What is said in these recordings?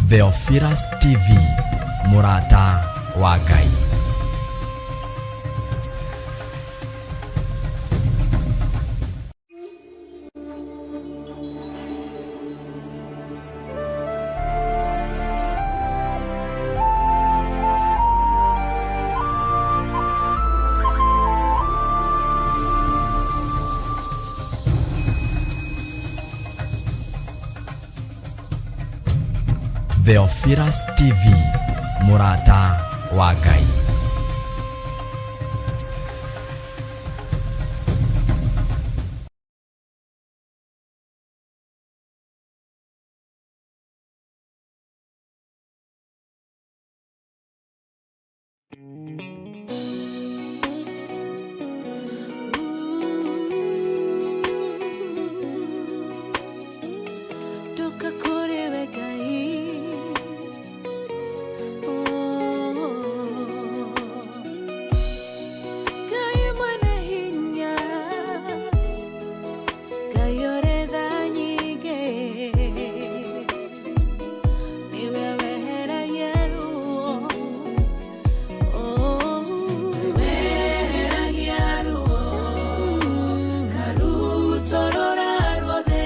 Theophilus TV, mũrata wa Ngai. Theophilus TV, mũrata wa Ngai. Ndoka kũrĩ we Ngai. Oh. Ngai mwene hinya, Ngai ũrĩ tha nyingĩ, nĩwe weheragia ruo. Oh. Weheragia ruo, ngarutũrũra ruothe,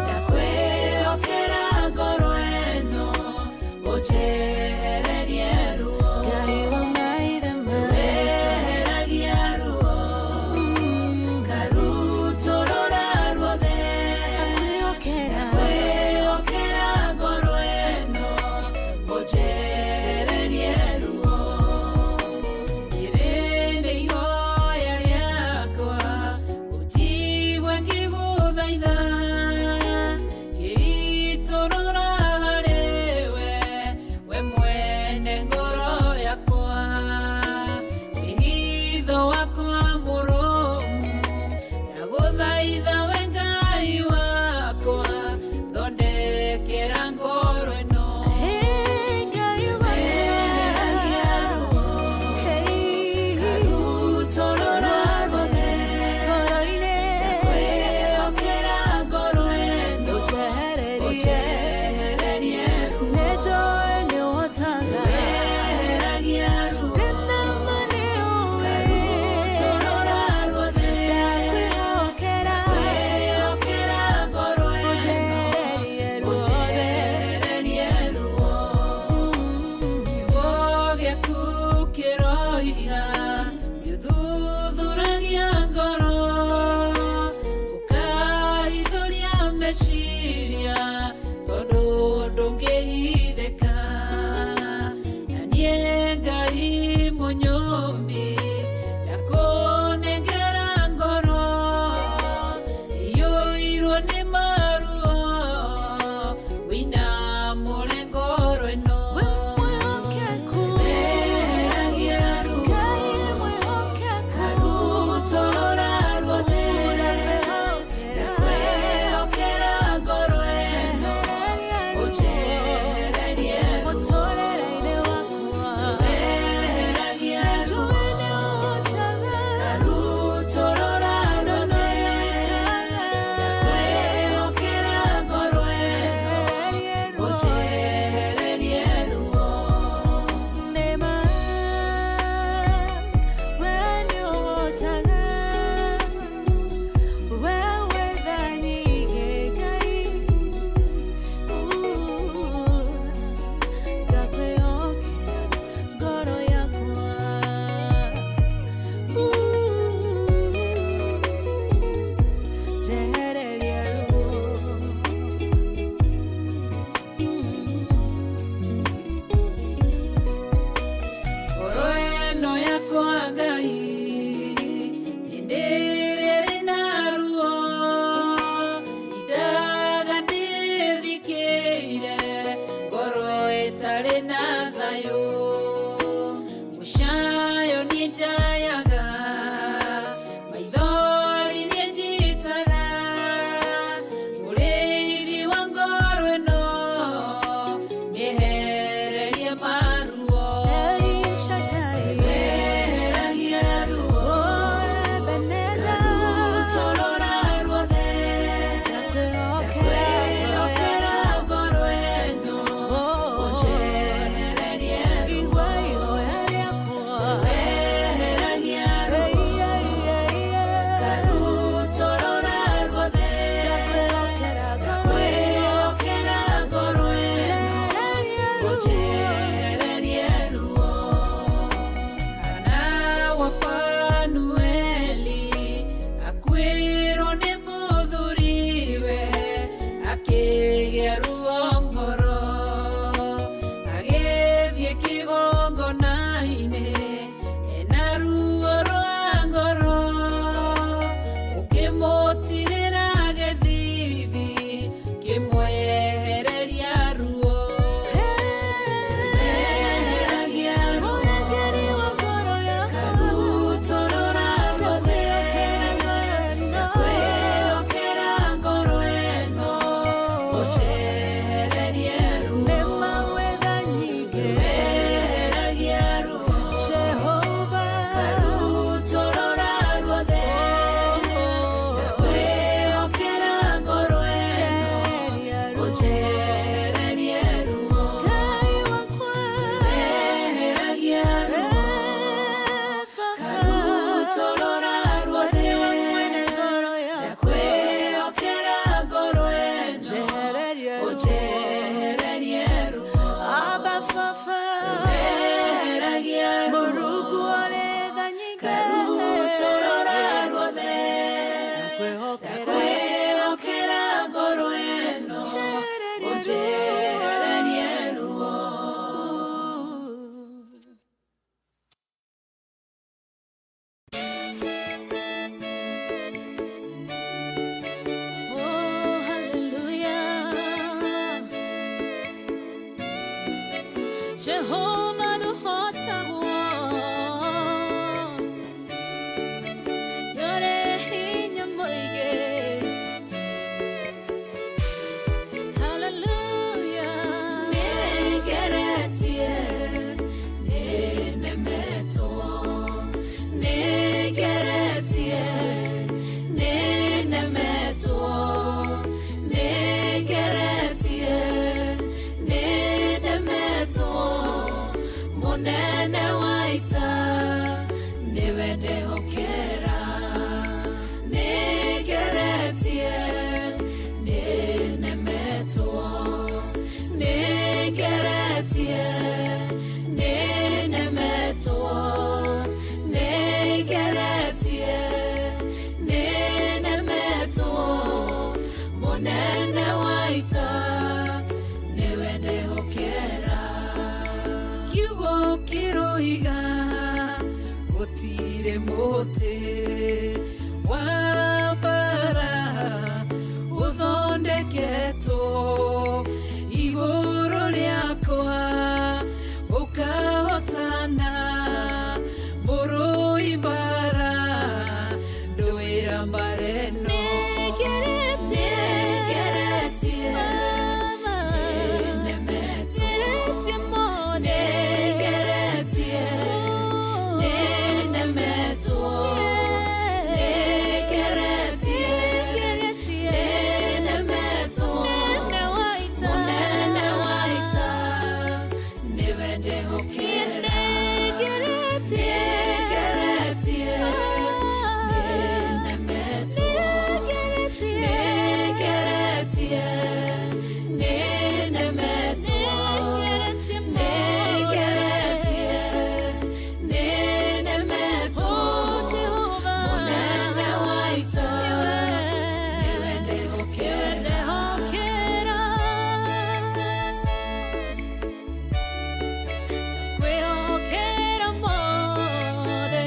ndakwĩhokera ngoro ĩno, ũnjehererie ruo. Ngai wa maithe maitũ, weheragia ruo, ngarutũrũra ruothe, ndakwĩhokera ngoro ĩno, ũnjehererie ruo. Rĩrĩ nĩ ihoya rĩakwa, ũnjigue ngĩgũthaitha, ngĩitũrũra harĩ we, we mwene ngoro yakwa, wĩhitho wakwa mũrũmu, ndagũthaitha we Ngai wakwa, thondekera ngoro ĩno. Weheragia ruo, ngarutũrũra ruothe, ndakwĩhokera ngoro ĩno, ũnjehererie ruo. Weheragia ruo, ngarutũrũra ruothe, ndakwĩhokera ngoro ĩno, ũnjehererie ruo. Kiugo gĩaku kĩroiga nĩũthuthuragia ngoro, ũkahithũria meciria, tondũ ndũngĩhithĩka. Na niĩ Ngai mũnyũmbi, ndakũnengera ngoro iyũirwo nĩ maruo, wĩinamũre ngoro ĩno. Weheragia ruo, ngarutũrũra ruothe, ndakwĩhokera ngoro Jehova ndũhotagwo, nĩũrĩ hinya mũingĩ. Hallelujah. Nĩngeretie, nĩnemetwo, nĩngeretie, nĩnemetwo, nĩngeretie, nĩnemetwo, mũnene wa ita nĩwe ndehokera. Nĩngeretie, nĩnemetwo, nĩngeretie, nĩnemetwo, nĩngeretie, nĩnemetwo, mũnene wa ita nĩwe ndehokera. Kiugo kĩroiga gũtirĩ mũtĩ wa mbara ũthondeketwo igũrũ rĩakwa ũkahotana, mũrũi mbara ndũĩra mbara ĩno. Nĩngeretie, Nĩngeretie, Baba, nĩnemetwo, ngeretie mũno. Nĩngeretie, nĩnemetwo, nĩngeretie, Nĩngeretie, nĩnemetwo, mũnene wa ita. Mũnene wa ita nĩwe ndehokera. Nĩngeretie, Nĩngeretie, nĩnemetwo, nĩngeretie, nĩngeretie, nĩnemetwo, nĩngeretie mũno. Nĩngeretie, nĩnemetwo, Oh, Jehova, mũnene wa ita nĩwe ndehokera. Ndehokera. Ndakwĩhokera mothe.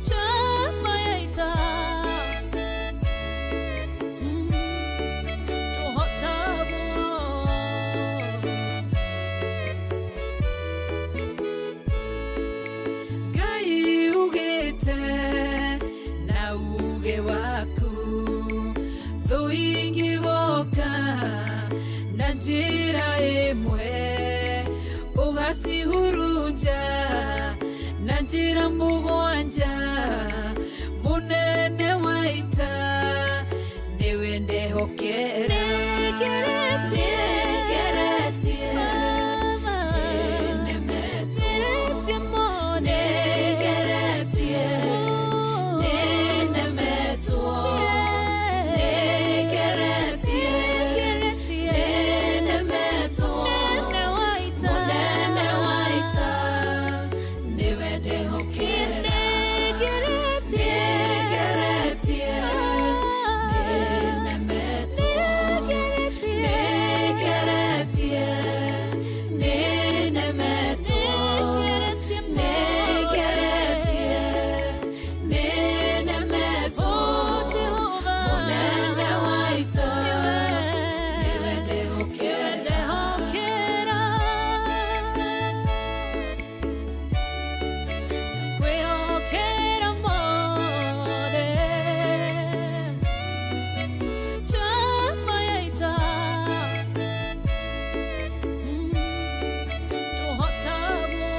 Njamba ya ita. Ndũhotagwo. Ngai ugĩte na uge waku thũ ingĩgoka na njĩra ĩmwe ũgacihurunja na njĩra mũgwanja, mũnene wa ita nĩwe ndehokera. Nĩngeretie, Nĩngeretie, Baba, nĩnemetwo, ngeretie mũno. Nĩngeretie, nĩnemetwo, nĩngeretie, Nĩngeretie, nĩnemetwo, mũnene wa ita. Mũnene wa ita nĩwe ndehokera. Nĩngeretie, Nĩngeretie, nĩnemetwo, nĩngeretie, nĩngeretie, nĩnemetwo, nĩngeretie mũno. Nĩngeretie, nĩnemetwo, Oh, Jehova, mũnene wa ita nĩwe ndehokera. Ndehokera. Ndakwĩhokera mothe. Njamba ya ita. Ndũhotagwo.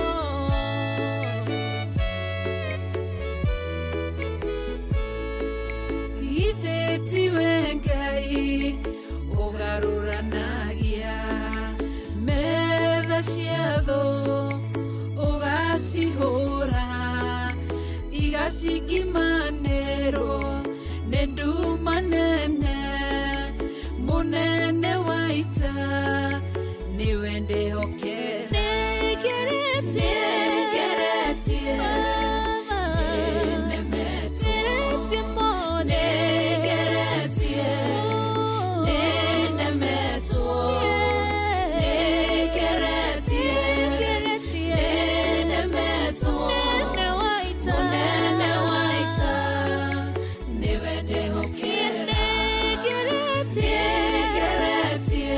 Githĩ tiwe Ngai ũgarũranagia metha cia thũ, ũgacihũra igacingimanĩrwo nĩ nduma nene, mũnene wa ita nĩwe ndehokera. Nĩngeretie, Nĩngeretie, Baba, nĩnemetwo, ngeretie mũno. Nĩngeretie, nĩnemetwo, nĩngeretie, Nĩngeretie, nĩnemetwo, mũnene wa ita. Mũnene wa ita nĩwe ndehokera. Nĩngeretie, Nĩngeretie,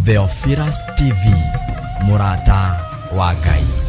Theophilus TV, mũrata wa Ngai.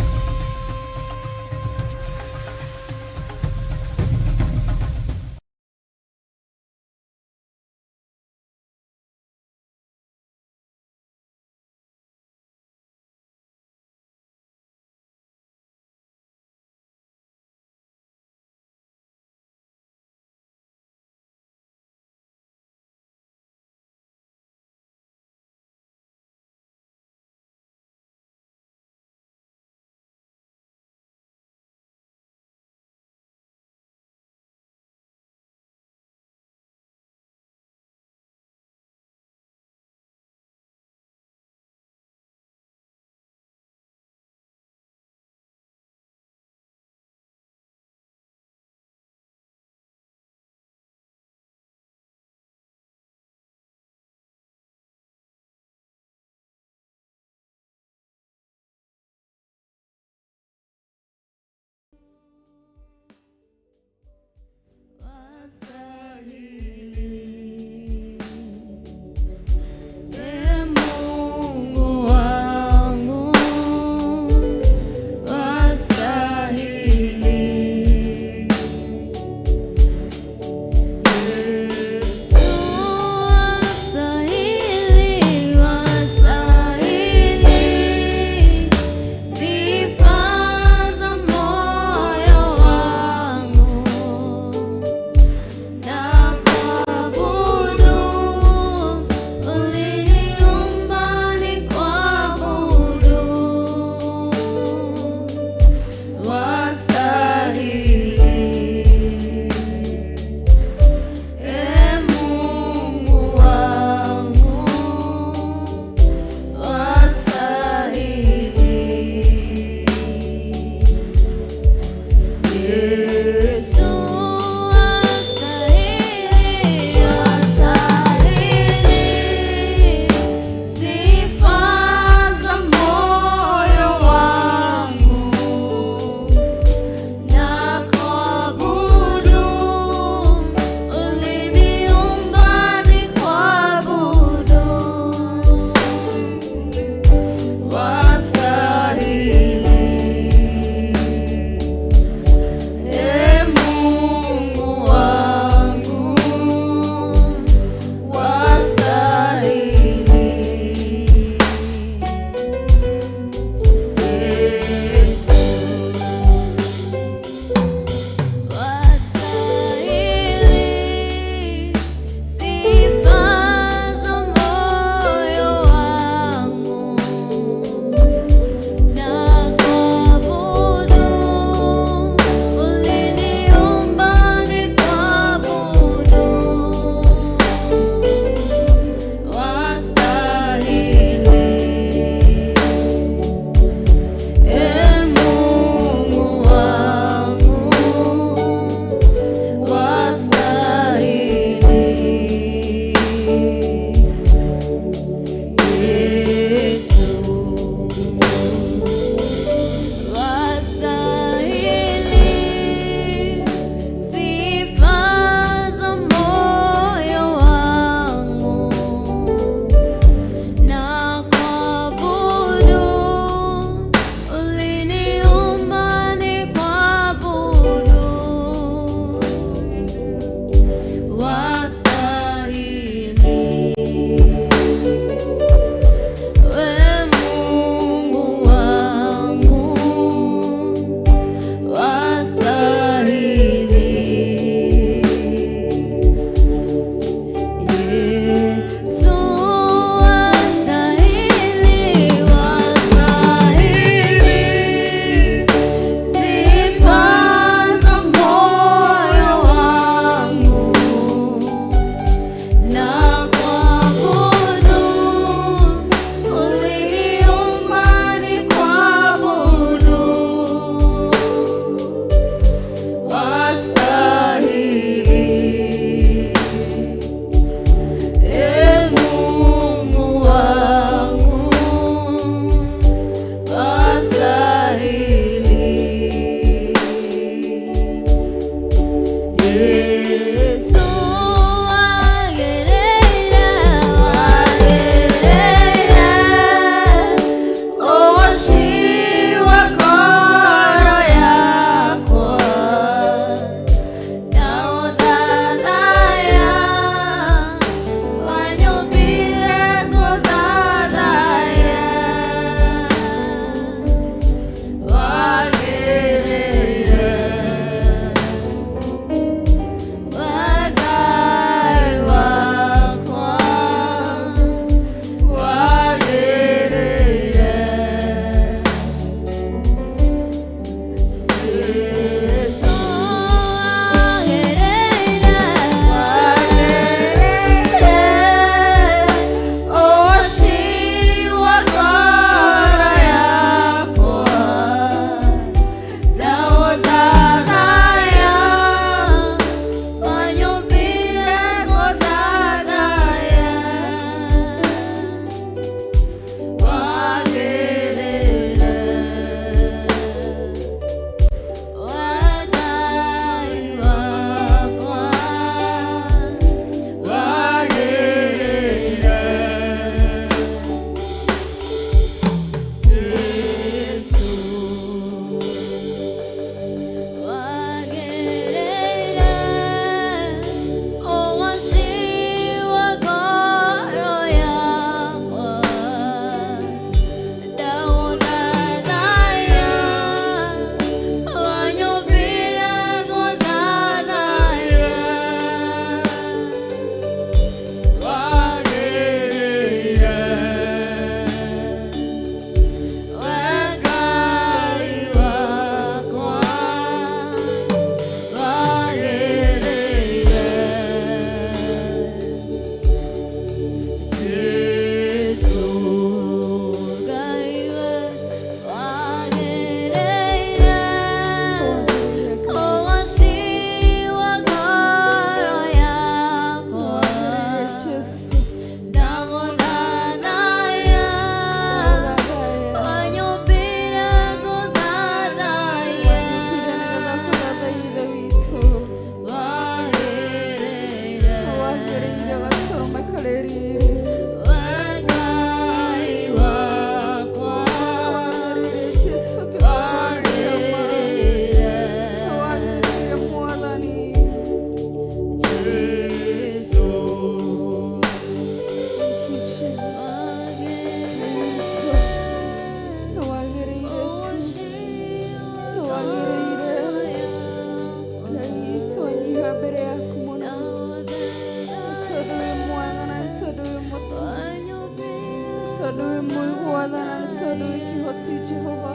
Tondũ wĩ mũigua tha na nĩ tondũ wĩ kĩhoti Jehova.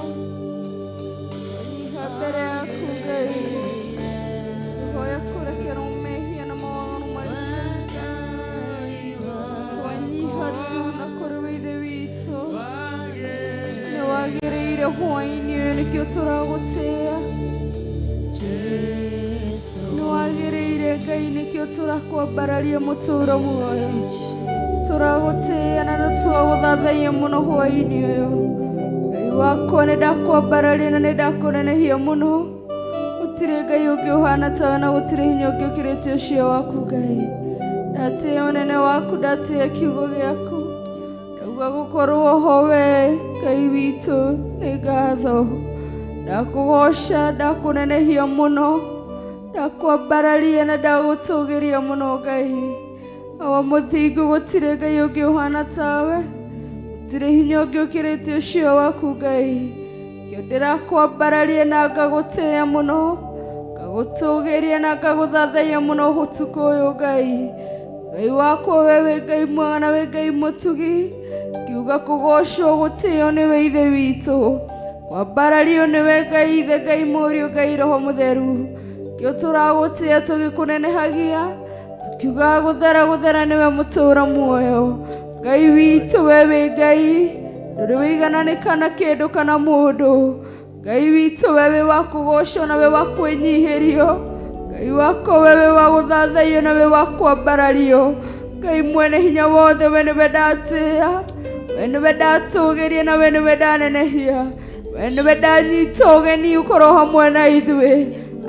Nyiha mbere yaku Ngai, hoya kũrekerwo mehia na mawaganu maitũ. Twanyiha tu na kũrĩ we Ithe witũ, nĩ wagĩrĩire hwaĩ-inĩ ũyũ, nĩkĩo tũragũtĩĩa. Nĩ wagĩrĩire Ngai, nĩkĩo tũrakwambararia mũtũũro muoyo. Tũragũtĩĩa na nĩ twagũthathaiya mũno hwaĩ-inĩ ũyũ. Ngai wakwa, nĩ ndakwambararia na nĩ ndakũnenehia mũno. Gũtirĩ Ngai ũngĩ ũhana tawe na gũtirĩ hinya ũngĩ ũkĩrĩte ũcio waku Ngai. Ndatĩĩa ũnene waku, ndatĩĩa kiugo gĩaku. Ndauga gũkorwo ho we Ngai witũ nĩ ngatho. Ndakũgoca, ndakũnenehia mũno, ndakwambararia na ndagũtũgĩria mũno Ngai. Awa mũthingu, gũtirĩ Ngai ũngĩ ũhana tawe, gũtirĩ hinya ũngĩ ũkĩrĩte ũcio waku Ngai. Kĩo ndĩrakwambararia na ngagũtĩĩa mũno, ngagũtũgĩria na ngagũthathaiya mũno ũtukũ ũyũ Ngai. Ngai wakwa, we wĩ Ngai mwega na wĩ Ngai mũtugi. Ngiuga kũgocwo gũtĩo nĩwe Ithe witũ, kwambarario nĩwe Ngai Ithe, Ngai Mũriũ, Ngai Roho Mũtheru. Kĩo tũragũtĩĩa tũgĩkũnenehagia, tukiugaga gũthera gũthera nĩwe mũtũũra muoyo. Ngai witũ, we wĩ Ngai ndũrĩ wĩigananĩka na kĩndũ kana mũndũ. Ngai witũ, we wĩ wa kũgocwo na wĩ wa kwĩnyihĩrio. Ngai wakwa, we wĩ wa gũthathaiyo na wĩ wa kwambarario. Ngai mwene hinya wothe, we nĩwe ndatĩĩa, we nĩwe ndatũgĩria na we nĩwe ndanenehia, we nĩwe ndanyita ũgeni ũkorwo hamwe na ithuĩ.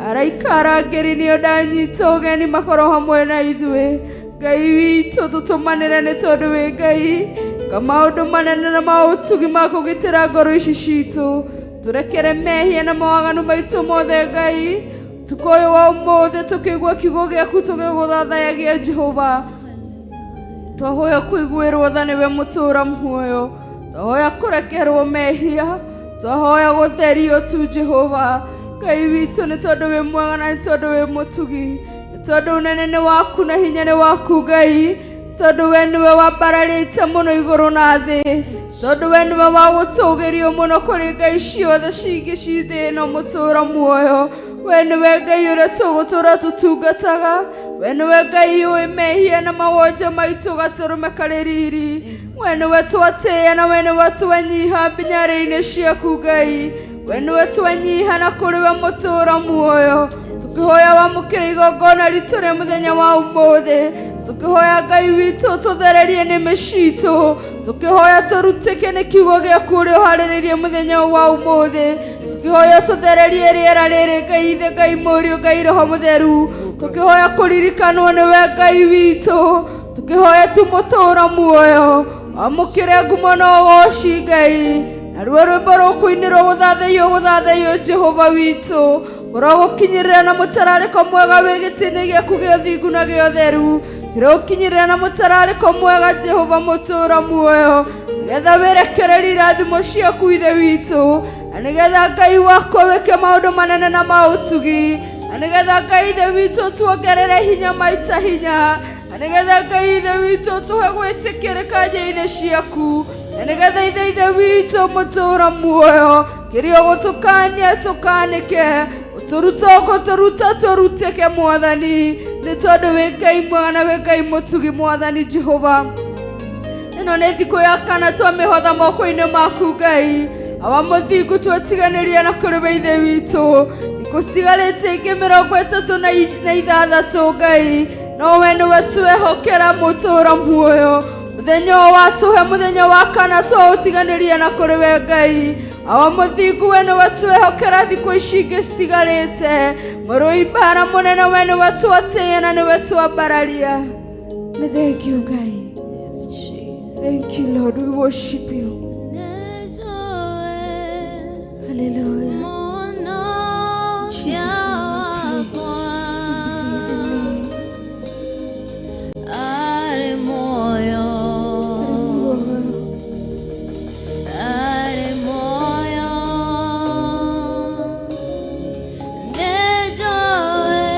Araika arangĩri nĩo ndanyita ũgeni makorwo hamwe na ithuĩ. Ngai witũ, tũtũmanĩre nĩ tondũ wĩ Ngai ka maũndũ manene na maũtugi ma kũgitĩra ngoro ici citũ. Tũrekere mehia na mawaganu maitũ mothe Ngai. Ũtukũ ũyũ wa ũmũthĩ tũkĩigua kiugo gĩaku tũgĩgũthathayagia Jehova, twahoya kũiguĩrwo tha nĩwe mũtũũra muoyo, twahoya kũrekerwo mehia, twahoya gũtherio tu Jehova Ngai witũ, nĩ tondũ wĩ mwega na nĩ tondũ wĩ mũtugi, nĩ tondũ ũnene nĩ waku na hinya nĩ waku Ngai, tondũ we nĩwe wambararĩte mũno igũrũ na thĩ, tondũ we nĩwe wa gũtũgĩrio mũno kũrĩ ngai ciothe cingĩ ci thĩ ĩno mũtũũra muoyo. We nĩwe Ngai ũrĩa tũgũtũũra tũtungataga, we nĩwe Ngai ũĩ mehia na mawonje maitũ gatũrũme karĩ riri. We nĩwe twatĩĩa na we nĩwe twenyiha mbinyarĩ-inĩ ciaku Ngai, we nĩwe twenyiha na kũrĩ we mũtũũra muoyo. Tũkĩhoya wamũkĩre igongona ritũ rĩa mũthenya wa ũmũthĩ, tũkĩhoya Ngai witũ tũthererie nĩmĩ citũ, tũkĩhoya tũrutĩke nĩ kiugo gĩaku ũrĩa ũharĩrĩirie mũthenya wa ũmũthĩ, tũkĩhoya tũthererie rĩera rĩrĩ Ngai Ithe, Ngai Mũriũ, Ngai Roho Mũtheru, tũkĩhoya kũririkanwo nĩwe Ngai witũ, tũkĩhoya tu mũtũũra muoyo wamũkĩre ngumo na ũgoci Ngai. Naruo rwĩmbo rũkũinĩrwo gũthathaiyo gũthathaiyo Jehova witũ, ũrogũkinyĩrĩra na mũtararĩko mwega wĩ gĩtĩ-inĩ gĩaku gĩa ũthingu na gĩa ũtheru, kĩrogũkinyĩrĩra na mũtararĩko mwega Jehova mũtũũra muoyo, nĩgetha wĩrekererie irathimo ciaku Ithe witũ, na nĩgetha Ngai wakwa wĩke maũndũ manene na ma ũtugi, na nĩgetha Ngai Ithe witũ tuongerere hinya maita hinya, na nĩgetha Ngai Ithe witũ tũhe gwĩtĩkĩrĩka njĩra-inĩ ciaku, na nĩgetha Ithe Ithe witũ mũtũũra muoyo kĩrĩa ũgũtũkania tũkanĩke, ũtũruta ũgũtũruta tũrutĩke Mwathani, nĩ tondũ wĩ Ngai mwega na wĩ Ngai mũtugi Mwathani Jehova. Ĩno nĩ thikũ ya kana twamĩhotha moko-inĩ maku Ngai. Awa mũthingu, twetiganĩria na kũrĩ we Ithe witũ. Thikũ citigarĩte ingĩ 36 Ngai, no we nĩwe twehokera mũtũũra muoyo. Mũthenya ũyũ watũhe mũthenya wa kana twaũtiganĩria na kũrĩ we Ngai. Awa mũthingu, we nĩwe twehokera thikũ ici ingĩ citigarĩte. Mũrũi mbara mũnene, we nĩwe twatĩĩa na nĩwe twambararia. Nĩ thank you Ngai. Yes, Jesus. Thank you Lord, we worship you. Hallelujah. Jesus name we pray. Amen. Arĩ muoyo, arĩ muoyo, nĩnjũĩ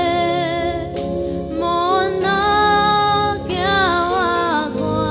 mũhonokia wakwa.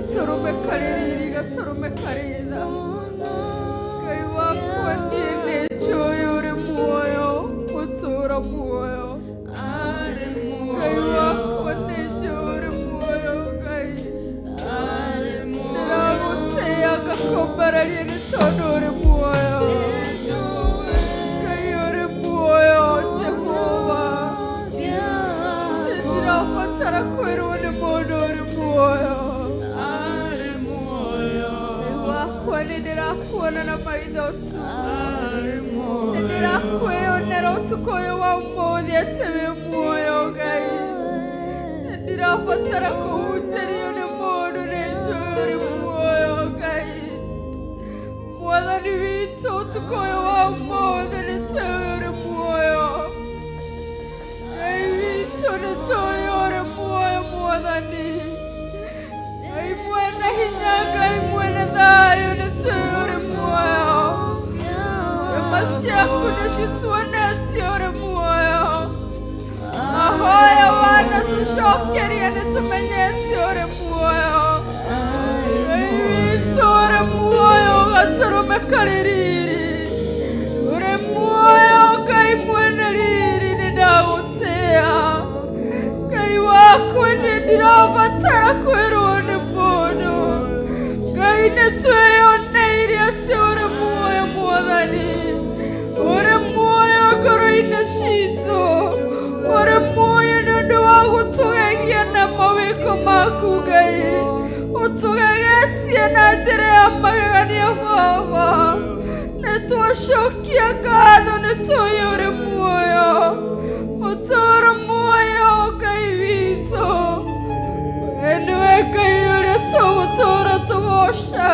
Gatũrũme karĩ riri, gatũrũme karĩ tha. Ngai wakwa niĩ nĩ njũĩ ũrĩ muoyo, ũtũũra muoyo. Ngai wakwa nĩ njũĩ ũrĩ muoyo, Ngai. Ndĩragũtĩĩa ngakwambararia nĩ tondũ ũrĩ muoyo. Ngai ũrĩ muoyo, Jehova. Ndĩrabatara kwĩrwo nĩ mũndũ ũrĩ muoyo. Ngai wakwa nĩ ndĩrakuona na maitho tu. Nĩ ndĩrakwĩyonera ũtukũ ũyũ wa ũmũthĩ atĩ wĩ muoyo, Ngai. Nĩ ndirabatara kũhunjĩrio nĩ mũndũ, nĩ njũĩ ũrĩ muoyo, Ngai. Mwathani witũ, ũtukũ ũyũ wa ũmũthĩ nĩ tũĩ ũrĩ muoyo. Ngai witũ, nĩ tũĩ ũrĩ muoyo, Mwathani. Ngai mwene hinya, Ngai mwene thayũ, nĩ tũĩ ũrĩ muoyo. Ciama ciaku nĩ cituonetie ũrĩ muoyo. Mahoya wanatũcokeria nĩ tũmenyete ũrĩ muoyo. Ngai witũ, ũrĩ muoyo, gatũrũme karĩ riri. Ũrĩ muoyo, Ngai mwene riri, nĩ ndagũtĩĩa. Ngai wakwa nĩ ndirabatara kwĩrwo nĩ mũndũ. Ngai nĩ twĩyoneire atĩ ũrĩ muoyo, Mwathani. Ũrĩ muoyo ngoro-inĩ citũ. Ũrĩ muoyo nĩ ũndũ wa gũtũgegia na mawĩko maku, Ngai. Ũtũgegetie na njĩra ya magegania, Baba. Nĩ twacokia ngatho, nĩ tũĩ ũrĩ muoyo. Mũtũũro muoyo, Ngai witũ. We nĩwe Ngai ũrĩa tũgũtũũra tũgocaga.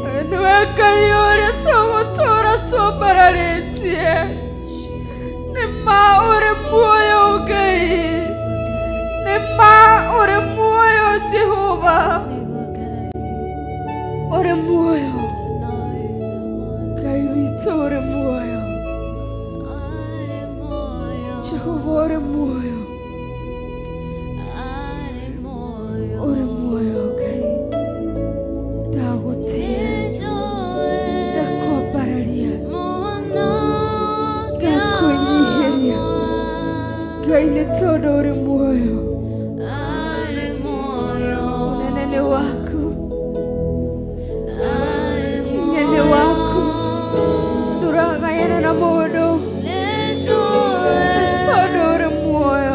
We nĩwe Ngai ũrĩa tũgũtũũra twambararĩtie. Nĩ ma ũrĩ muoyo, Ngai. Nĩ ma ũrĩ muoyo, Jehova. Ũrĩ muoyo. Ngai witũ, ũrĩ muoyo. Jehova, ũrĩ muoyo. Ũrĩ muoyo, Ngai. Ndagũtĩĩa, ndakwambararia, ndakwĩnyihĩria, Ngai, nĩ tondũ ũrĩ muoyo. Ũnene nĩ waku, hinya nĩ waku, ndũragayana na mũndũ, nĩ tondũ ũrĩ muoyo.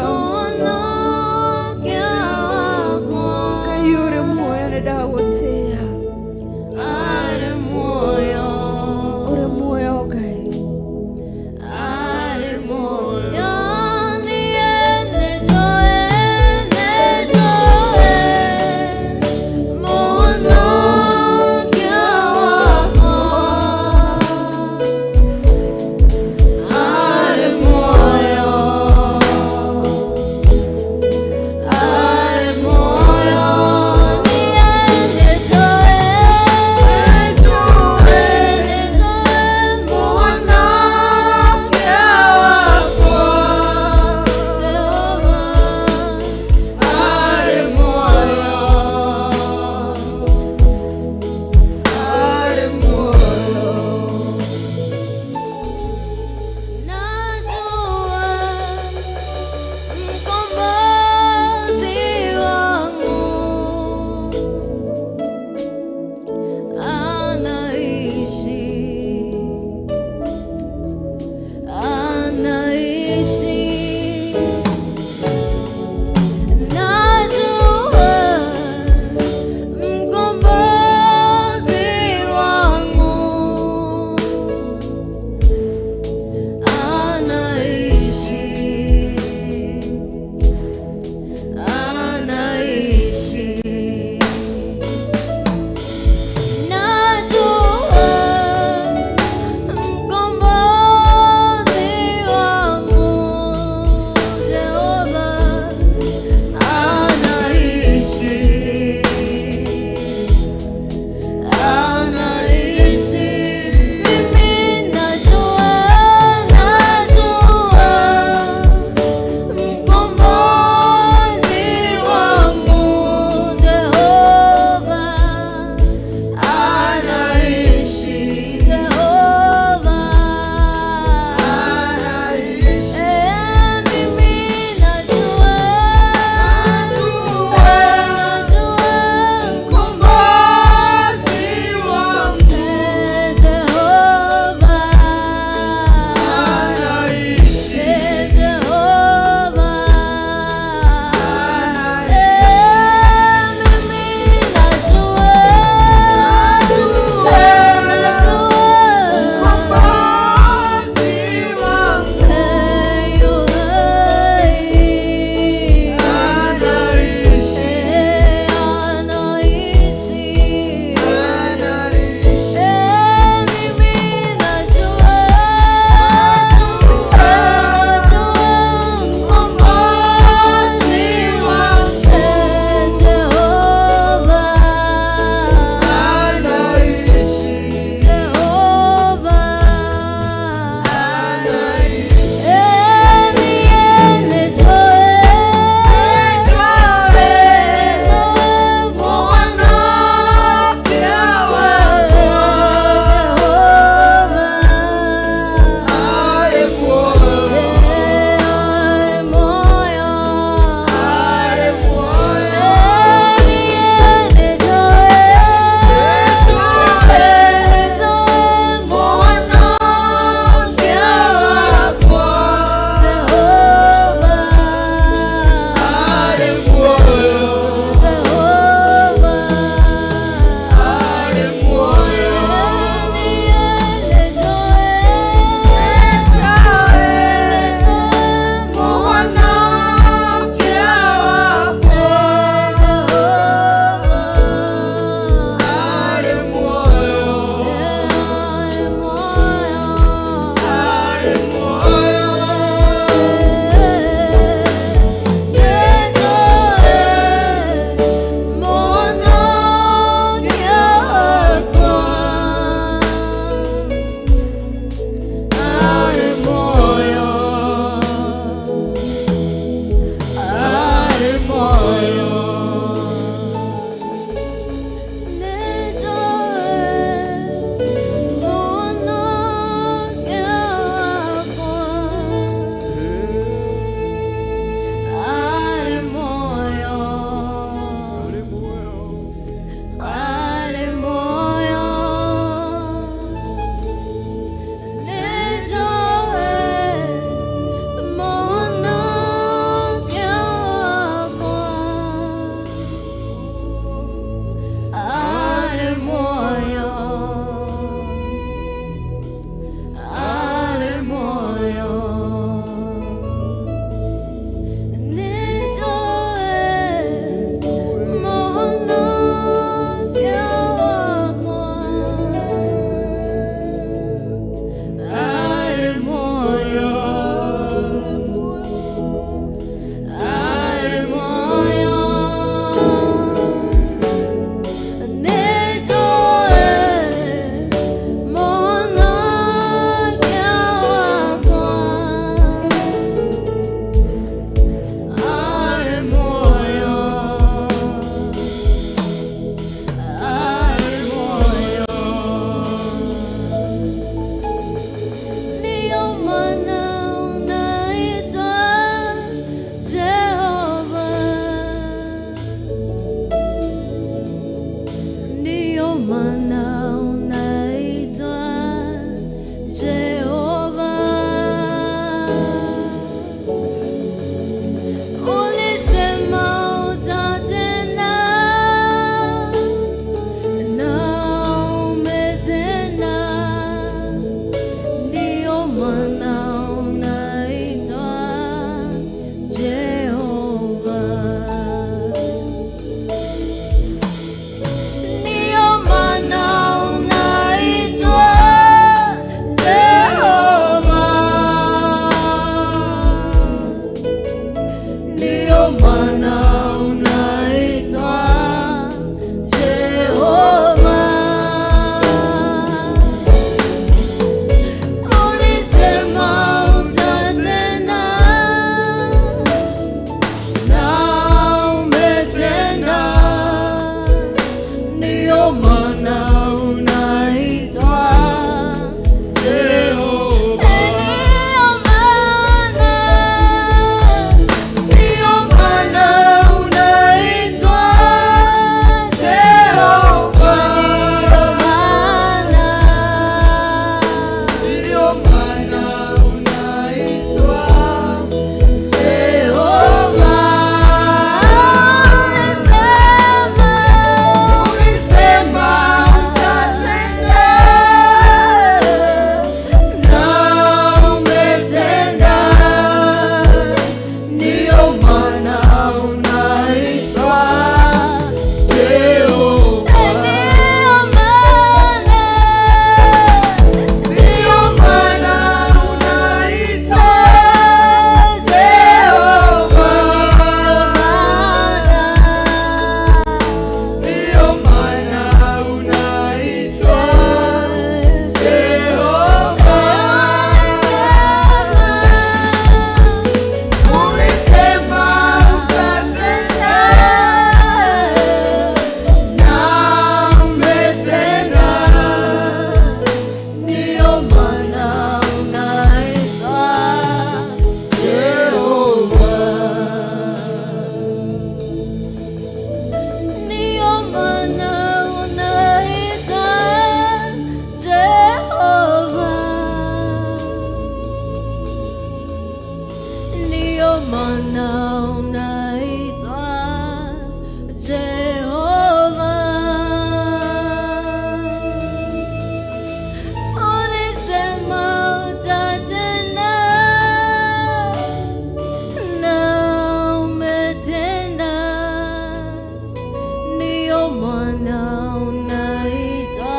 maana unaitwa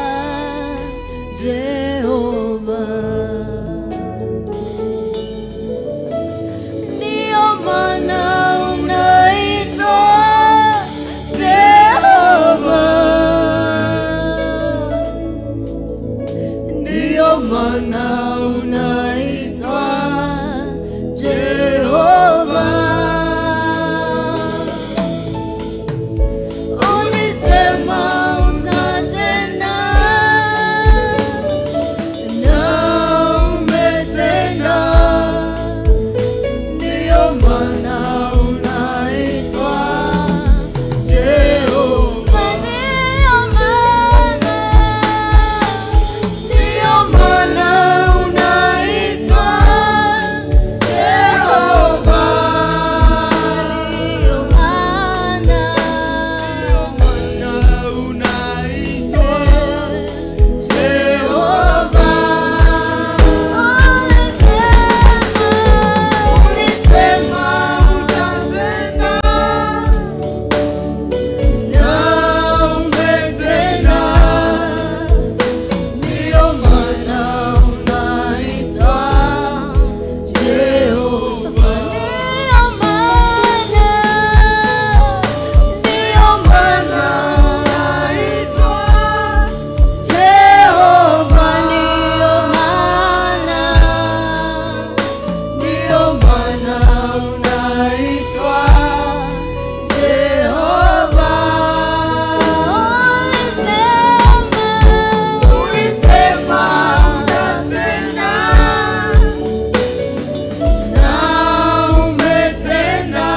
Jehova. Ndiyo maana unaitwa Jehova. Ndiyo maana unaitwa Jehova. Ulisema utatenda na umetenda. Ndiyo maana unaitwa Jehova. Ndiyo maana, ndiyo maana unaitwa Jehova. Ndiyo maana, Jehova. Ulisema, ulisema utatenda na umetenda. Ndiyo maana unaitwa Jehova. Ndiyo maana, ndiyo maana unaitwa Jehova. Ndiyo maana, ndiyo maana unaitwa Jehova. Ulisema, ulisema utatenda na umetenda.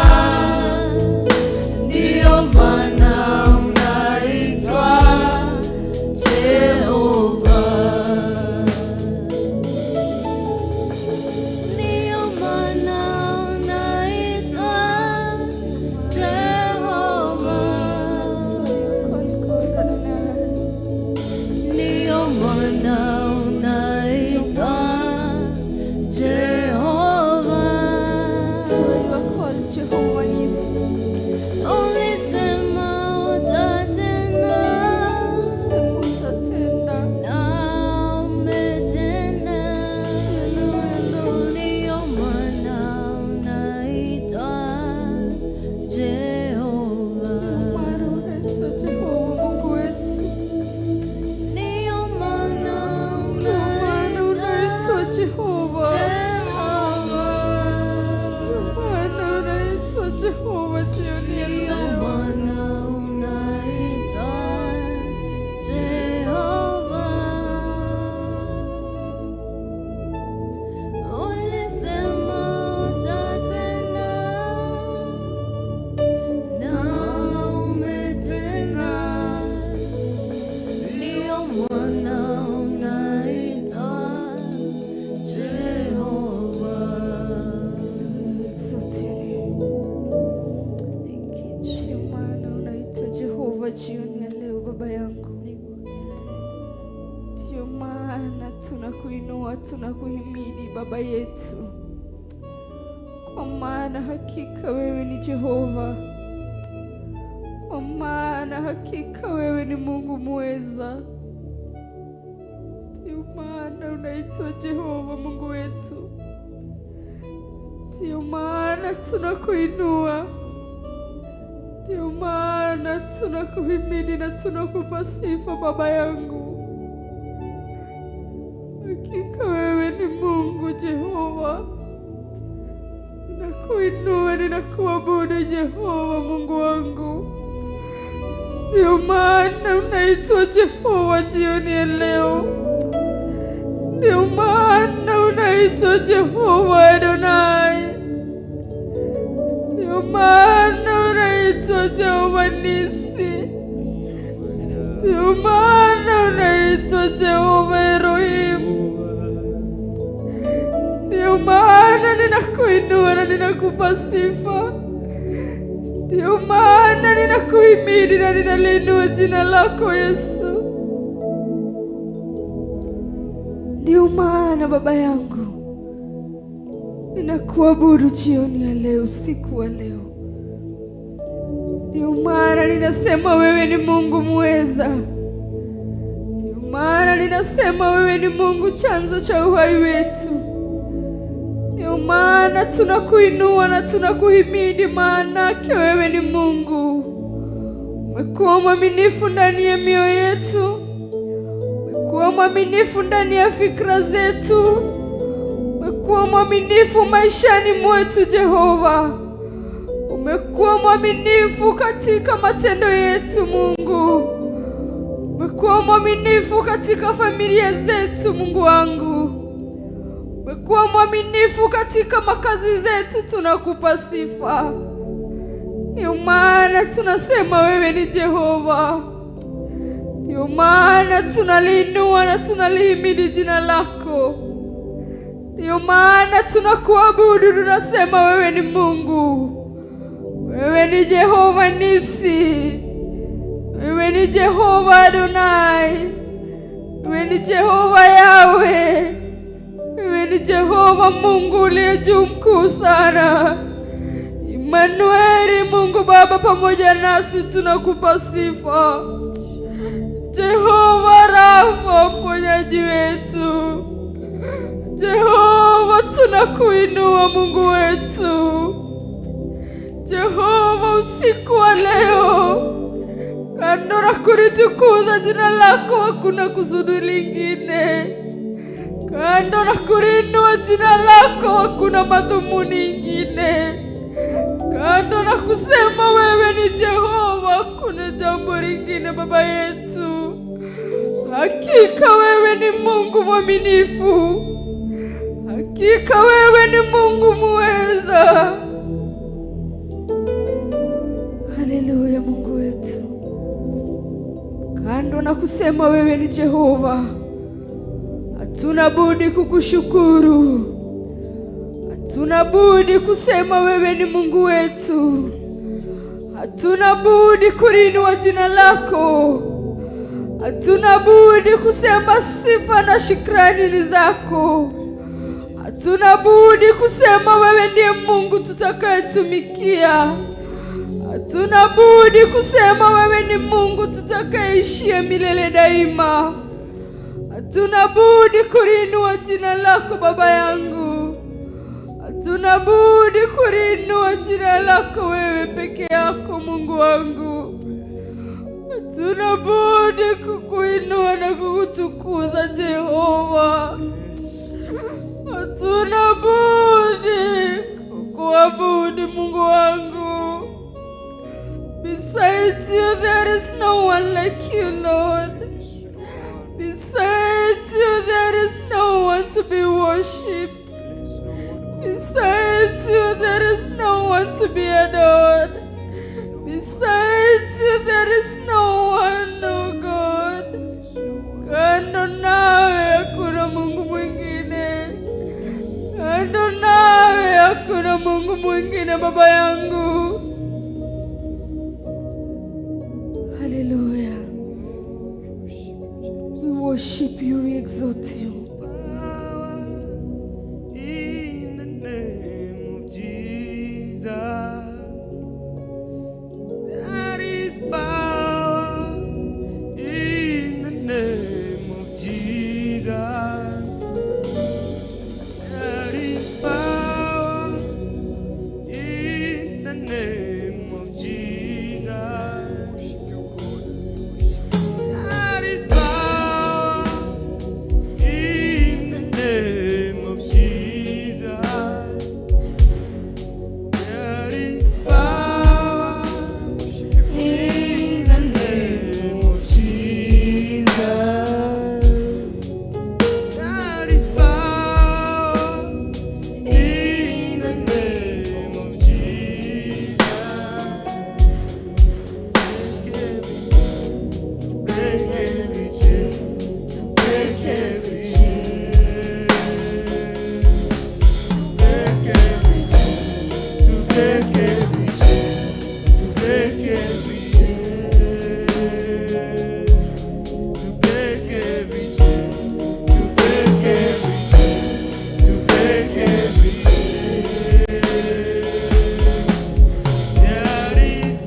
Ndiyo maana unaitwa Jehova. Ndiyo maana unaitwa Jehova. Ndiyo maana unaitwa Jehova. Jehova Nisi. Ulisema utatenda Sema utatenda. na umetenda. Ndiyo maana unaitwa Jehova. Maana unaitwa Jehova Mungu wetu. Ndiyo maana Ndio maana unaitwa Jehova. Jehova. Ndio maana unaitwa Jehova jioni ya Ndiyo leo. maana unaitwa Jehova. Ulisema utatenda na umetenda. Ndiyo maana unaitwa Jehova. Exalted. Thank you, Ndio Jesus. maana unaitwa Jehova jioni ya leo Baba yangu. Ndio maana tunakuinua, tunakuhimidi Baba yetu, kwa maana hakika wewe ni Jehova, kwa maana hakika wewe ni Mungu mweza. Ndio maana unaitwa Jehova Mungu wetu, ndio maana tunakuinua, ndio maana tunakuhimidi na tunakupa sifa Baba yangu. Hakika wewe ni Mungu Jehova, ninakuinua, ninakuabudu Jehova Mungu wangu. Ndio maana unaitwa Jehova jioni ya leo, ndio maana unaitwa Jehova Adonai, ndio maana unaitwa Jehova Nisi, ndio maana unaitwa Jehova Elohim. Ndio maana ninakuinua na ninakupa sifa. Ndio maana ninakuhimidi na ninaliinua jina lako Yesu. Ndio maana Baba yangu ninakuabudu jioni ya leo, usiku wa leo. Ndio maana ninasema wewe ni Mungu mweza. Ndio maana ninasema wewe ni Mungu chanzo cha uhai wetu. Ndio maana tunakuinua na tunakuhimidi, maanake wewe ni Mungu. Umekuwa mwaminifu ndani ya mioyo yetu, umekuwa mwaminifu ndani ya fikra zetu, umekuwa mwaminifu maishani mwetu Jehova. Umekuwa mwaminifu katika matendo yetu Mungu. Umekuwa mwaminifu katika familia zetu Mungu wangu. Umekuwa mwaminifu katika makazi zetu, tunakupa sifa. Ndio maana tunasema wewe ni Jehova. Ndio maana tunaliinua na tunalihimidi jina lako. Ndio maana tunakuabudu, tunasema wewe ni Mungu. Wewe ni Jehova Nisi. Wewe ni Jehova Adonai. Wewe ni Jehova Yawe. Wewe ni Jehova Mungu uliye juu mkuu sana. Imanueli, Mungu Baba pamoja nasi, tunakupa sifa. Jehova Rafa, mponyaji wetu. Jehova, tunakuinua Mungu wetu. Jehova, usiku wa leo, kando na kulitukuza jina lako, hakuna kusudi lingine. Kando na kuliinua jina lako, hakuna madhumuni ingine. Kando na kusema wewe ni Jehova, hakuna jambo lingine Baba yetu. Hakika wewe ni Mungu mwaminifu. Hakika wewe ni Mungu muweza. Haleluya, Mungu wetu. Kando na kusema wewe ni Jehova, hatuna budi kukushukuru. Hatuna budi kusema wewe ni Mungu wetu. Hatuna budi kuliinua jina lako. Hatuna budi kusema sifa na shukrani ni zako. Hatuna budi kusema wewe ndiye Mungu tutakayetumikia. Hatuna budi kusema wewe ni Mungu tutakayeishia milele daima. Hatuna budi kuliinua jina lako Baba yangu. Hatuna budi kuliinua jina lako wewe peke yako Mungu wangu. Hatuna budi kukuinua na kukutukuza Jehova. Hatuna budi kukuabudu Mungu wangu. Besides you there is no one like you, Lord. Besides you there is no one to be worshipped. Besides you there is no one to be adored. Besides you there is no one, oh God. Kando nawe hakuna Mungu mwingine. Kando nawe hakuna Mungu mwingine Baba yangu. Hallelujah. We worship you, we exalt you. In the name of Jesus, there is power in the name of Jesus. There is power in the name of Jesus. There is power in the name of Jesus. There is power in the name of Jesus. There is power in the name of Jesus. Break every chain, to break every chain. Break every chain, to break every chain, to break every chain. To break every chain, to break every chain, to break every chain. There is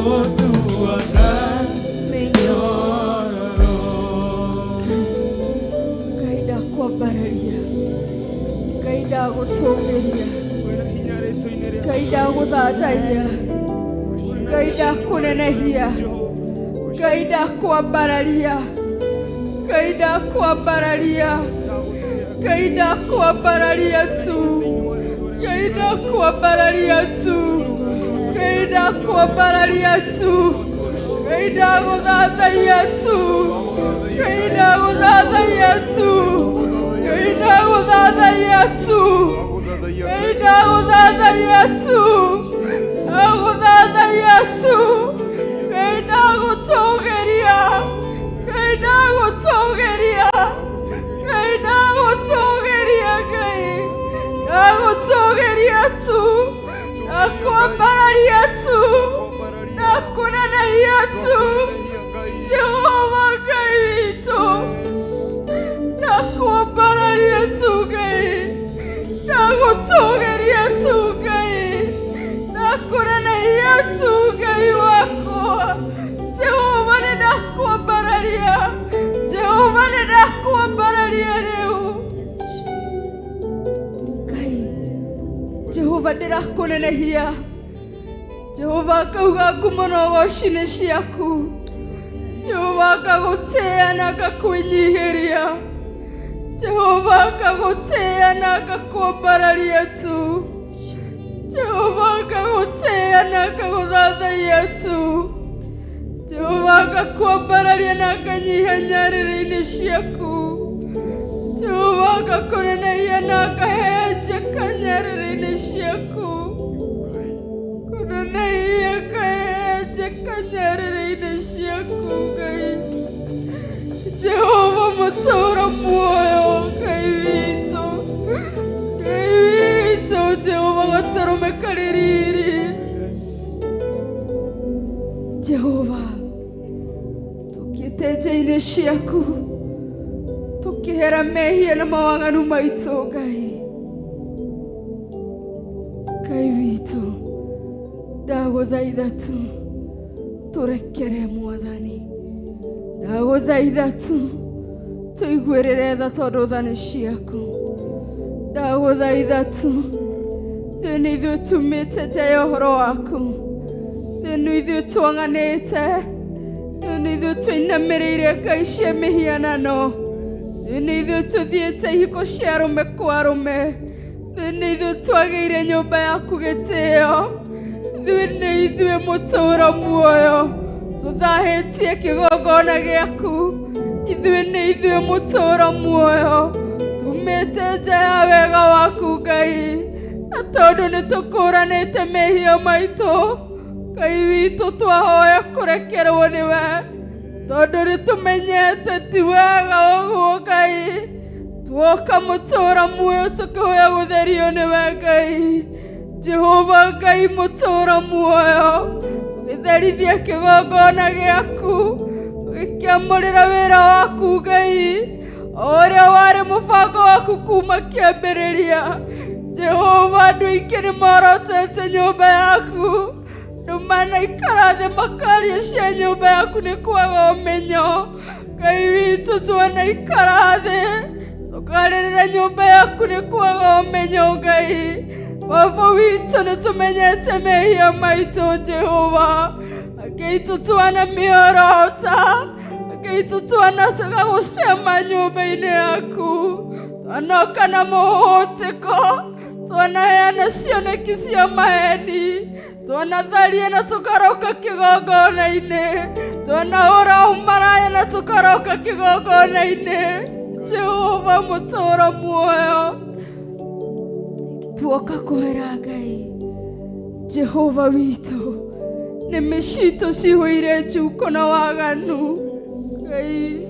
Gũtuaga mĩnyororo. Ngai ndakwambararia, Ngai ndagũtũgĩria, Wĩna hinya rĩtwa-inĩ rĩa Ngai ndagũthathaia, Ngai ndakũnenehia, Ngai ndakwambararia, Ngai ndakwambararia, Ngai ndakwambararia tu, Ngai ndakwambararia tu, Ngai ndakwambararia tu, Ngai ndagũthathaia tu, Ngai ndagũthathaia tu, Ngai ndagũthathaia tu, Ngai ndagũthathaia tu, ndagũthathaia tu, Ngai ndagũtũgĩria, Ngai ndagũtũgĩria, Ngai ndagũtũgĩria, Ngai ndagũtũgĩria tu, ndakwambararia tu, ndakũnenehia tu, Jehova Ngai witũ, ndakwambararia tu Ngai, ndagũtũgĩria tu Ngai, ndakũnenehia tu Ngai wakwa, Jehova nĩ ndakwambararia, Jehova nĩ ndakwambararia rĩu. Ngai, Jehova ndĩrakũnenehia, Jehova akauga ngumo na ũgoci nĩ ciaku, Jehova akagũtĩĩa na akakwĩnyihĩria, Jehova akagũtĩĩa na akakwambararia tu, Jehova akagũtĩĩa na akagũthathaia tu, Jehova akakwambararia na akanyiha nyarĩrĩ-inĩ ciaku, Jehova akakũnenehia na akahehenjeka nyarĩrĩ-inĩ ciaku, kũnenehia akahehenjeka nyarĩrĩ-inĩ ciaku Ngai. Jehova mũtũũra muoyo Ngai witũ, Ngai witũ, Jehova gatũrũme karĩ riri. Jehova tũkĩte nja-inĩ ciaku tũkĩhera mehia na mawaganu maitũ Ngai. Ngai witũ ndagũthaitha tu tũrekere Mwathani, ndagũthaitha tu tũiguĩrĩre tha tondũ tha nĩ ciaku, ndagũthaitha tu ithuĩ nĩ ithuĩ tumĩte nja ya ũhoro waku, ithuĩ nĩ ithuĩ twang'anĩte, ithuĩ nĩ ithuĩ tũinamĩrĩire ngai cia mĩhianano, ithuĩ nĩ ithuĩ tũthiĩte ihiko cia arũme kwa arũme, ithuĩ nĩ ithuĩ twagĩire nyũmba yaku gĩtĩo, ithuĩ nĩ ithuĩ mũtũũra muoyo tũthahĩtie kĩgongona gĩaku, ithuĩ nĩ ithuĩ mũtũũra muoyo tumĩte nja ya wega waku Ngai, na tondũ nĩ tũkũranĩte mehia maitũ Ngai witũ twahoya kũrekerwo nĩwe, tondũ nĩ tũmenyete ti wega ũguo Ngai, tuoka mũtũũra muoyo tũkĩhoya gũtherio nĩwe Ngai. Jehova Ngai mũtũũra muoyo ũgĩtherithia kĩgongona gĩaku, ũgĩkĩamũrĩra wĩra waku Ngai, o ũrĩa warĩ mũbango waku kuma kĩambĩrĩria. Jehova andũ aingĩ nĩ morotete nyũmba yaku, andũ manaikara thĩ makaria cia nyũmba yaku nĩ kwaga ũmenyo. Ngai witũ twanaikara thĩ tũkarĩrĩra nyũmba yaku nĩ kwaga ũmenyo Ngai. Baba witũ nĩ tũmenyete mehia maitũ Jehova, angĩ aitũ twana mĩorota, angĩ aitũ twanacaga gũcema nyũmba-inĩ yaku, twanoka na mũhũtĩko, twanaheana cioneki cia maheni, twanatharia na tũkaroka kĩgongona-inĩ, twanahũra ũmaraya na tũkaroka kĩgongona-inĩ. Jehova mũtũũra muoyo tuoka kwĩra Ngai Jehova witũ nĩmĩ citũ cihũire njuko na waganu Ngai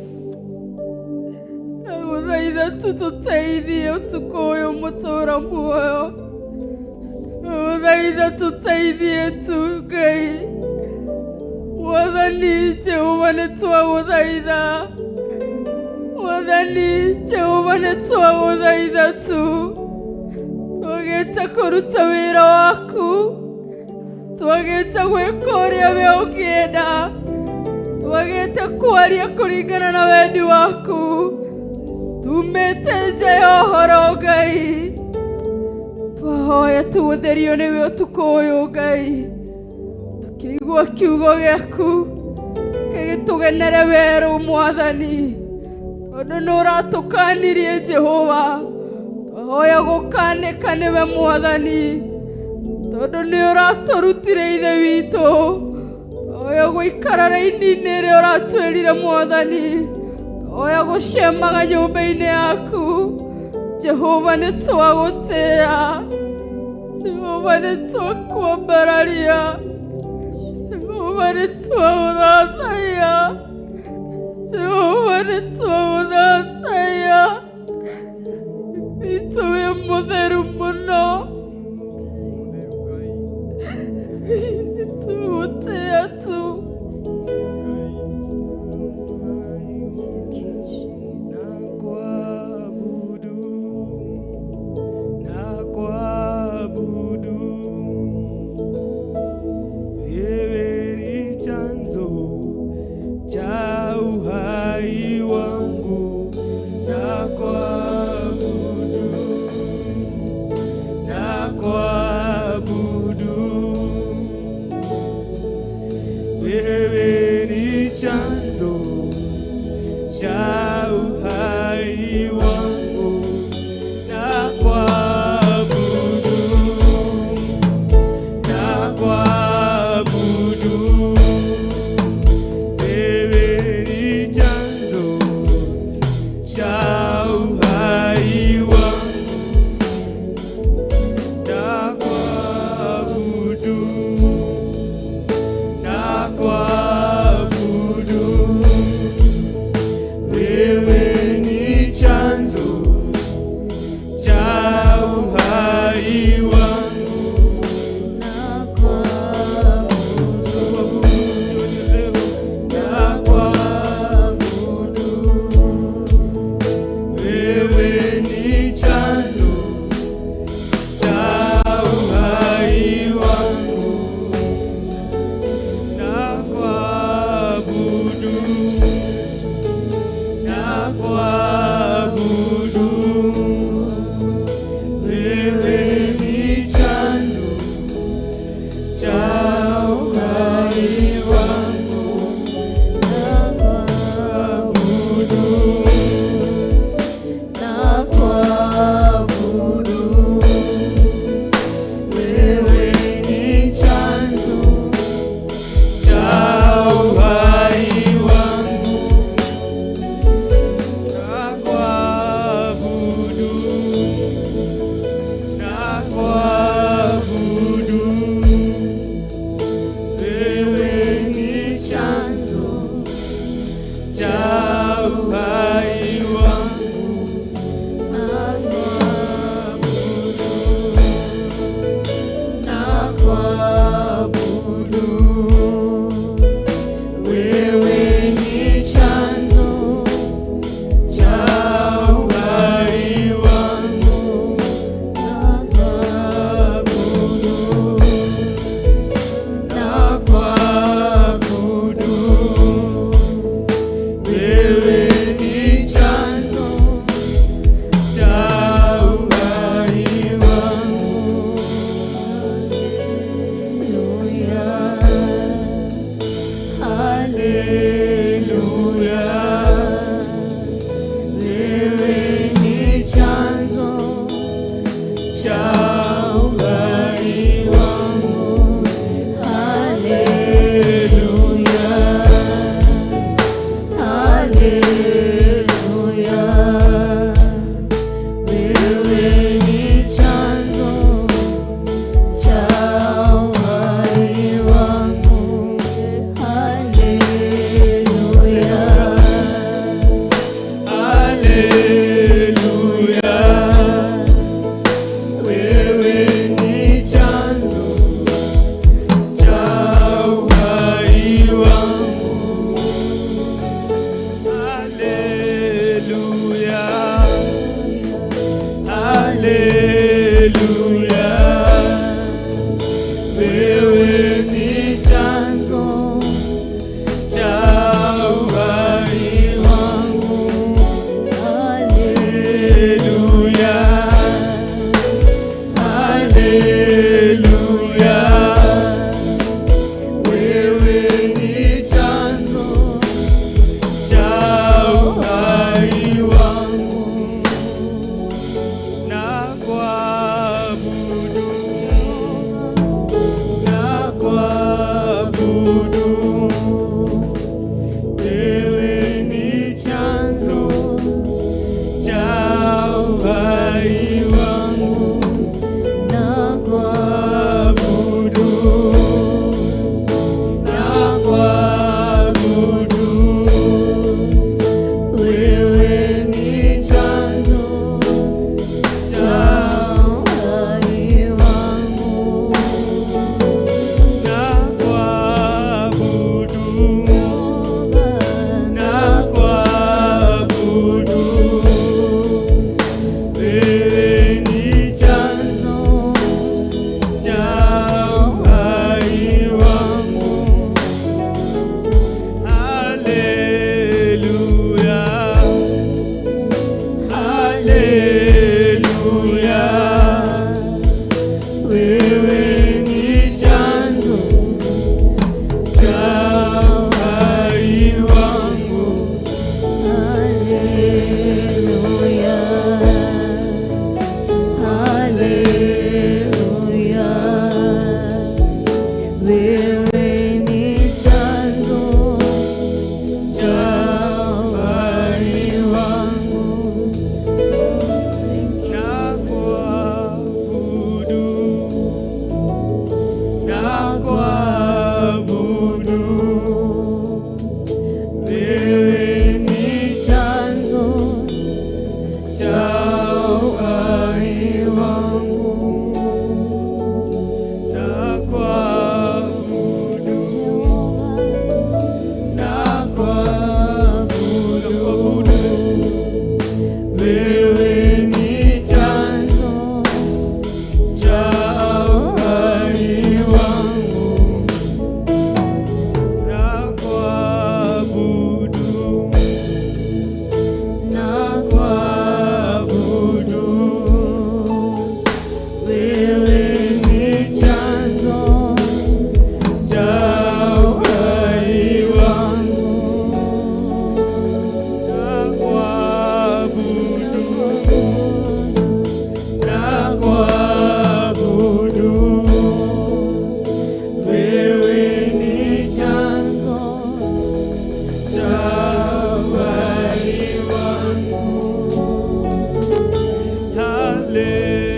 ndagũthaitha tu tũteithie ũtukũ ũyũ mũtũũra muoyo, ndagũthaitha tũteithie tu Ngai Mwathani Jehova nĩ twagũthaitha, Mwathani Jehova nĩ twagũthaitha tu tũgĩte kũruta wĩra waku. Twagĩte gwĩka ũrĩa we ũngĩenda, twagĩte kwaria kũringana na wendi waku, tumĩte nja ya ũhoro Ngai. Twahoya tũgũtherio nĩwe ũtukũ ũyũ Ngai, tũkĩigua kiugo gĩaku gĩgĩtũgenere werũ Mwathani, tondũ nĩ ũratũkanirie Jehova. Twahoya gũkanĩka nĩwe Mwathani, tondũ nĩ ũratũrutire Ithe witũ. Twahoya gũikara raini-inĩ ĩrĩa ũratwĩrire Mwathani, twahoya gũcemaga nyũmba-inĩ yaku Jehova. Nĩ twagũtĩĩa Jehova, nĩ twakwambararia Jehova, nĩ twagũthathaiya Jehova, nĩ twagũthathaiya witũ. Wĩ mũtheru mũno, tũgũtĩĩa tu. Thank you, Jesus. Nakuabudu, nakuabudu. Wewe ni chanzo cha uhai wangu. Nakuabudu, nakuabudu. Wewe ni chanzo cha uhai wangu. Nakuabudu, nakuabudu. Wewe ni chanzo cha uhai wangu. Nakuabudu, nakuabudu. Wewe ni chanzo cha uhai wangu. Nakuabudu. Wewe ni chanzo cha uhai wangu. Nakuabudu, nakuabudu. Wewe ni chanzo cha uhai wangu. Nakuabudu, Nakuabudu. Wewe ni chanzo cha uhai wangu. Nakuabudu, nakuabudu. Wewe ni chanzo cha uhai wangu. Nakuabudu, nakuabudu. Wewe ni chanzo cha uhai wangu. Nakuabudu, Nakuabudu. Wewe ni chanzo cha uhai wangu. Hallelujah. Wewe ni chanzo cha uhai wangu. Nakuabudu, nakuabudu. Wewe ni Chanzo cha uhai wangu. Nakuabudu, nakuabudu. Wewe ni chanzo cha uhai wangu. Nakuabudu, nakuabudu. Wewe ni chanzo Cha uhai wangu. Nakuabudu, nakuabudu. Wewe ni chanzo cha uhai wangu.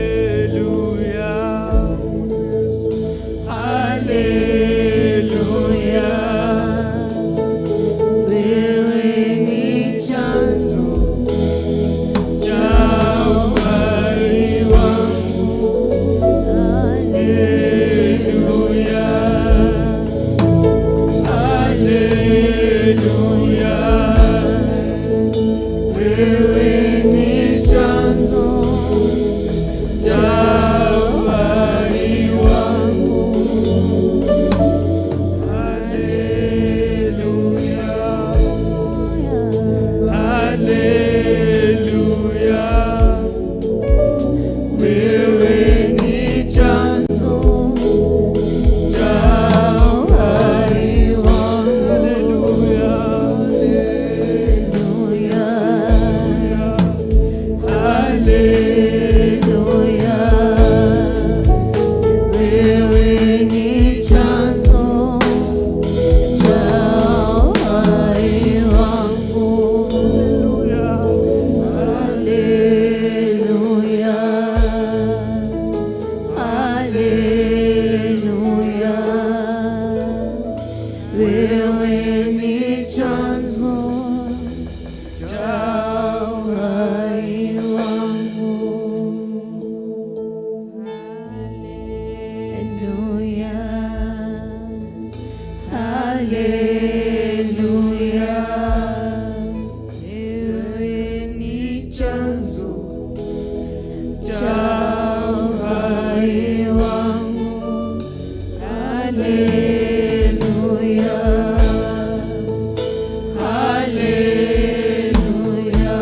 Haleluya, haleluya. Wewe ni chanzo Cha uhai wangu. Haleluya, haleluya. Wewe ni chanzo cha uhai wangu. Haleluya, haleluya. Wewe ni chanzo cha uhai wangu. Haleluya, Haleluya. Wewe ni chanzo cha uhai wangu. Haleluya. Haleluya. Wewe ni chanzo cha uhai wangu. Haleluya. Haleluya. Wewe ni chanzo cha uhai wangu. Haleluya. Haleluya.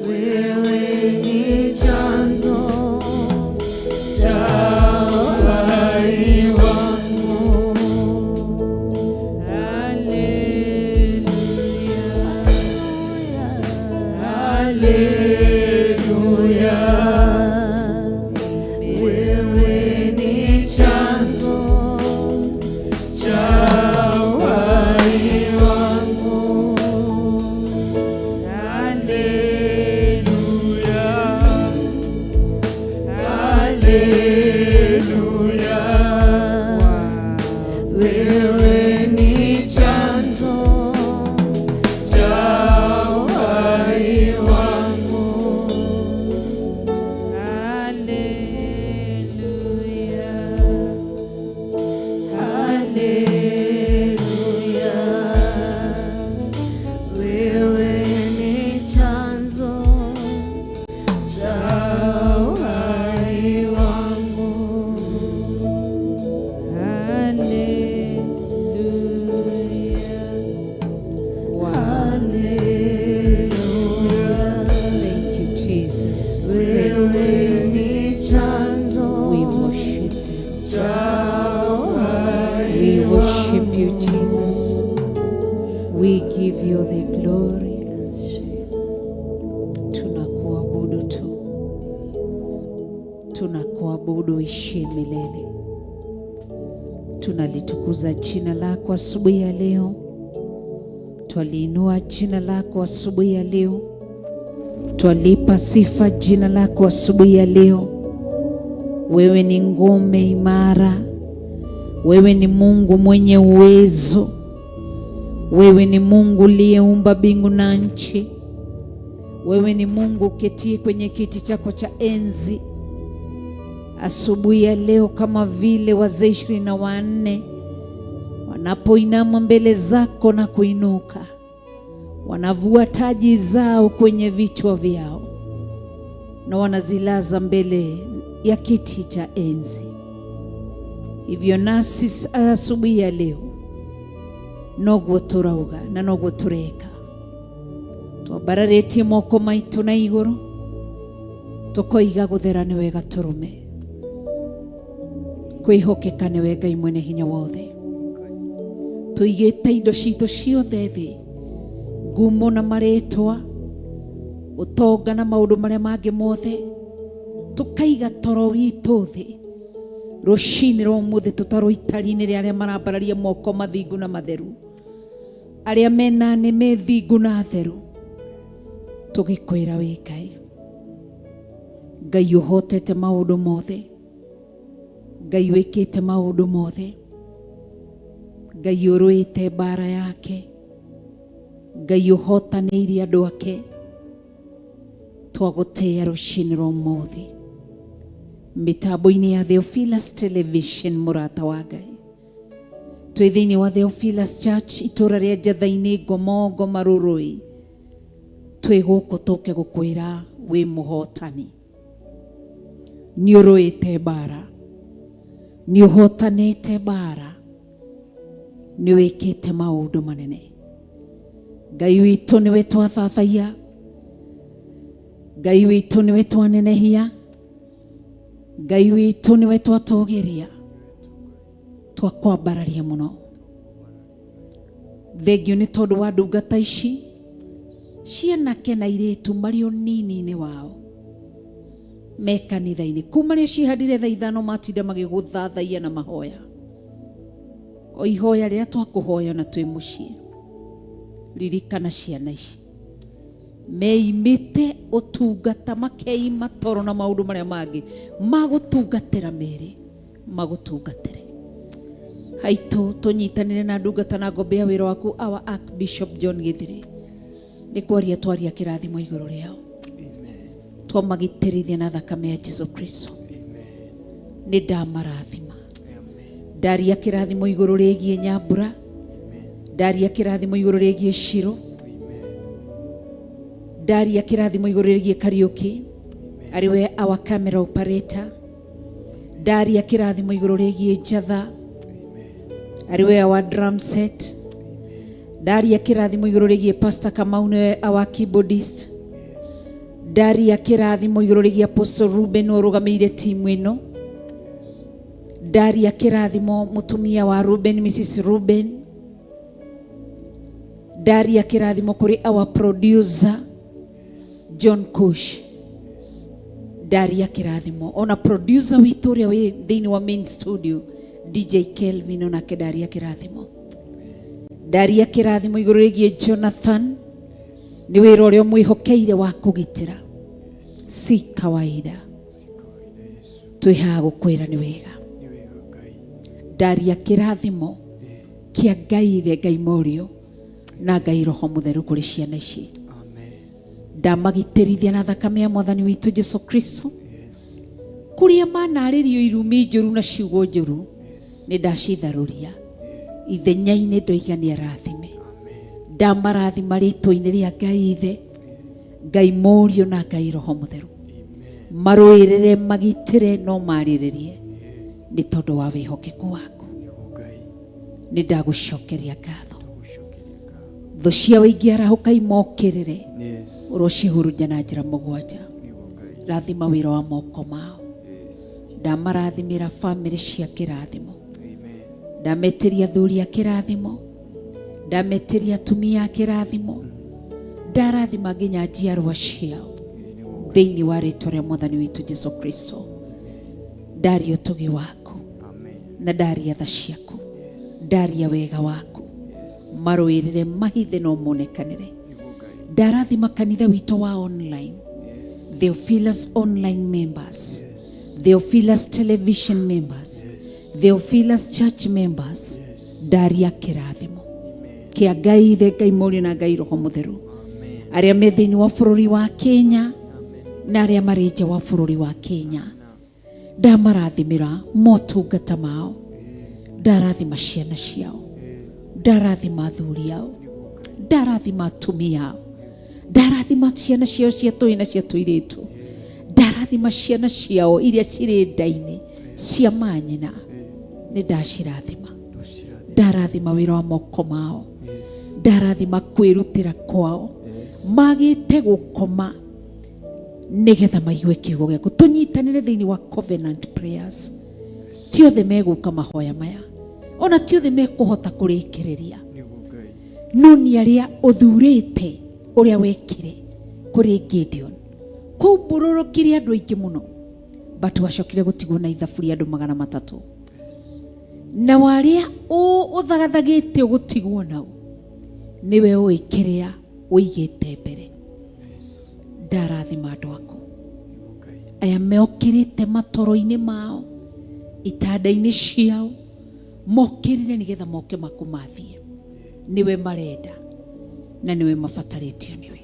Wewe ni chanzo cha uhai wangu. Haleluya. Haleluya. Wewe ni chanzo Cha uhai wangu. Haleluya, haleluya. Wewe ni chanzo Cha uhai wangu. Haleluya. Haleluya. Wewe ni chanzo cha uhai wangu. Haleluya. Haleluya. Thank you, Jesus. Thank Wewe you. ni chanzo We worship you. Cha uhai We worship you, Jesus. We give you the glory. Tunakuabudu tu, tunakuabudu ishie milele. Tunalitukuza jina lako asubuhi ya leo, twaliinua jina lako asubuhi ya leo, twalipa sifa jina lako asubuhi ya leo. Wewe ni ngome imara, wewe ni Mungu mwenye uwezo, wewe ni Mungu uliyeumba mbingu na nchi, wewe ni Mungu uketie kwenye kiti chako cha enzi. Asubuhi ya leo, kama vile wazee 24 wanapoinama mbele zako na kuinuka, wanavua taji zao kwenye vichwa vyao na wanazilaza mbele ya kiti cha enzi, hivyo nasi asubuhi ya leo noguo turauga na noguo tureka, twambararĩtie moko maitũ na igũrũ, tũkoiga gũthera nĩ wega, tũrũme kwĩhokeka nĩwe Ngai mwene hinya wothe. Tũigĩte indo citũ ciothe thĩ, ngumo na marĩtwa, ũtonga na maũndũ marĩa mangĩ mothe, tũkaiga toro witũ thĩ rũcinĩ rwa ũmũthĩ, tũtarwo itari-inĩ rĩa arĩa marambararia moko mathingu na matheru, arĩa mena nĩ methingu na theru, tũgĩkwĩra wĩ Ngai, Ngai ũhotete maũndũ mothe, Ngai wĩkĩte maũndũ mothe, Ngai ũrũĩte mbara yake, Ngai ũhotanĩirie andũ ake. Twagũtĩĩa rũcinĩ rwa ũmũthĩ mĩtambo-inĩ ya Theophilus Television, mũrata wa Ngai. Twĩ thĩinĩ wa Theophilus Church, itũra rĩa Njatha-inĩ, Ngomongo Marũrũi. Twĩ gũkũ tũke gũkwĩra wĩ mũhotani, nĩ ũrũĩte mbara, nĩ ũhotanĩte mbara, nĩ wĩkĩte maũndũ manene. Ngai witũ, nĩwe twathathaiya. Ngai witũ, nĩwe twanenehia. Ngai witũ, nĩwe twatũgĩria, twakwambararia mũno. Thengio nĩ tondũ wa ndungata ici cianake na irĩtu marĩ ũnini-inĩ wao me kanitha-inĩ, kuma rĩa cihandire thaa 5, matinda magĩgũthathaia na mahoya, o ihoya rĩrĩa twakũhoya na twĩ mũciĩ. Ririkana ciana ici meimĩte ũtungata, makeima toro na maũndũ marĩa mangĩ magũtungatĩra, merĩ magũtungatĩre haitũ. Tũnyitanĩre na ndungata na ngombe ya wĩra waku, our Archbishop John Githire, nĩ kwaria twaria kĩrathimo igũrũ rĩao, twamagitĩrithia na thakame ya Jesu Kristo. Nĩ ndamarathima, ndaria kĩrathimo igũrũ rĩgiĩ Nyambura, ndaria kĩrathimo igũrũ rĩgiĩ Shiro, ndaria kĩrathimo igũrũ rĩgiĩ Kariũki arĩ we our camera operator, ndaria kĩrathimo igũrũ rĩgiĩ Njatha arĩ we our drum set, ndaria kĩrathimo igũrũ rĩgiĩ Pastor Kamau, nĩwe our keyboardist, ndaria kĩrathimo igũrũ rĩgiĩ Apostle Ruben ũrũgamĩire timu ĩno, ndaria kĩrathimo mũtumia wa Ruben, Mrs Ruben, ndaria kĩrathimo kũrĩ our producer John Kush, ndaria kĩrathimo ona producer witũ ũrĩa wĩ thĩinĩ wa main studio, DJ Kelvin, onake ndaria kĩrathimo. Ndaria kĩrathimo igũrũ rĩgiĩ Jonathan, nĩ wĩra ũrĩa ũmwĩhokeire wa kũgitĩra. Si kawaida, twĩ haha gũkwĩra nĩ wega. Ndaria kĩrathimo kĩa Ngai Ithe, Ngai Mũriũ na Ngai Roho Mũtheru kũrĩ ciana ici. Ndamagitĩrithia na thakame ya Mwathani witũ Jesu Kristo. Kũrĩa manarĩrio irumi njũru na ciugo njũru, nĩ ndacitharũria, ithenya-inĩ ndoiga nĩ arathime. Ndamarathima rĩtwa-inĩ rĩa Ngai Ithe, Ngai Mũriũ na Ngai Roho Mũtheru. Marũĩrĩre, magitĩre, no marĩrĩrie nĩ tondũ wa wĩhokeku waku. Nĩ ndagũcokeria ngatho. Thũ ciao ingĩarahũka imokĩrĩre, ũrocihurunja na njĩra mũgwanja. Rathima wĩra wa moko mao. Ndamarathimĩra bamĩrĩ cia kĩrathimo, ndametĩria athuri a kĩrathimo, ndametĩria atumia a kĩrathimo, ndarathima nginya njiarwa ciao thĩinĩ wa rĩtwa rĩa Mwathani witũ Jesu Kristo. Ndaria ũtugi waku. Na ndaria tha ciaku, ndaria wega waku, marũĩrĩre mahithe no monekanĩre. Ndarathima kanitha witũ wa online, Theophilus online members, Theophilus television members, Theophilus church members, ndaria kĩrathimo kĩa Ngai Ithe, Ngai Mũriũ na Ngai Roho Mũtheru, arĩa me thĩinĩ wa bũrũri wa Kenya na arĩa marĩ nja wa bũrũri wa Kenya. Ndamarathimĩra motungata mao, ndarathima ciana ciao, ndarathima athuri ao, ndarathima atumia ao, ndarathima ciana ciao cia tũhĩĩ na cia tũirĩtu, ndarathima ciana ciao iria cirĩ nda-inĩ cia manyina, nĩ ndacirathima. Ndarathima wĩra wa moko mao, ndarathima kwĩrutĩra kwao, magĩte gũkoma nĩgetha maigue kiugo gĩaku. Tũnyitanĩre thĩinĩ wa covenant prayers. Ti othe megũka mahoya maya, ona ti othe mekũhota kũrĩkĩrĩria, no nĩ arĩa ũthurĩte ũrĩa wekire kũrĩ Gideon. Kũu mbũrũrũkire andũ aingĩ mũno, but wacokire gũtigwo na ithabu rĩa andũ 300, na warĩa ũthagathagĩte ũgũtigwo nao nĩwe ũĩ kĩrĩa ũigĩte mbere. Ndarathima andũ aku aya mokĩrĩte matoro-inĩ mao, itanda-inĩ ciao, mokĩrire nĩgetha moke makũmathie. Nĩwe marenda na nĩwe mabatarĩtio nĩwe.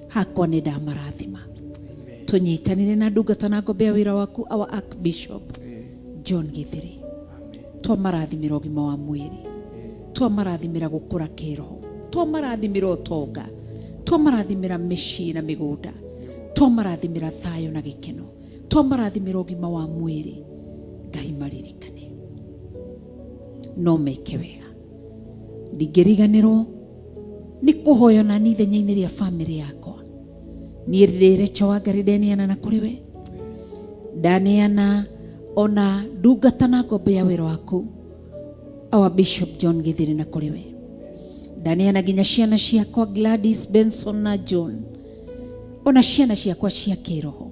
Hakwa nĩ ndamarathima. Tũnyitanĩre na ndungata na ngombe ya wĩra waku, our Archbishop John Githiri. Twamarathimĩra ũgima wa mwĩrĩ, twamarathimĩra gũkũra kĩroho, twamarathimĩra ũtonga, twamarathimĩra mĩciĩ na mĩgũnda, twamarathimĩra thayũ na gĩkeno, twamarathimĩra ũgima wa mwĩrĩ. Ngai maririkane no meke wega. Ndingĩriganĩrwo nĩ kũhoya na ni ithenya-inĩ rĩa bamĩrĩ yakwa. Niĩ ndĩ Rachel Wangari, ndeneana na kũrĩ we, ndaneana ona ndungata na ngombo ya wĩra waku, our Bishop John Githiri, na kũrĩ we ndaneana nginya ciana ciakwa Gladys, Benson na John, ona ciana ciakwa cia kĩroho.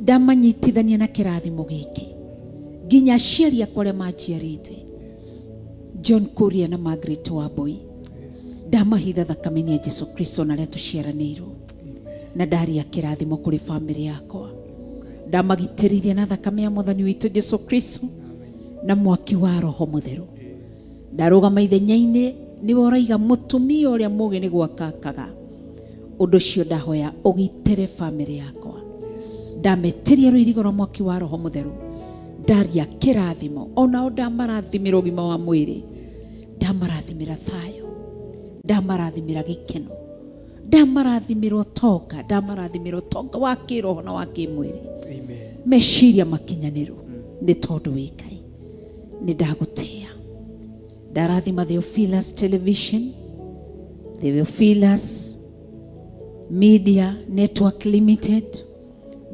Ndamanyitithania na kĩrathimo gĩkĩ, nginya aciari akwa arĩa manjiarĩte, John Kuria na Margaret Wambui, ndamahitha thakame-inĩ ya Jesu Kristo na arĩa tũciaranĩirwo, na ndaria kĩrathimo kũrĩ bamĩrĩ yakwa. Ndamagitĩrithia na thakame ya mwathani witũ Jesu Kristo na mwaki wa Roho Mũtheru. Ndarũgama ithenya-inĩ nĩwe ũraiga mũtumia ũrĩa mũũgĩ nĩ gwaka akaga. Ũndũ ũcio ndahoya ũgitĩre bamĩrĩ yakwa. Ndametĩria rũirigo rwa mwaki wa Roho Mũtheru, ndaria kĩrathimo, onao ndamarathimĩra ũgima wa mwĩrĩ, ndamarathimĩra thayũ, ndamarathimĩra gĩkeno, ndamarathimĩra ũtonga, ndamarathimĩra ũtonga wa kĩroho na wa kĩmwĩrĩ, meciria makinyanĩru, nĩ tondũ wĩ Ngai. Nĩ ndagũtĩĩa. Ndarathima Theophilus Television, Theophilus Media Network Limited,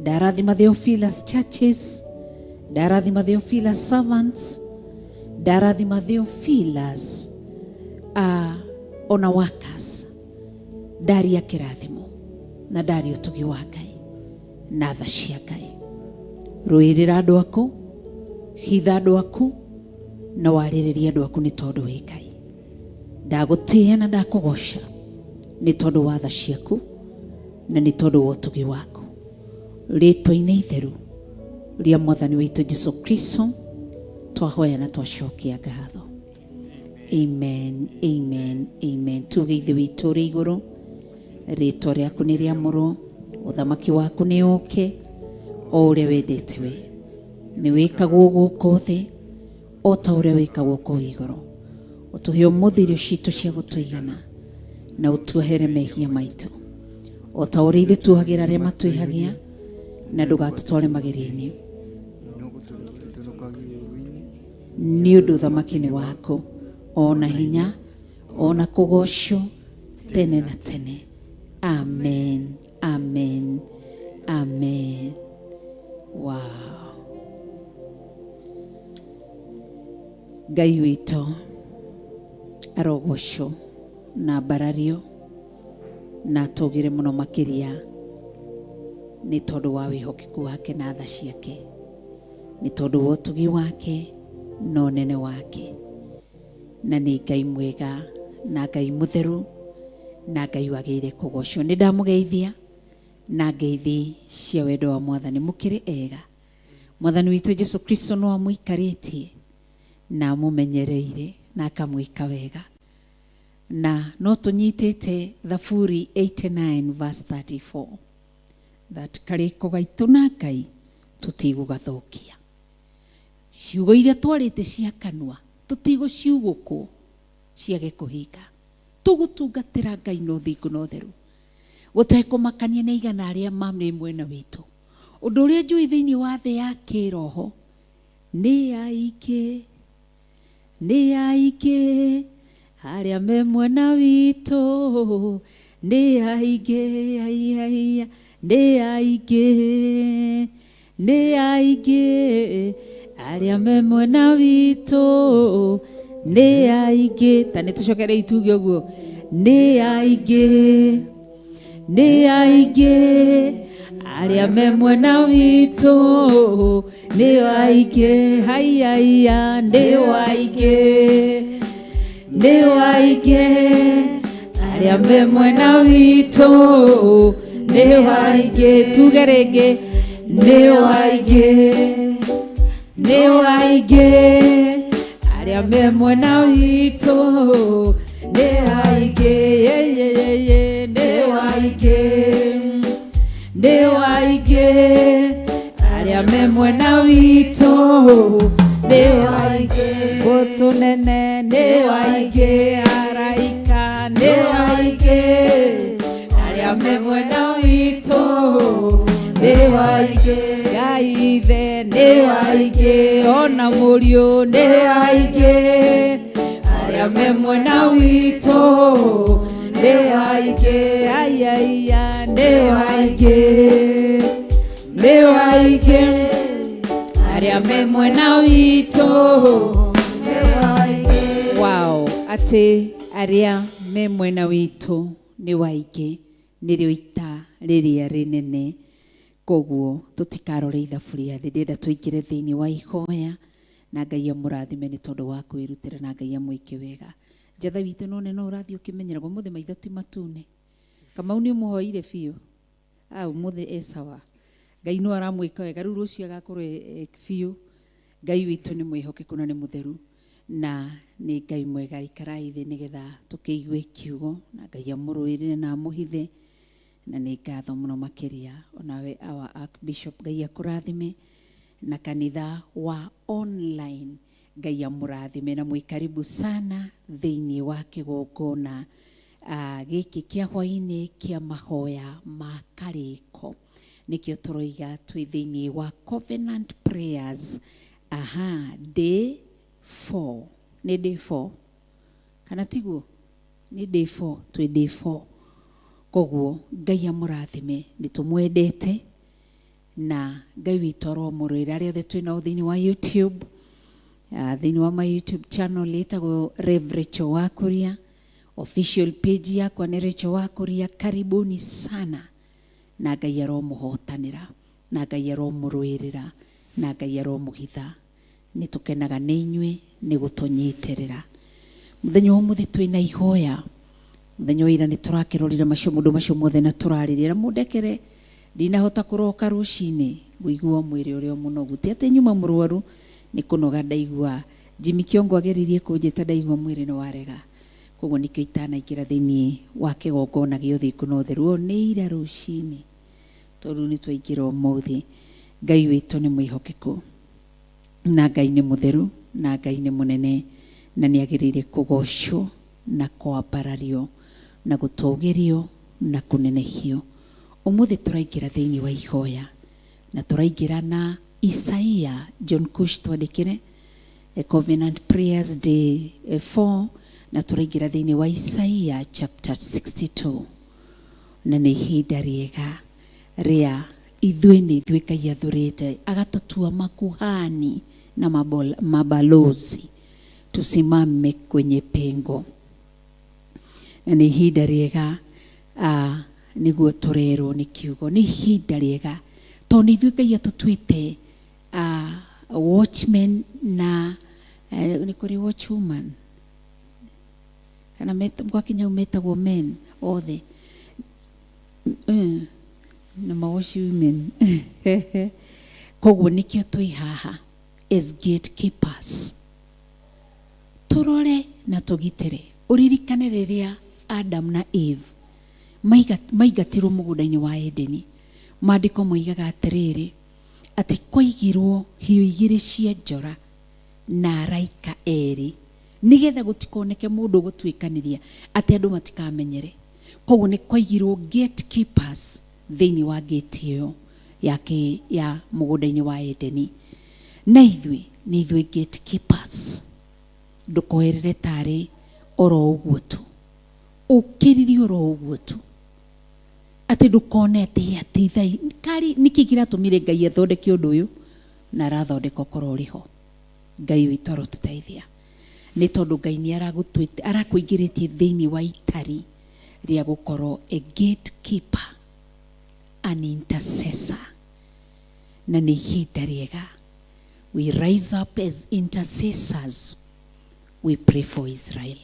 ndarathima Theophilus Churches, ndarathima Theophilus Servants, ndarathima Theophilus ona workers. Ndaria kĩrathimo na ndaria ũtugi wa Ngai na tha cia Ngai. Rũĩrĩra andũ aku, hitha andũ aku na warĩrĩria andũ aku, nĩ tondũ wĩ Ngai. Ndagũtĩĩa na ndakũgoca nĩ tondũ wa tha ciaku na nĩ tondũ wa ũtugi waku, rĩtwa-inĩ itheru rĩa mwathani witũ Jesu Kristo twahoya na twacokia ngatho. Amen, amen, amen. Tuge: Ithe witũ ũrĩ igũrũ, rĩtwa rĩaku nĩ rĩamũrwo, ũthamaki waku nĩ ũke, o ũrĩa wendete we nĩ wĩkagwo gũkũ thĩ o ta ũrĩa wĩkagwo kũu igũrũ. Ũtũhe ũmũthĩ irio citũ cia gũtũigana, na ũtuohere mehia maitũ o ta ũrĩa ithuĩ tuohagĩra arĩa matwĩhagia, na ndũgatũtware magerio-inĩ, nĩ ũndũ ũthamaki nĩ waku, ona hinya, ona kũgocwo tene na tene. Amen, amen, amen. Wow. Ngai witũ arogocwo na mbarario na atũgĩre mũno makĩria nĩ tondũ wa wĩhokeku wake na tha ciake. Nĩ tondũ wa ũtugi wake na ũnene wake. Na nĩ Ngai mwega na Ngai mũtheru na Ngai wagĩrĩire kũgocwo. Nĩ ndamũgeithia na ngeithi cia wendo wa Mwathani. Mũkĩrĩ ega. Mwathani witũ Jesu Kristo no amũikarĩtie na amũmenyereire na akamwĩka wega. Na no tũnyitĩte Thaburi 89 verse 34 that karĩko gaitũ na Ngai tũtigũgathũkia. Ciugo iria twarĩte cia kanua tũtigũciugũkwo ciage kũhinga. Tũgũtungatĩra Ngai na ũthingu na ũtheru gũtekũmakania nĩ aigana arĩa marĩ mwena witũ. Ũndũ ũrĩa njũĩ thĩinĩ wa thĩ ya kĩroho nĩ aingĩ, nĩ aingĩ arĩa me mwena witũ, nĩ aingĩ, ai, ai, nĩ aingĩ, nĩ aingĩ arĩa me mwena witũ, nĩ aingĩ. Ta nĩ tũcokere ituge ũguo, nĩ aingĩ, nĩ aingĩ arĩa me mwena witũ, nĩ aingĩ, haiya, nĩ aingĩ, nĩ aingĩ arĩa me mwena witũ, nĩ aingĩ. Tuge rĩngĩ, nĩ aingĩ, nĩ aingĩ arĩa me mwena witũ, nĩ aingĩ, ye, ye, ye, ye, nĩ aingĩ, nĩ aingĩ arĩa me mwena witũ, nĩ aingĩ. Mbũtũ nene nĩ aingĩ, araika nĩ aingĩ arĩa me mwena witũ, nĩ aingĩ. Ngai Ithe nĩ aingĩ, ona Mũriũ nĩ aingĩ arĩa me mwena witũ, nĩ aingĩ, ai, ai, ai, nĩ aingĩ, nĩ aingĩ arĩa me mwena witũ. Wow, atĩ arĩa me mwena witũ nĩ waingĩ, nĩrĩo ita rĩrĩa rĩnene. Koguo tũtikarore ithabu rĩa thĩ, ndĩrenda tũingĩre thĩinĩ wa ihoya na Ngai amũrathime nĩ tondũ wa kwĩrutĩra na Ngai amwĩke wega. Njatha witũ no nene ũrathiĩ ũkĩmenyeragwo ũmũthĩ maitho ti matune. Kamau nĩ ũmũhoire biũ. Ah, ũmũthĩ e sawa. Ngai no aramwĩka wega, rĩu rũciũ agakorwo e biũ. Ngai witũ nĩ mwĩhokeku na nĩ mũtheru na nĩ Ngai mwega. Ikarai thĩ nĩgetha tũkĩigue kiugo na Ngai amũrũĩrĩre na amũhithe, na nĩ ngatho mũno makĩria onawe our Archbishop Ngai akũrathime na kanitha wa online Ngai amũrathime na mwĩ karibu sana thĩinĩ wa kĩgongona gĩkĩ kĩa hwainĩ kĩa mahoya ma karĩko. Nĩkĩo tũroiga twĩ thĩinĩ wa Covenant Prayers, aha, day 4, nĩ day 4 kana tiguo? Nĩ day 4, twĩ day 4. Koguo Ngai amũrathime, nĩ tũmwendete na Ngai witũ aromũrũĩra. Arĩa othe twĩ nao thĩinĩ wa YouTube, thĩinĩ wa my YouTube channel ĩtagwo Rev Rachel Wakuria, official page yakwa nĩ Rachel Wakuria. Karibuni sana na Ngai aromũhotanĩra na Ngai aromũrũĩrĩra na Ngai aromũhitha. Nĩ tũkenaga nĩ inyuĩ nĩ gũtũnyitĩrĩra. Mũthenya wa ũmũthĩ twĩna ihoya. Mũthenya wa ira nĩ tũrakĩrorire macio mũndũ macio mothe na tũrarĩrĩra. Mũndekere ndinahota kũroka rũcinĩ ngũigua mwĩrĩ ũrĩa mũnogu, ti atĩ nyuma mũrwaru, nĩ kũnoga ndaigua. Jimmy Kiongo ageririe kũnjĩta ndaigua mwĩrĩ nĩ warega, koguo nĩkĩo itanaingĩra thĩinĩ wa kĩgongona gĩa ũthingu na ũtheru. O nĩ ira rũcinĩ tondũ nĩ twaingĩra ũmũthĩ. Ngai witũ nĩ mwĩhokeku na Ngai nĩ mũtheru na Ngai nĩ mũnene na nĩ agĩrĩire kũgocwo na kwambarario na gũtũgĩrio na kũnenehio. Ũmũthĩ tũraingĩra thĩinĩ wa ihoya na tũraingĩra na Isaia. John Cush twandĩkĩre Covenant Prayers Day 4, na tũraingĩra thĩinĩ wa Isaia chapter 62, na nĩ ihinda rĩega rĩa ithuĩ nĩ ithuĩ Ngai athurĩte agatũtua makuhani na mabalozi, tusimame kwenye pengo, na nĩ ihinda rĩega nĩguo tũrerwo nĩ kiugo. Nĩ ihinda rĩega tondũ nĩ ithuĩ Ngai atũtuĩte Watchmen na nĩ kũrĩ watchwoman kana gwakinya hau metagwo men othe. Na ma watchwomen. Koguo nĩkĩo twĩ haha as gatekeepers, tũrore na tũgitĩre. Ũririkane rĩrĩa Adam na Eve maingatirwo mũgũnda-inĩ wa Edeni, maandĩko moigaga atĩrĩrĩ, atĩ kwaigirwo hiũ igĩrĩ cia njora na araika erĩ, nĩgetha gũtikoneke mũndũ ũgũtuĩkanĩria, atĩ andũ matikamenyere. Koguo nĩ kwaigirwo gatekeepers thĩinĩ wa gate ĩyo ya mũgũnda-inĩ wa Edeni. Na ithuĩ nĩ ithuĩ gatekeepers. Ndũkoerere tarĩ oro ũguo tu, ũkĩrire oro ũguo tu, atĩ ndũkone atĩ thai kari nĩkĩ kĩratũmire Ngai athondeke ũndũ ũyũ na arathondeka ũkorwo ũrĩ ho. Ngai witũ arotũteithia, nĩ tondũ Ngai nĩ aragũtuĩte, arakũingĩrĩtie thĩinĩ wa itari rĩa gũkorwo a gatekeeper, an intercessor. Na nĩ ihinda rĩega we rise up as intercessors, we pray for Israel.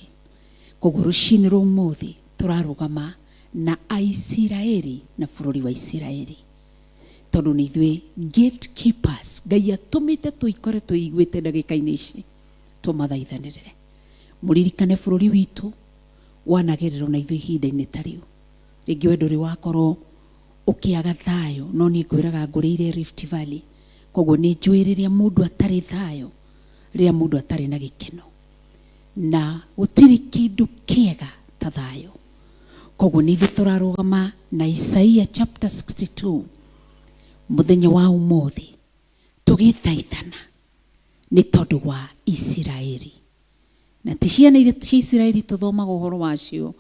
Koguo rũcinĩ rwa ũmũthĩ tũrarũgama na Aisiraeli na bũrũri wa Isiraeli, tondũ nĩ ithuĩ gatekeepers. Ngai atũmĩte tũikore tũiguĩte ndagĩka-inĩ ici tũmathaithanĩrĩre. Mũririkane bũrũri witũ wanagererwo na ithuĩ ihinda-inĩ ta rĩu. Rĩngĩ we ndũrĩ wakorwo ũkĩaga thayũ, no niĩ ngwĩraga ngũrĩire Rift Valley, koguo nĩ njũĩ rĩrĩa mũndũ atarĩ thayũ, rĩrĩa mũndũ atarĩ na gĩkeno, na gũtirĩ kĩndũ kĩega ta thayũ. Koguo nĩ ithuĩ tũrarũgama na Isaia chapter 62 mũthenya wa ũmũthĩ, tũgĩthaithana nĩ tondũ wa Isiraeli. Na ti ciana iria cia Isiraeli tũthomaga ũhoro wacio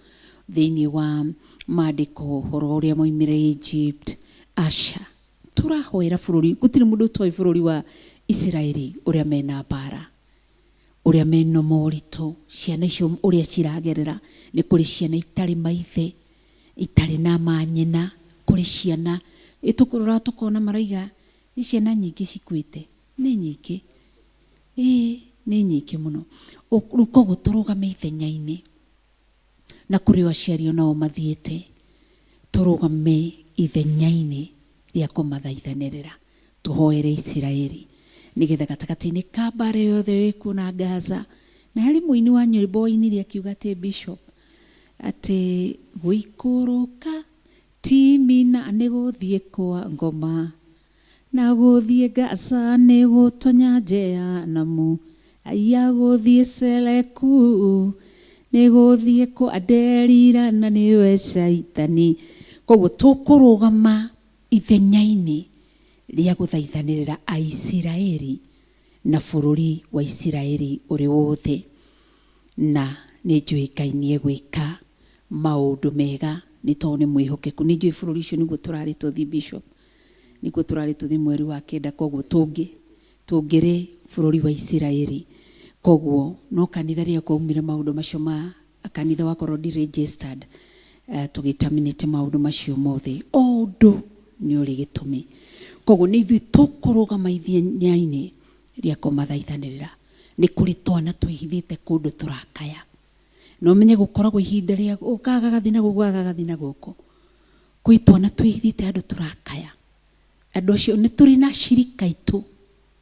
thĩinĩ wa maandĩko, ũhoro ũrĩa maumire Egypt. Aca, tũrahoera bũrũri. Gũtirĩ mũndũ ũtoĩ bũrũri wa Isiraeli, ũrĩa mena mbara, ũrĩa mena moritũ, ciana icio ũrĩa ciragerera. Nĩ kũrĩ ciana itarĩ maithe, itarĩ na manyina, kũrĩ ciana ĩtũkũrora tũkona maraiga nĩ ciana nyingĩ cikuĩte, nĩ nyingĩ, ĩĩ, nĩ nyingĩ mũno. Rĩu koguo tũrũgame ithenya-inĩ, na kũrĩ o aciari onao mathiĩte, tũrũgame ithenya-inĩ rĩa kũmathaithanĩrĩra, tũhoere Isiraeli, nĩgetha gatagatĩ-inĩ ka mbara yothe ĩkuo na Gaza. Na harĩ mũini wa nyĩmbo wainire akiuga atĩ, Bishop, atĩ gũikũrũka Timina nĩ gũthiĩ kwa ngoma, na gũthiĩ Gaza nĩ gũtonya Jehanamu, aya gũthiĩ Seleku nĩ gũthiĩ kwa Delila na nĩwe Caitani. Koguo tũkũrũgama ithenya-inĩ rĩa gũthaithanĩrĩra Aisiraeli na bũrũri wa Isiraeli ũrĩ wothe. Na nĩ njũĩ Ngai nĩ egwĩka maũndũ mega, nĩ tondũ nĩ mwĩhokeku. Nĩ njũĩ bũrũri ũcio nĩguo tũrarĩ tũthiĩ, Bishop, nĩguo tũrarĩ tũthiĩ mweri wa 9. Koguo tũngĩrĩ bũrũri wa Isiraeli. Koguo no kanitha rĩrĩa kwaumire maũndũ macio ma kanitha wakorwo ndi registered, tũgĩterminate maũndũ macio mothe. O ũndũ nĩ ũrĩ gĩtũmi. Koguo nĩ ithuĩ tũkũrũgama ithenya-inĩ rĩa kũmathaithanĩrĩra. Nĩ kũrĩ twana twĩhithĩte kũndũ tũrakaya, na ũmenye gũkoragwo ihinda rĩa gagathi na gũkũ, gagathi na gũkũ. Kwĩ twana twĩhithĩte andũ tũrakaya. Andũ acio nĩ tũrĩ na ashirika aitũ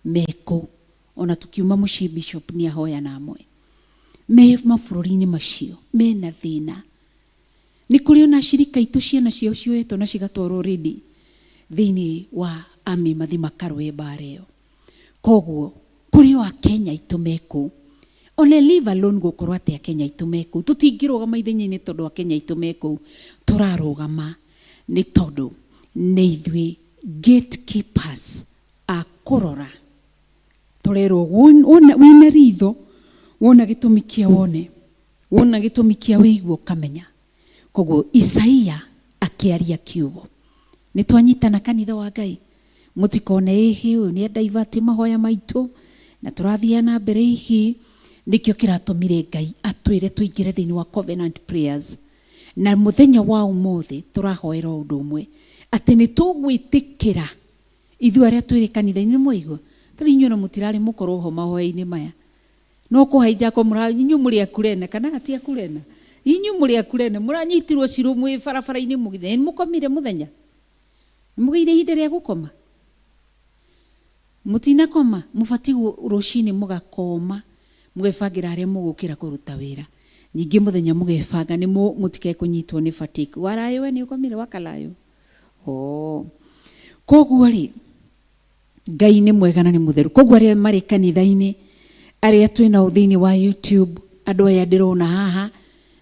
mekũu. Ona tukiuma mũciĩ, Bishop nĩ ahoya na amwe me mabũrũri-inĩ macio mena thĩna. Nĩ kũrĩ ona ashirika aitũ ciana ciao cioetwo na cigatwarwo ready thĩinĩ wa army, mathi makarũe mbara ĩyo. Koguo kũrĩ o Akenya aitũ mekũu. Ona leave alone gũkorwo atĩ Akenya aitũ mekũu, tũtingĩrũgama ithenya-inĩ tondũ Akenya aitũ mekũu. Tũrarũgama nĩ tondũ nĩ ithuĩ gatekeepers a kũrora. Tũrerwo wĩna ritho, wona gĩtũmi kĩa wone, wona gĩtũmi kĩa wĩigua ũkamenya. Koguo Isaia akĩaria kiugo, nĩ twanyitana kanitha wa Ngai. Mũtikone ĩhĩ ũyũ nĩ adivert mahoya maitũ na tũrathiĩ na mbere. Ihi nĩkĩo kĩratũmire Ngai atwĩre tũingĩre thĩinĩ wa covenant prayers. Na mũthenya wa ũmũthĩ tũrahoera ũndũ ũmwe, atĩ nĩ tũgwĩtĩkĩra ithuĩ arĩa twĩrĩ kanitha-inĩ. Nĩ mwaigua? Tarĩu inyuĩ ona mũtirarĩ mũkorwo ho mahoya-inĩ maya. No kũhaica ko mũra inyuĩ mũrĩ a Kurena kana ti a Kurena? Inyuĩ mũrĩ a Kurena mũranyitirwo cirũ mwĩ barabara-inĩ mũgĩthiĩ. Nĩ mũkomire mũthenya? Nĩ mũgĩire ihinda rĩa gũkoma? Mũtinakoma? Mũbatiĩ rũcinĩ mũgakoma mũgebangĩra harĩa mũgũkĩra kũruta wĩra. Ningĩ mũthenya mũgebanga nĩ mũtikae kũnyitwo nĩ fatigue. Warayo we nĩ ũkomire wakalayo? Oh. Koguo rĩ, Ngai nĩ mwega na nĩ mũtheru. Koguo arĩa marĩ kanitha-inĩ, arĩa twĩ nao thĩinĩ wa YouTube, andũ aya ndĩrona haha,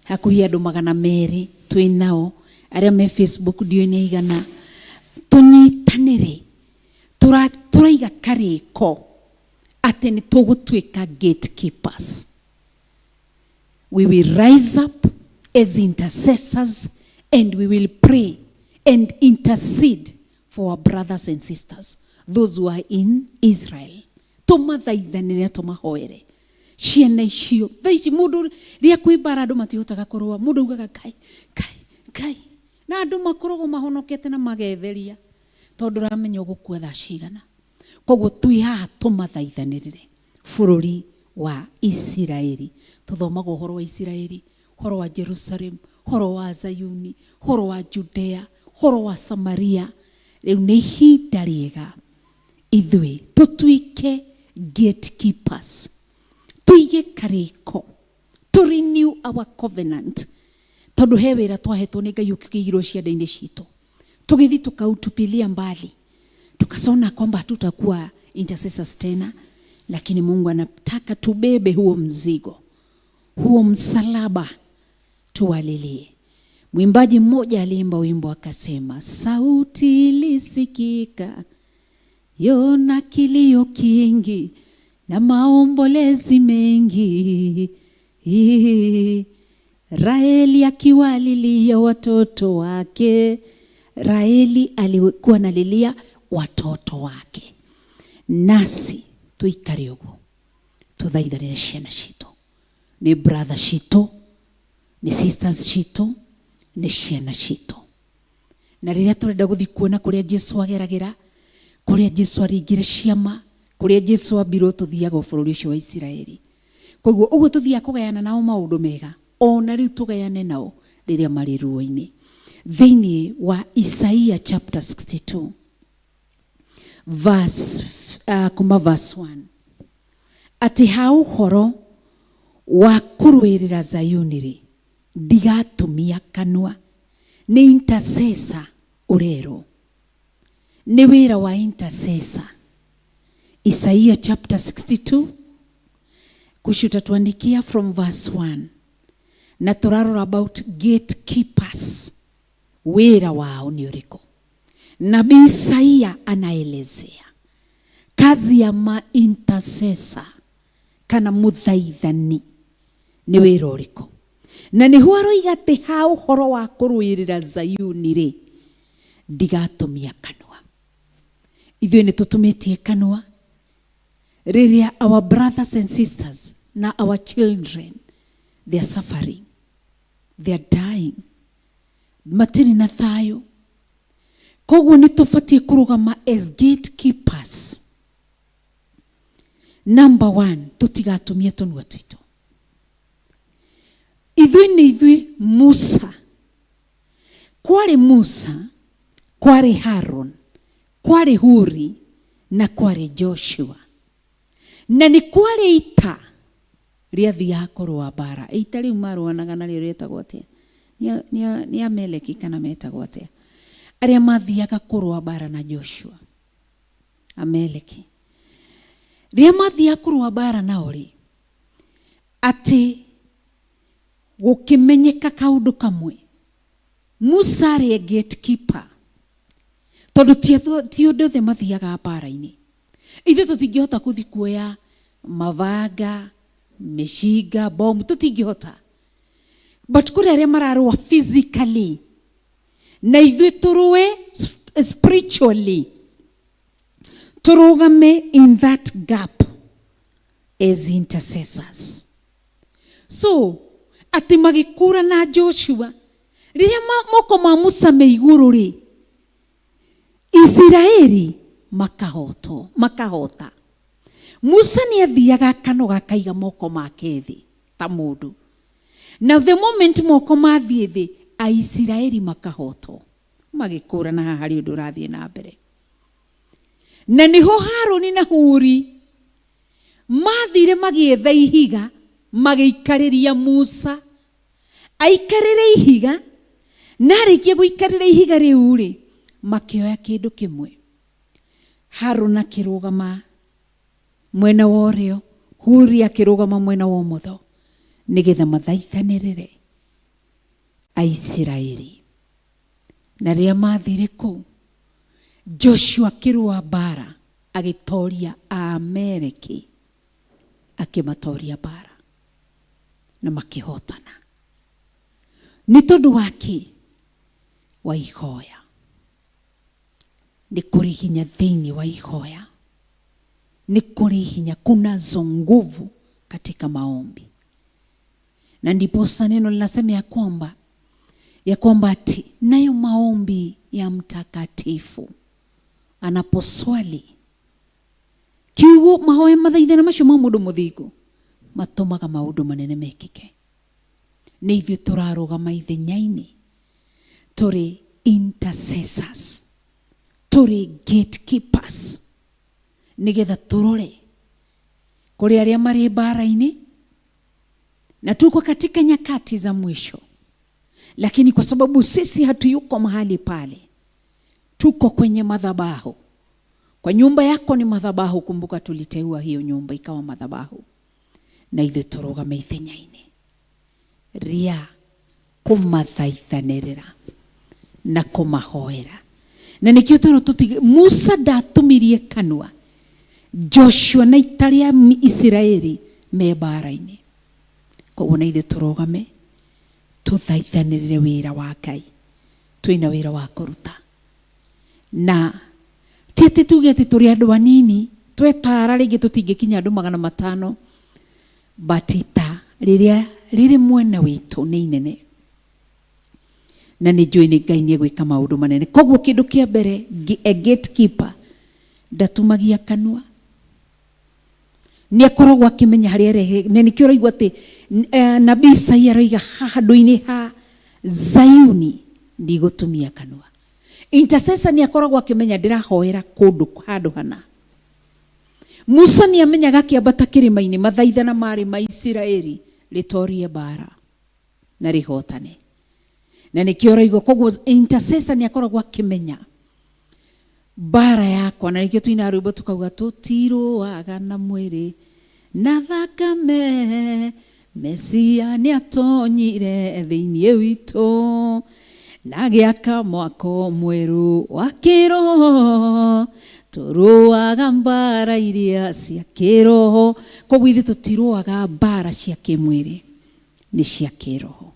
hakuhĩ andũ 200 twĩ nao, arĩa me Facebook ndiũĩ nĩ aigana, tũnyitanĩre, tũraiga karĩko atĩ nĩ tũgũtuĩka gatekeepers. We will rise up as intercessors and we will pray and intercede for our brothers and sisters, those who are in Israel. Tũmathaithanĩre tũmahoere ciana icio. Thaa ici mũndũ rĩrĩa kwĩ mbara andũ matihotaga kũrũa, mũndũ augaga Ngai, Ngai, Ngai, na andũ makoragwo mahonokete na magetheria tondũ ũramenya ũgũkua thaa cigana. Koguo twĩ haha tũmathaithanĩrĩre bũrũri wa Isiraeli. Tũthomaga ũhoro wa Isiraeli, ũhoro wa Jerusalem, ũhoro wa Zayuni, ũhoro wa Judea, ũhoro wa Samaria. Rĩu nĩ ihinda rĩega ithuĩ tũtuĩke gatekeepers, tũige karĩko, to renew our covenant, tondũ he wĩra twahetwo nĩ Ngai ũkĩigirwo ciande-inĩ citũ, tũgĩthiĩ tukautupilia mbali, tukasona kwamba hatutakuwa intercessors tena, lakini Mungu anataka tubebe huo mzigo, huo msalaba, tuwalilie. Mwimbaji mmoja aliimba wimbo akasema, sauti ilisikika yona kilio kingi na maombolezi mengi, Raheli akiwalilia watoto wake. Raheli alikuwa analilia watoto wake. Nasi tuikare ũguo, tũthaithanĩre ciana citũ, nĩ brother citũ, nĩ sisters citũ, nĩ ciana citũ. Na rĩrĩa tũrenda gũthiĩ kuona kũrĩa Jesu ageragĩra, kũrĩa Jesu aringire ciama, kũrĩa Jesu ambirwo, tũthiaga o bũrũri ũcio wa Isiraeli. Koguo ũguo tũthiaga kũgayana nao maũndũ mega, ona rĩu tũgayane nao rĩrĩa marĩ ruo-inĩ. Thĩinĩ wa Isaia chapter 62 verse, kuma verse 1, atĩ ha ũhoro wa kũrũĩrĩra Zayuni rĩ, ndigatumia kanua. Nĩ intercessor ũrerwo, nĩ wĩra wa intercessor. Isaia chapter 62, Kushi utatuandikia from verse 1, na tũrarora about gatekeepers, wĩra wao nĩ ũrĩkũ. Nabii Isaia anaelezea kazi ya ma-intercessor kana mũthaithani nĩ wĩra ũrĩkũ, na nĩho aroiga atĩ ha ũhoro wa kũrũĩrĩra Zayuni rĩ, ndigatumia kanua. Ithuĩ nĩ tũtumĩtie kanua rĩrĩa our brothers and sisters na our children, they are suffering, they are dying, matirĩ na thayũ. Koguo nĩ tũbatiĩ kũrũgama as gatekeepers. Number one, tũtigatumie tũnua twitũ. Ithuĩ nĩ ithuĩ Musa. Kwarĩ Musa, kwarĩ Haron, kwarĩ Huri na kwarĩ Joshua, na nĩ kwarĩ ita rĩathiaga kũrũa mbara. Ita rĩu marũanaga narĩo rĩetagwo atĩa? Nĩ Ameleki kana metagwo atĩa arĩa mathiaga kũrũa mbara na Joshua? Ameleki. Rĩrĩa mathiaga kũrũa mbara nao rĩ, atĩ gũkĩmenyeka kaũndũ kamwe, Musa arĩ gatekeeper, tondũ ti ũndũ othe mathiaga mbara-inĩ. Ithuĩ tũtingĩhota gũthiĩ kuoya mabanga, mĩcinga, bomu, tũtingĩhota, but kũrĩ arĩa mararũa physically, na ithuĩ tũrũe spiritually, tũrũgame in that gap as intercessors. So atĩ magĩkũra na Joshua, rĩrĩa moko ma Musa me igũrũ rĩ, Isiraeli makahotwo, makahota. Musa nĩ athiaga akanoga akaiga moko make thĩ ta mũndũ. Na the moment moko mathiĩ thĩ, Aisiraeli makahotwo. Magĩkũrana haha harĩ ũndũ ũrathiĩ na mbere. Na nĩho Haruni na Huri mathire magĩetha ihiga magĩikarĩria Musa aikarĩre ihiga na arĩkia gũikarĩra ihiga rĩu rĩ makĩoya kĩndũ kĩmwe. Haruni akĩrũgama mwena wa ũrĩo, Huri akĩrũgama mwena wa ũmotho nĩgetha mathaithanĩrĩre Aisiraeli. Na rĩrĩa mathire kũu, Joshua akĩrũa mbara agĩtoria Aamaleki, akĩmatoria mbara na makĩhotana. Nĩ tondũ wa kĩ? Wa ihoya. Nĩ kũrĩ hinya thĩinĩ wa ihoya, nĩ kũrĩ hinya, kunazo nguvu katika maombi. Na ndiposa neno linasema ya kwamba ati nayo maombi ya mtakatifu anaposwali kiugo mahoya mathaithana macio ma mũndũ mũthingu matũmaga maũndũ manene mekĩke. Nĩ ithuĩ tũrarũgama ithenya-inĩ, tũrĩ intercessors, tũrĩ gatekeepers, nĩgetha tũrore kũrĩ arĩa marĩ mbara-inĩ, na tuko katika nyakati za mwisho, lakini kwa sababu sisi hatuyuko mahali pale, tuko kwenye madhabahu. Kwa nyumba yako ni madhabahu. Kumbuka tuliteua hiyo nyumba ikawa madhabahu, na ithuĩ tũrũgame ithenya-inĩ ria kũmathaithanĩrĩra na kũmahoera. Na nĩkĩo tũrũ tũtige Musa ndatumirie kanua Joshua na ita rĩa Isiraeli me mbara-inĩ. Koguo na ithuĩ tũrũgame tũthaithanĩrĩre wĩra wa Ngai. Twĩna wĩra wa kũruta, na ti atĩ tuge atĩ tũrĩ andũ anini twetara rĩngĩ tũtingĩkinya andũ 500, but ita rĩrĩa rĩrĩ mwena witũ nĩ inene, na nĩ njũĩ nĩ Ngai nĩ egwĩka maũndũ manene. Koguo kĩndũ kĩa mbere, a gatekeeper ndatumagia kanua, nĩ akoragwo akĩmenya harĩa arehe. Na nĩkĩo ũraigua atĩ nabii Isaia aroiga handũ-inĩ ha Zayuni ndigũtumia kanua. Intercessor nĩ akoragwo akĩmenya ndĩrahoera kũndũ handũ hana. Musa nĩ amenyaga akĩambata kĩrĩma-inĩ mathaithana marĩ ma Isiraeli rĩtorie mbara na rĩhotane, na nĩkĩo ũraigua. Koguo intercessor nĩ akoragwo akĩmenya mbara yakwa, na nĩkĩo tuina rwĩmbo tukauga tũtirũaga na mwĩrĩ na thakame, Mesia nĩ atonyire thĩinĩ witũ na gĩaka mwako mwerũ wa kĩroho, tũrũaga mbara iria cia kĩroho. Koguo ithuĩ tũtirũaga mbara cia kĩmwĩrĩ, nĩ cia kĩroho.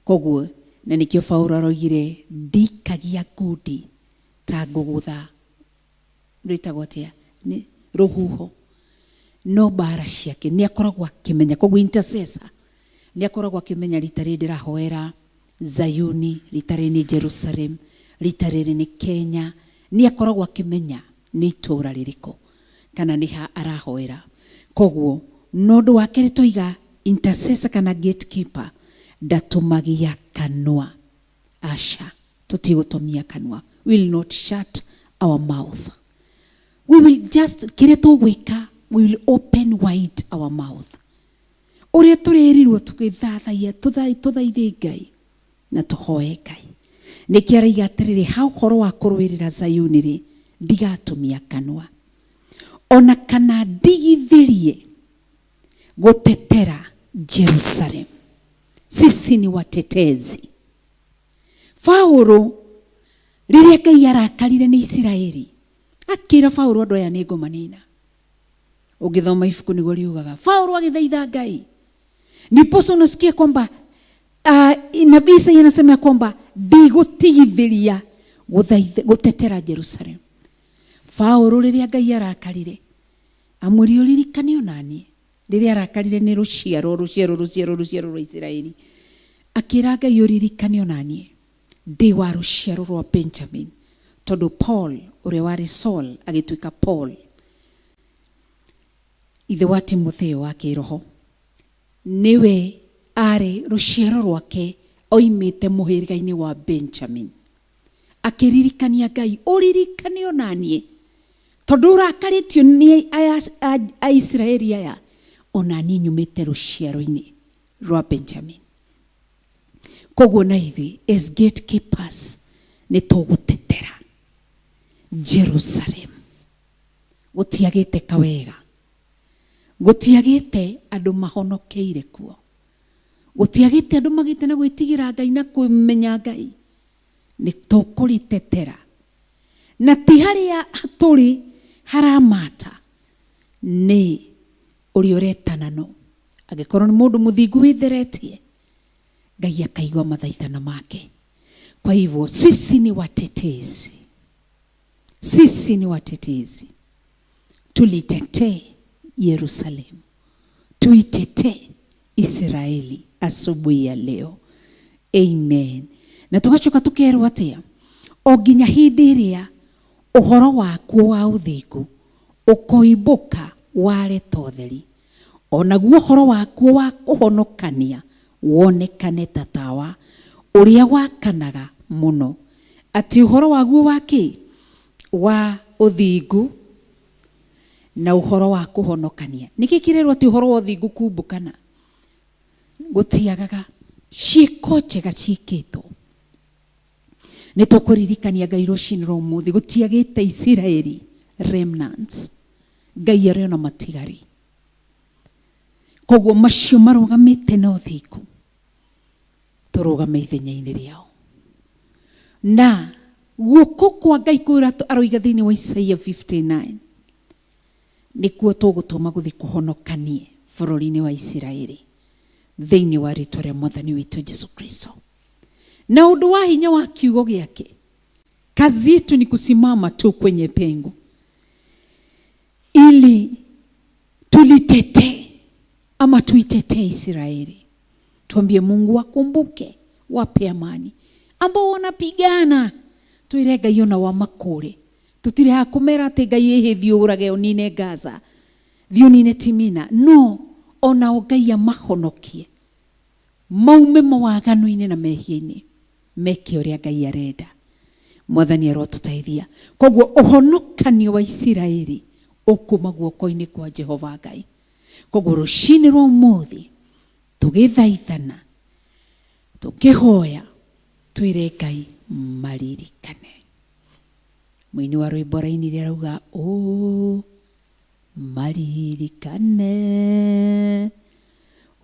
Koguo na nĩkĩo Paulo aroigire ndikagia ngundi ta ngũgũtha rwĩtagwo atĩa nĩ rũhuho, no mbara ciake nĩ akoragwo akĩmenya. Koguo intercessor nĩ akoragwo akĩmenya rita rĩrĩ ndĩrahoera Zayuni, rita rĩrĩ nĩ Jerusalem, rita rĩrĩ nĩ Kenya. Nĩ akoragwo akĩmenya nĩ itũũra rĩrĩkũ kana nĩ ha arahoera. Koguo no ũndũ wa kerĩ toiga intercessor kana gatekeeper ndatumagia kanua. Aca, tũtigũtumia kanua. We will not shut our mouth, we will just kĩrĩa tũgwĩka, we will open wide our mouth ũrĩa tũrerirwo tũgĩthathaia, tũthaithe Ngai na tũhoe Ngai. Nĩkĩo araiga atĩrĩrĩ, ha ũhoro wa kũrũĩrĩra Zayuni rĩ, ndigatumia kanua ona kana ndigithĩrie gũtetera Jerusalem. Sisi ni watetezi. Paulo rĩrĩa Ngai arakarire nĩ Isiraeli, akĩra Paulo, andũ aya nĩ ngũmanina. Ũngĩthoma ibuku nĩguo riugaga Paulo agĩthaitha Ngai. Ndiposa unasikia kwamba nabii Isaia anasema ya kwamba ndigũtigithĩria gũtetera Jerusalem. Paulo rĩrĩa Ngai arakarire amwĩrire ũririkane onaniĩ rĩrĩa arakarire nĩ rũciaro rũciaro rũciaro rũciaro rwa Isiraeli, akĩra Ngai ũririkane onaniĩ ndĩ wa rũciaro rwa Benjamin, tondũ Paul ũrĩa warĩ Saul agĩtuĩka Paul. Ithe wa Timotheo wa kĩroho, nĩwe arĩ rũciaro rwake oimĩte mũhĩrĩga-inĩ wa Benjamin. Akĩririkania Ngai, ũririkane ona niĩ, tondũ ũrakarĩtio nĩ aya Aisiraeli aya, ona niĩ nyumĩte rũciaro-inĩ rwa Benjamin. Koguo na ithuĩ as gatekeepers nĩ tũgũtetera Jerusalem. Gũtiagĩte kawega, gũtiagĩte andũ mahonokeire kuo, gũtiagĩte andũ magĩte na gwĩtigĩra Ngai na kũmenya Ngai. Nĩ tũkũrĩtetera, na ti harĩa tũrĩ haramata, nĩ ũrĩa ũretana no. Angĩkorwo nĩ mũndũ mũthingu wĩtheretie, Ngai akaigua mathaithana make. Kwa hivyo sisi ni watetezi, sisi ni watetezi, tulitetee Yerusalemu, tuitetee Israeli asubuhi ya leo. Amen. Na tugacoka tukerwo atia, o nginya hĩndĩ ĩrĩa ũhoro wakuo wa ũthingu ũkoimbũka ware ta ũtheri, onaguo ũhoro wakuo wa kũhonokania wonekane ta tawa ũrĩa wakanaga mũno, atĩ ũhoro waguo wa kĩ wa ũthingu na ũhoro wa kũhonokania. Nĩkĩ kĩrerwo atĩ ũhoro wa ũthingu kumbũkana? Gũtiagaga ciĩko njega ciĩkĩtwo. Nĩ tũkũririkania Ngai rũcinĩ rwa ũmũthĩ, gũtiagĩte Isiraeli remnants, Ngai arĩ ona matigari. Koguo macio marũgamĩte na ũthingu, tũrũgame ithenya-inĩ rĩao. Na guoko kwa Ngai kũrĩa aroiga thĩinĩ wa Isaia 59, nĩkuo tũgũtũma gũthiĩ kũhonokanie bũrũri-inĩ wa Isiraeli thĩinĩ wa rĩtwa rĩa Mwathani witũ Jesu Kristo. Na ũndũ wa hinya wa kiugo gĩake, kazi yetu ni kusimama tu kwenye pengo ili tulitetee ama tuitetee Israeli. Tuambie Mungu wakumbuke, wape amani ambao wanapigana. Twire Ngai ona wa makũre, tutire ha kũmera atĩ Ngai ĩhĩ thiĩ ũrage ũnine Gaza, thiĩ ũnine Timina. No onao Ngai amahonokie maume mawaganu-inĩ na mehia-inĩ, meke ũrĩa Ngai arenda. Mwathani arotũteithia. Koguo ũhonokanio wa Isiraeli ũkuma guoko-inĩ kwa Jehova Ngai. Koguo rũcinĩ rwa ũmũthĩ tũgĩthaithana, tũkĩhoya, twĩre Ngai maririkane. Mũini wa rwĩmbo arainire arauga, ũ maririkane,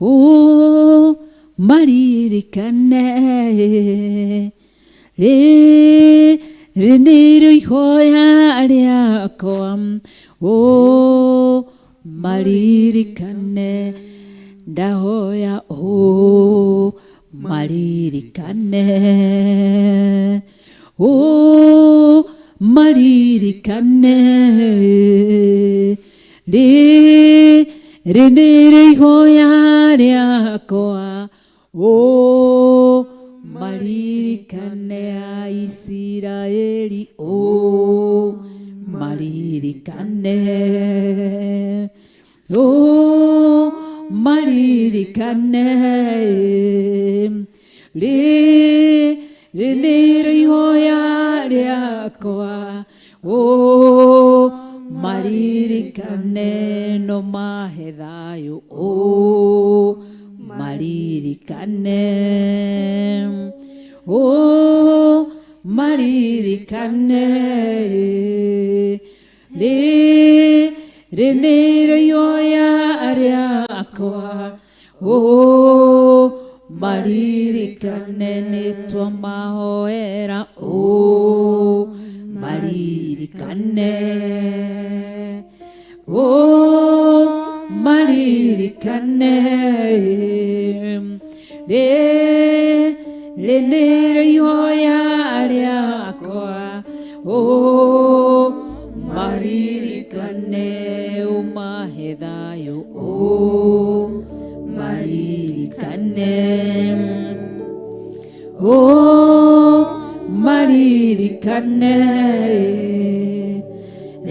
ũ maririkane, rĩrĩ nĩrĩo ihoya rĩakwa, ũ maririkane, ndahoya ũ maririkane, ũ maririkane, rĩrĩ nĩrĩo ihoya rĩakwa, ũ maririkane a Isiraeli, ũ maririkane, ũ maririkane, rĩrĩ nĩrĩo ihoya rĩakwa, ũ maririkane no mahe thayũ, ũ maririkane, ũ maririkane, rĩrĩ nĩrĩo ihoya rĩakwa, ũ maririkane nĩ twamahoera, ũ maririkane, ũ maririkane, rĩrĩ nĩrĩo ihoya rĩakwa, ũ maririkane, ũmahe thayũ, ũ maririkane, ũ maririkane,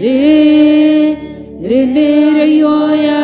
rĩrĩ nĩrĩo ihoya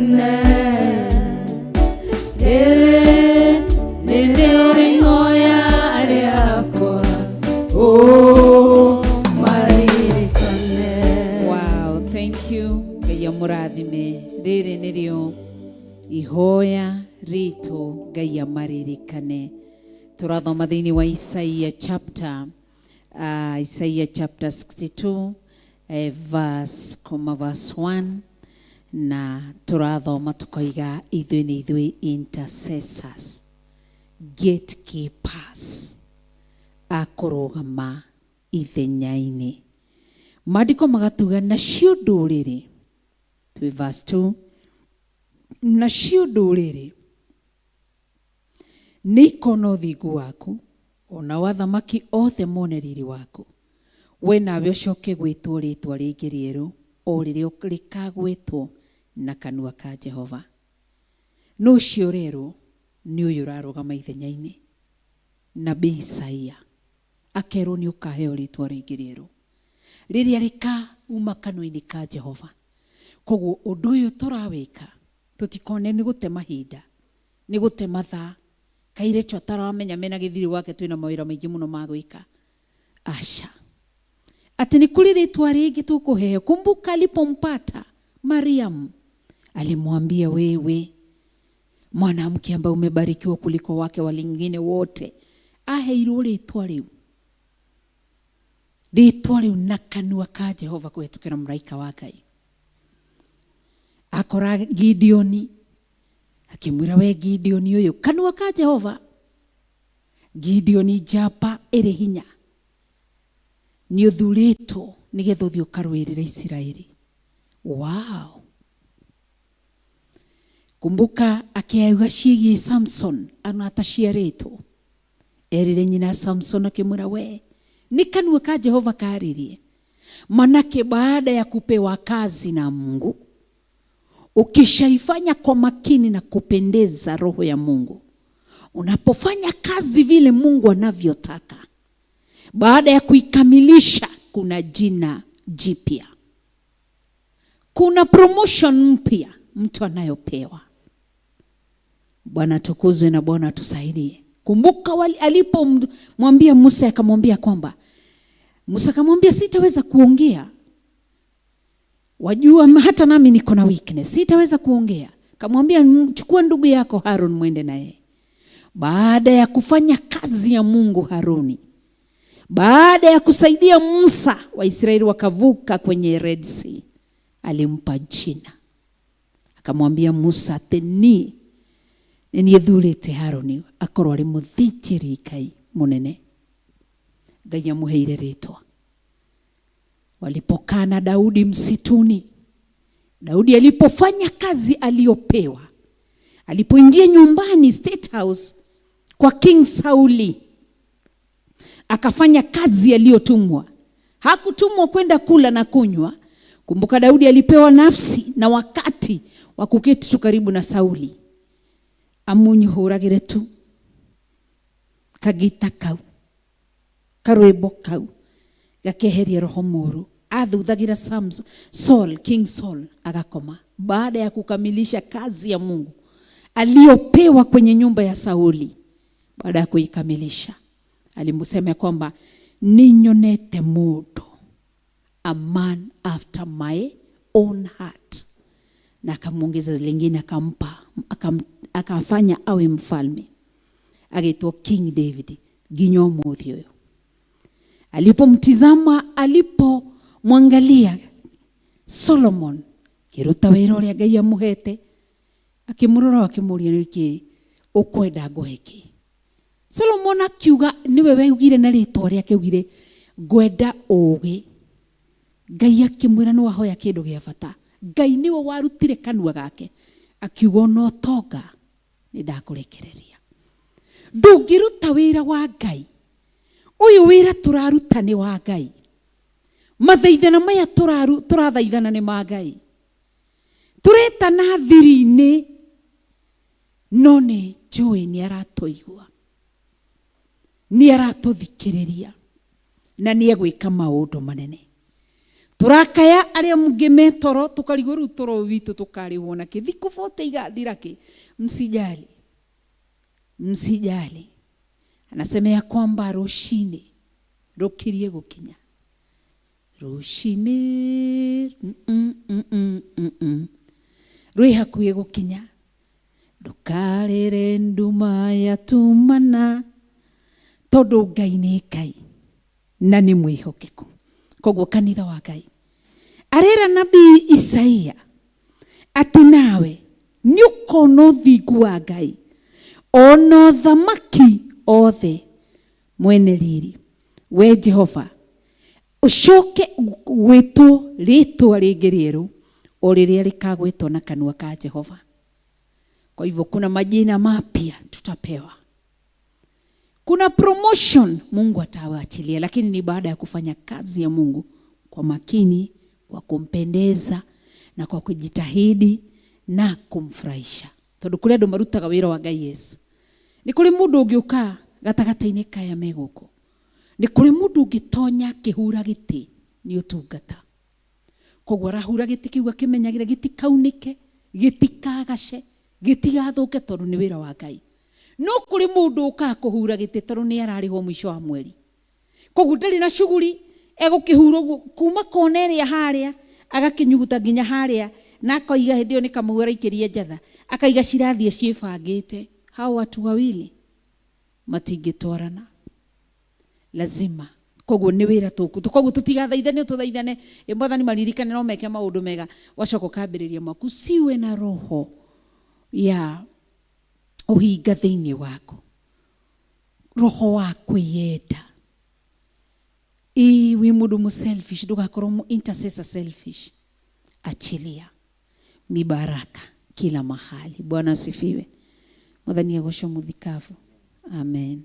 Maririkane. Rĩrĩ nĩrĩo ihoya rĩakwa, ũmaririkane. Wow, thank you. Ngai amũrathime. Rĩrĩ nĩrĩo ihoya ritũ Ngai amaririkane. Tũrathoma thĩinĩ wa Isaia chapter Isaiah chapter 62 verse kuma verse 1 na tũrathoma tũkoiga ithuĩ nĩ ithuĩ intercessors, gatekeepers a kũrũgama ithenya-inĩ. Maandĩko magatuga nacio ndũrĩrĩ, twĩ verse 2, nacio ndũrĩrĩ nĩ ikona ũthingu waku, ona athamaki othe mone riri waku. We nawe ũcoke gwĩtwo rĩtwa rĩngĩ rĩerũ, o rĩrĩa rĩkagwetwo na kanua ka Jehova. Nũ ũcio ũrerwo? Nĩ ũyũ ũrarũgama ithenya-inĩ, nabii Isaia akerwo nĩ ũkaheo rĩtwa rĩngĩ rĩerũ rĩrĩa rĩkauma kanua-inĩ ka Jehova. Koguo ũndũ ũyũ tũrawĩka tũtikone nĩ gũte mahinda, nĩ gũte mathaa. Kairĩtu ataramenya mena gĩthiri wake twĩna mawĩra maingĩ mũno ma gwĩka. Aca, atĩ nĩ kũrĩ rĩtwa rĩngĩ tũkũheo. Kumbuka alipompata Mariam alimwambia, wewe mwanamke ambaye umebarikiwa kuliko wake walingine wote. Aheirwo rĩtwa rĩu, rĩtwa rĩu na kanua ka Jehova kũhetũkĩra mũraika wa Ngai. Akora Gideoni akĩmwĩra, we Gideoni ũyũ, kanua ka Jehova, Gideoni njamba ĩrĩ hinya, nĩ ũthurĩtwo nĩgetha ũthiĩ ũkarũĩrĩre Isiraeli. Wow. Kumbuka akiauga ciĩgiĩ Samson ona ataciarĩtwo, erire nyina Samson akĩmwĩra, we nĩ kanua ka Jehova kaaririe. Manake baada ya kupewa kazi na Mungu, ukishaifanya kwa makini na kupendeza roho ya Mungu, unapofanya kazi vile Mungu anavyotaka, baada ya kuikamilisha, kuna jina jipya, kuna promotion mpya mtu anayopewa. Bwana tukuzwe na Bwana atusaidie. Kumbuka alipomwambia Musa, akamwambia kwamba Musa akamwambia sitaweza kuongea, wajua hata nami niko na weakness, sitaweza kuongea. Kamwambia chukua ndugu yako Harun mwende naye. Baada ya kufanya kazi ya Mungu Haruni, baada ya kusaidia Musa, Waisraeli wakavuka kwenye Red Sea, alimpa jina akamwambia Musa atĩ niĩ nĩ niĩ thurĩte Haruni akorwo arĩ mũthĩnjĩri Ngai mũnene. Ngai amũheire rĩtwa. Walipokaa na Daudi msituni, Daudi alipofanya kazi aliyopewa, alipoingia nyumbani State House kwa King Sauli, akafanya kazi aliyotumwa. Hakutumwa kwenda kula na kunywa. Kumbuka Daudi alipewa nafsi na wakati wa kuketi tu karibu na Sauli, amunyuhuragire tu kagita kau karwimbo kau gakeheria roho mũru. Athuthagira Saul, King Saul agakoma. Baada ya kukamilisha kazi ya Mungu aliyopewa kwenye nyumba ya Sauli, baada ya kuikamilisha alimsema kwamba ninyonete mundu, a man after my own heart, na akamwongeza lingine akampa, akafanya awe mfalme, agĩtwo King David nginya ũmũthĩ ũyũ. Alipomtizama, alipomwangalia Solomon kĩruta wĩra ũrĩa Ngai amũhete, akĩmũrora akĩmũria, nĩkĩ ũkwenda ngũhe kĩ? Solomon akiuga, nĩwe weugire na rĩtwa rĩake, augire ngwenda ũũgĩ. Ngai akĩmwĩra nĩ wahoya kĩndũ gĩa bata. Ngai nĩwe warutire kanua gake akiuga ona ũtonga nĩ ndakũrekereria. Ndũngĩruta wĩra wa Ngai. Ũyũ wĩra tũraruta nĩ wa Ngai. Mathaithana maya tũrathaithana nĩ ma Ngai. Tũretana thiri-inĩ, no nĩ njũĩ nĩ aratũigua, nĩ aratũthikĩrĩria, na nĩ egwĩka maũndũ manene. Tũrakaya arĩa mũngĩ me toro, tũkarigwo rĩu toro witũ tũkarĩhwo na kĩ, thikũ 40 igathira kĩ. Msijali, msijali. Anasema ya kwamba rũcinĩ rũkirie gũkinya, rũcinĩ rwĩ hakuhĩ gũkinya, ndũkarĩre nduma yatumana, tondũ Ngai nĩ Ngai na nĩ mwĩhokeku. Koguo kanitha wa Ngai arera nabii Isaia atĩ nawe nĩ ũkona ũthingu wa Ngai ona ũthamaki othe mwene riri. We Jehova ũcoke gwĩtwo rĩtwa rĩngĩ rĩerũ o rĩrĩa rĩkagwĩtwo na kanua ka Jehova. Kwa hivyo kuna majina mapya tutapewa, kuna promotion Mungu atawaachilia, lakini ni baada ya kufanya kazi ya Mungu kwa makini, kwa kumpendeza na kwa kujitahidi na kumfurahisha. Tondu kuri andu marutaga wira wa Ngai, yes. Ni kuri mundu ũngĩũka gatagatĩ-inĩ kaya me gũkũ, nĩ kũrĩ mũndũ ũngĩtonya akĩhura gĩtĩ nĩ ũtungata. Koguo arahura gĩtĩ kĩu akĩmenyagĩra gĩtikaunĩke, gĩtikagace, gĩtigathũke, tondũ nĩ wĩra wa Ngai. No kũrĩ mũndũ ũkaga kũhura gĩtĩ tondũ nĩ ararĩhwo mũico wa mweri, koguo ndarĩ na shughuli, egũkĩhura ũguo kuma kona ĩrĩa harĩa agakĩnyuguta nginya harĩa, na akoiga hĩndĩ ĩyo nĩ kamũhu araikĩria njatha, akaiga cirathiĩ ciĩbangĩte. Hao watu wawili matingĩtwarana, lazima. Koguo nĩ wĩra tũku, koguo tũtigathaithane, tũthaithane ĩ Mwathani maririkane no meke maũndũ mega. Wacoka ũkambĩrĩria mwaku, siwe na roho ya ũhinga thĩinĩ waku, roho wa kwĩyenda. Ĩ wĩ mũndũ mu selfish, ndũgakorwo mu intercessor selfish. Achilia mibaraka kila mahali. Bwana asifiwe. Mwathani agocwo mũthikabu. Amen.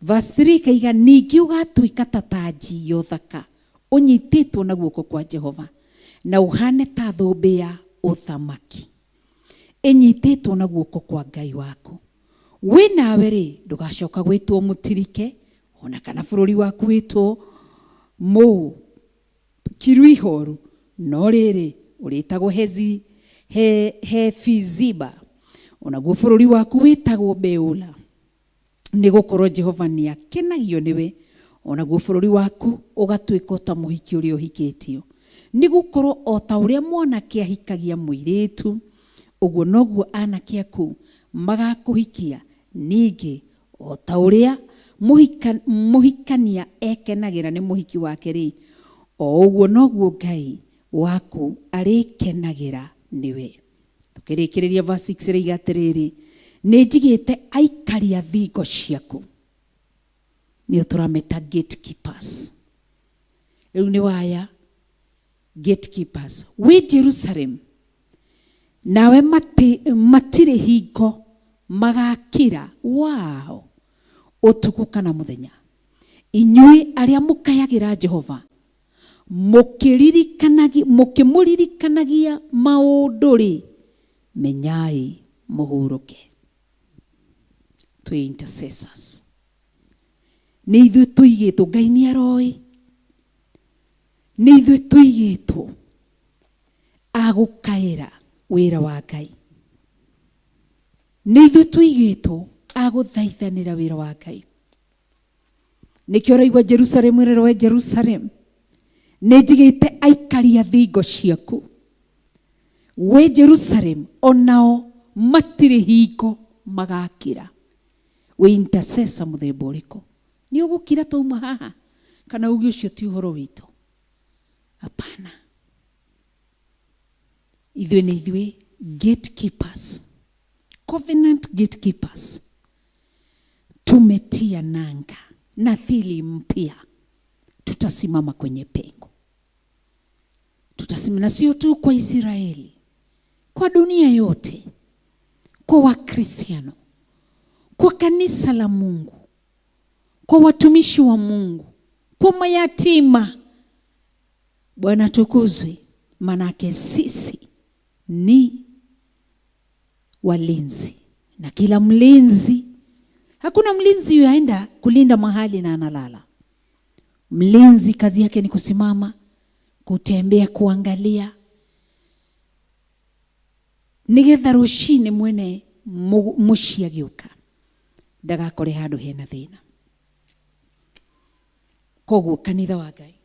Verse 3 kaiga ningĩ ũgatuĩka ta tanji ya ũthaka ũnyitĩtwo na guoko kwa Jehova, na ũhane ta thũmbĩ ya ũthamaki ĩnyitĩtwo na guoko kwa Ngai waku. Wĩ nawe rĩ, ndũgacoka gwĩtwo mũtirike, ona kana bũrũri waku wĩtwo mũkiru ihoru, no rĩrĩ ũrĩtagwo Hefiziba, onaguo bũrũri waku wĩtagwo Beula, nĩ gũkorwo Jehova nĩ akenagio nĩwe, onaguo bũrũri waku ũgatuĩka o ta mũhiki ũrĩa ũhikĩtio. Nĩ gũkorwo o ta ũrĩa mwanake ahikagia mũirĩtu, ũguo noguo anake aku magakũhikia, ningĩ o ta ũrĩa mũhikania ekenagĩra nĩ mũhiki wake rĩ, o ũguo noguo Ngai waku arĩkenagĩra nĩwe. Tukĩrĩkĩrĩria verse 6 rĩiga atĩrĩrĩ, nĩ njigĩte aikari a thingo ciaku, nĩo tũrameta gatekeepers. Rĩu nĩ waya gatekeepers wĩ Jerusalem, nawe matirĩ hingo magakira wao ũtukũ kana mũthenya. Inyuĩ arĩa mũkayagĩra Jehova, mũkĩmũririkanagia maũndũ rĩ, menyai mũhurũke. Twĩ intercessors, nĩ ithuĩ tũigĩtwo, Ngai nĩ aroĩ, nĩ ithuĩ tũigĩtwo agũkaĩra wĩra wa Ngai, nĩ ithuĩ tũigĩtwo agũthaithanĩra wĩra wa Ngai. Nĩkĩo ũraigua Jerusalem ĩrerwo, we Jerusalem, nĩ njigĩte aikari a thingo ciaku, we Jerusalem, onao matirĩ hingo magakira. Wĩ intercessor mũthemba ũrĩkũ? Nĩ ũgũkira twauma haha, kana uge ũcio ti ũhoro witũ? Hapana, ithuĩ nĩ ithuĩ gatekeepers, covenant gatekeepers. Tumetia nanga na thili mpya, tutasimama kwenye pengo, tutasimama, na sio tu kwa Israeli, kwa dunia yote, kwa Wakristiano, kwa kanisa la Mungu, kwa watumishi wa Mungu, kwa mayatima. Bwana tukuzwe, manake sisi ni walinzi, na kila mlinzi, hakuna mlinzi yuaenda kulinda mahali na analala. Mlinzi kazi yake ni kusimama Kutembea kuangalia nigetha rucini mwene muciĩ agĩũka ndagakore handũ hena thĩna. Koguo kanitha wa Ngai,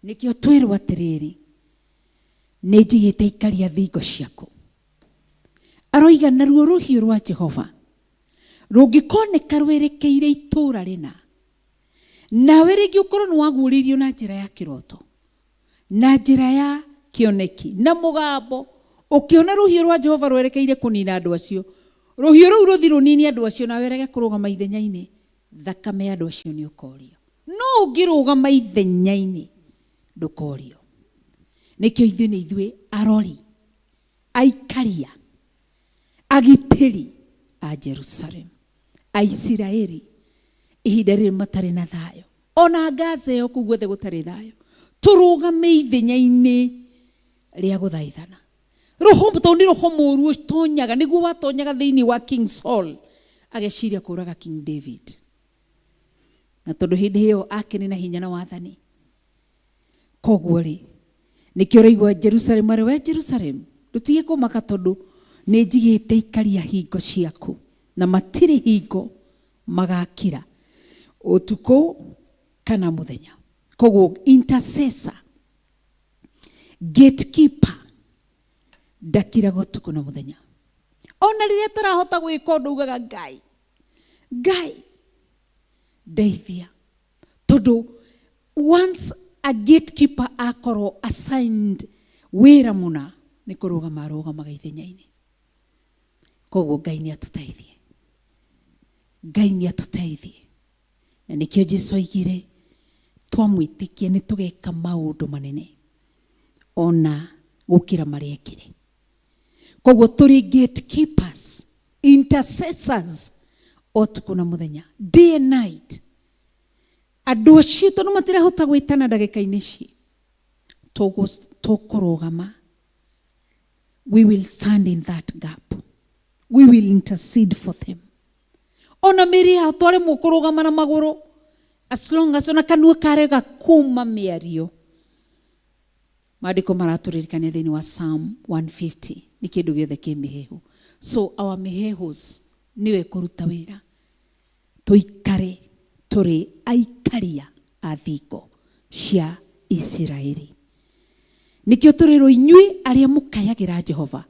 nĩkĩo twĩrwo atĩrĩrĩ, nĩ njigĩte ikaria thingo ciaku. Aroiga naruo rũhiũ rwa Jehova rũngĩkoneka rwerekeire itũũra rĩna, nawe rĩngĩ ũkorwo nĩ waguũrĩirio na njĩra ya kĩroto, na njĩra ya kĩoneki, na mũgambo, ũkĩona rũhiũ rwa Jehova rwerekeire kũnina andũ acio, rũhiũ rũu rũthi rũnine andũ acio, nawe rege kũrũgama ithenya-inĩ, thakame ya andũ acio nĩ ũkorio. No ũngĩrũgama ithenya-inĩ ndũkorio. Nĩkĩo ithuĩ nĩ ithuĩ arori, aikaria, agitĩri a Jerusalem, Aisiraeli ihinda rĩrĩ matarĩ na thayũ, ona Gaza ĩyo kũu guothe gũtarĩ thayũ, tũrũgame ithenya-inĩ rĩa gũthaithana. Roho tondũ nĩ roho mũũru ũtonyaga, nĩguo watonyaga thĩinĩ wa King Saul ageciria kũraga King David, na tondũ hĩndĩ ĩyo akĩrĩ na hinya na wathani. Koguo rĩ, nĩkĩo ũraigua Jerusalem arĩ we Jerusalem, ndũtige kũmaka tondũ nĩ njigĩte ikaria hingo ciaku, na matirĩ hingo magakira ũtukũ kana mũthenya. Koguo intercessor, gatekeeper, ndakiraga ũtukũ na mũthenya. Ona rĩrĩa tũrahota gwĩka ũndũ ugaga Ngai, Ngai ndeithia, tondũ once a gatekeeper akorwo assigned wĩra mũna, nĩ kũrũgama arũgamaga ithenya-inĩ. Koguo Ngai nĩ atũteithie, Ngai nĩ atũteithie. Na nĩkĩo Jesu oigire twamwĩtĩkia nĩ tũgeka maũndũ manene ona gũkĩra marĩa ekire. Koguo tũrĩ gatekeepers, intercessors ũtukũ na mũthenya, day and night. Andũ acio tondũ matirahota gwĩtana ndagĩka-inĩ ici, tũkũrũgama. We will stand in that gap. We will intercede for them. Ona mĩĩrĩ yao twaremwo kũrũgama na magũrũ, as long as ona kanua karega kuma mĩario. Maandĩko maratũririkania thĩinĩ wa Psalm 150 nĩ kĩndũ gĩothe kĩ mĩhehu. So our mĩhehus nĩwe kũruta wĩra. Tũikare tũrĩ aikaria a thingo cia Isiraeli. Nĩkĩo tũrĩrwo inyuĩ arĩa mũkayagĩra Jehova,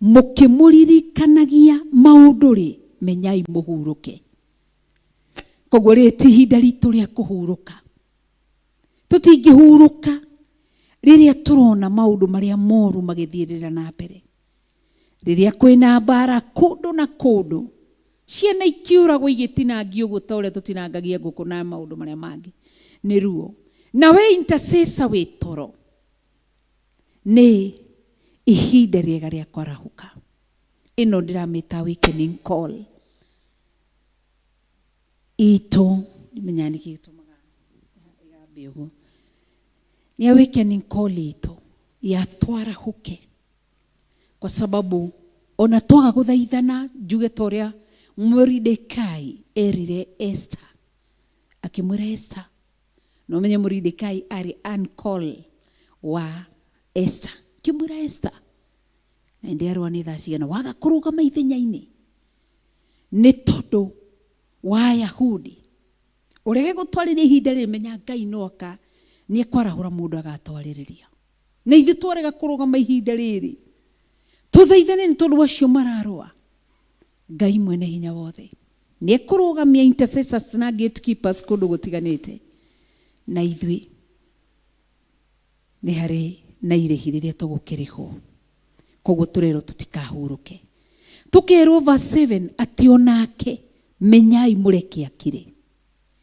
mũkĩmũririkanagia maũndũ rĩ, menyai mũhurũke. Koguo rĩ ti ihinda ritũ rĩa kũhurũka. Tũtingĩhurũka rĩrĩa tũrona maũndũ marĩa moru magĩthiĩrĩra na mbere. Rĩrĩa kwĩna mbara kũndũ na kũndũ, ciana ikiũragwo igĩtinangio ũguo ta ũrĩa tũtinangagia ngũkũ na maũndũ marĩa mangĩ, nĩ ruo. Na we intercessor wĩ toro, nĩ ihinda rĩega rĩa kwarahũka. Ĩno ndĩramĩta awakening call itũ, ndimenyaga nĩkĩ gĩtũmaga ĩgambe ũguo. Nĩ awakening call itũ ya twarahũke, kwa sababu ona twaga gũthaithana, njuge ta ũrĩa Moridekai erire Esther, akĩmwĩra Esther, no menye Moridekai arĩ uncle wa Esther, akĩmwĩra Esther, na ndĩarũa nĩ thaa cigana waga kũrũgama ithenya-inĩ nĩ tondũ wa Ayahudi, ũrege gũtwarĩria ihinda rĩrĩ, menya Ngai no aka nĩ ekwarahũra mũndũ agatwarĩrĩria. Na ithuĩ twarega kũrũgama ihinda rĩrĩ tũthaithane nĩ tondũ acio mararũa, Ngai mwene hinya wothe nĩ ekũrũgamia intercessors na gatekeepers kũndũ gũtiganĩte, na ithuĩ nĩ harĩ na irĩhi rĩrĩa tũgũkĩrĩhwo. Koguo tũrerwo tũtikahurũke. Tũkerwo verse 7 atĩ onake menyai mũreke akire.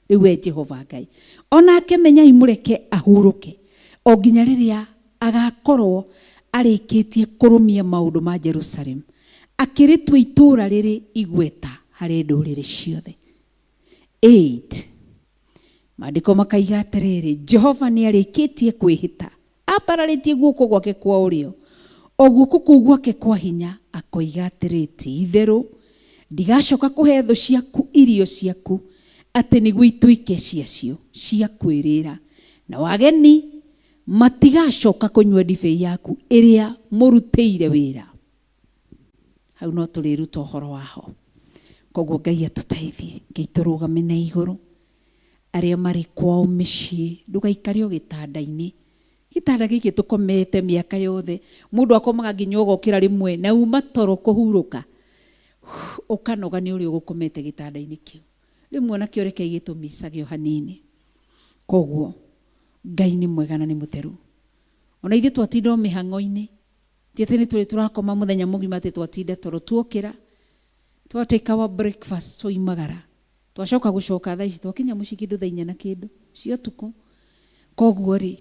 Rĩu we Jehova Ngai, onake menyai mũreke ahurũke o nginya rĩrĩa agakorwo arĩkĩtie kũrũmia maũndũ ma Jerusalem, akĩrĩtua itũũra rĩrĩ igweta harĩ ndũrĩrĩ ciothe. 8 maandĩko makaiga atĩrĩrĩ, Jehova nĩ arĩkĩtie kwĩhĩta ambararĩtie guoko gwake kwa ũrĩo, o guoko kũu gwake kwa hinya, akoiga atĩrĩ, ti itherũ ndigacoka kũhe thũ ciaku irio ciaku atĩ nĩguo ituĩke ciacio cia kwĩrĩra, na wageni Matigacoka kũnyua ndibei yaku ĩrĩa mũrutĩire wĩra. Hau no tũrĩruta ũhoro waho. Koguo Ngai atũteithie, Ngai tũrũgame na igũrũ. Arĩa marĩ kwao mĩciĩ, ndũgaikare o gĩtanda-inĩ. Gĩtanda gĩkĩ tũkomete mĩaka yothe, mũndũ akomaga nginya ũgokĩra rĩmwe na uma toro kũhurũka, ũkanoga nĩ ũrĩa ũgũkomete gĩtanda-inĩ kĩu. Rĩmwe onakĩo reke gĩtũmicage o hanini. Koguo Ngai nĩ mwega na nĩ mũtheru. Ona ithuĩ twatinda o mĩhang'o-inĩ, ti atĩ nĩ tũrĩ tũrakoma mũthenya mũgima atĩ twatinda toro, tuokĩra, twa take our breakfast twoimagara, twacoka gũcoka thaa ici twakinya mũciĩ kĩndũ thaa inya na kĩndũ cia ũtukũ. Koguo rĩ,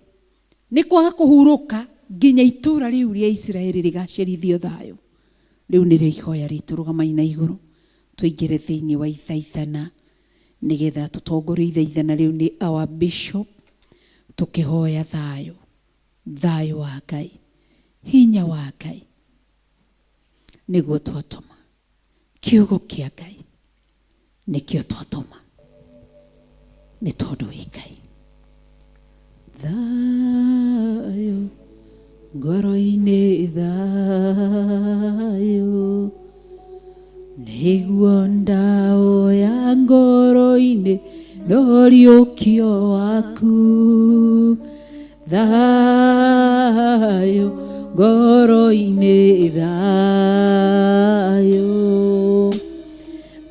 nĩ kwaga kũhurũka nginya itũra rĩu rĩa Isiraeli rĩgacĩrithio thayũ. Rĩu nĩrĩo ihoya ritũ, rũgamai na igũrũ tũingĩre thĩinĩ wa ithaithana nĩgetha tũtongorio ithaithana rĩu nĩ our bishop, tũkĩhoya thayũ, thayũ wa Ngai, hinya wa Ngai nĩguo twatũma, kiugo kĩa Ngai nĩkĩo twatũma, nĩ tondũ wĩ Ngai. Thayũ ngoro-inĩ, thayũ nĩguo ndaoya ngoro-inĩ noriũkio waku. Thayũ ngoro-inĩ, thayũ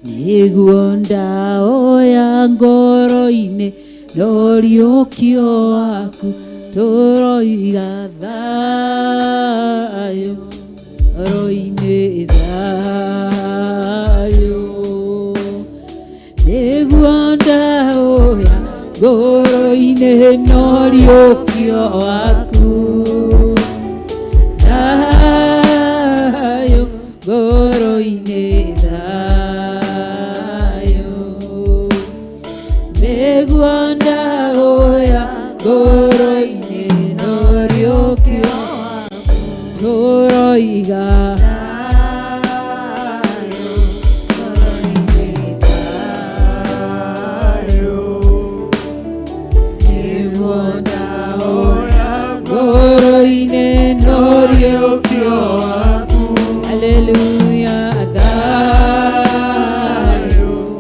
nĩguo ndaoya ngoro-inĩ noriũkio waku. Tũroiga thayũ ngoro-inĩ, thayũ nĩguo ndaoya ngoro-inĩ noriũkio waku. Thayũ ngoro-inĩ, thayũ nĩguo ndaoya ngoro-inĩ noriũkio waku. Tũroiga nĩguo ndaoya ngoro-inĩ noriũkio waku. Haleluya, thayũ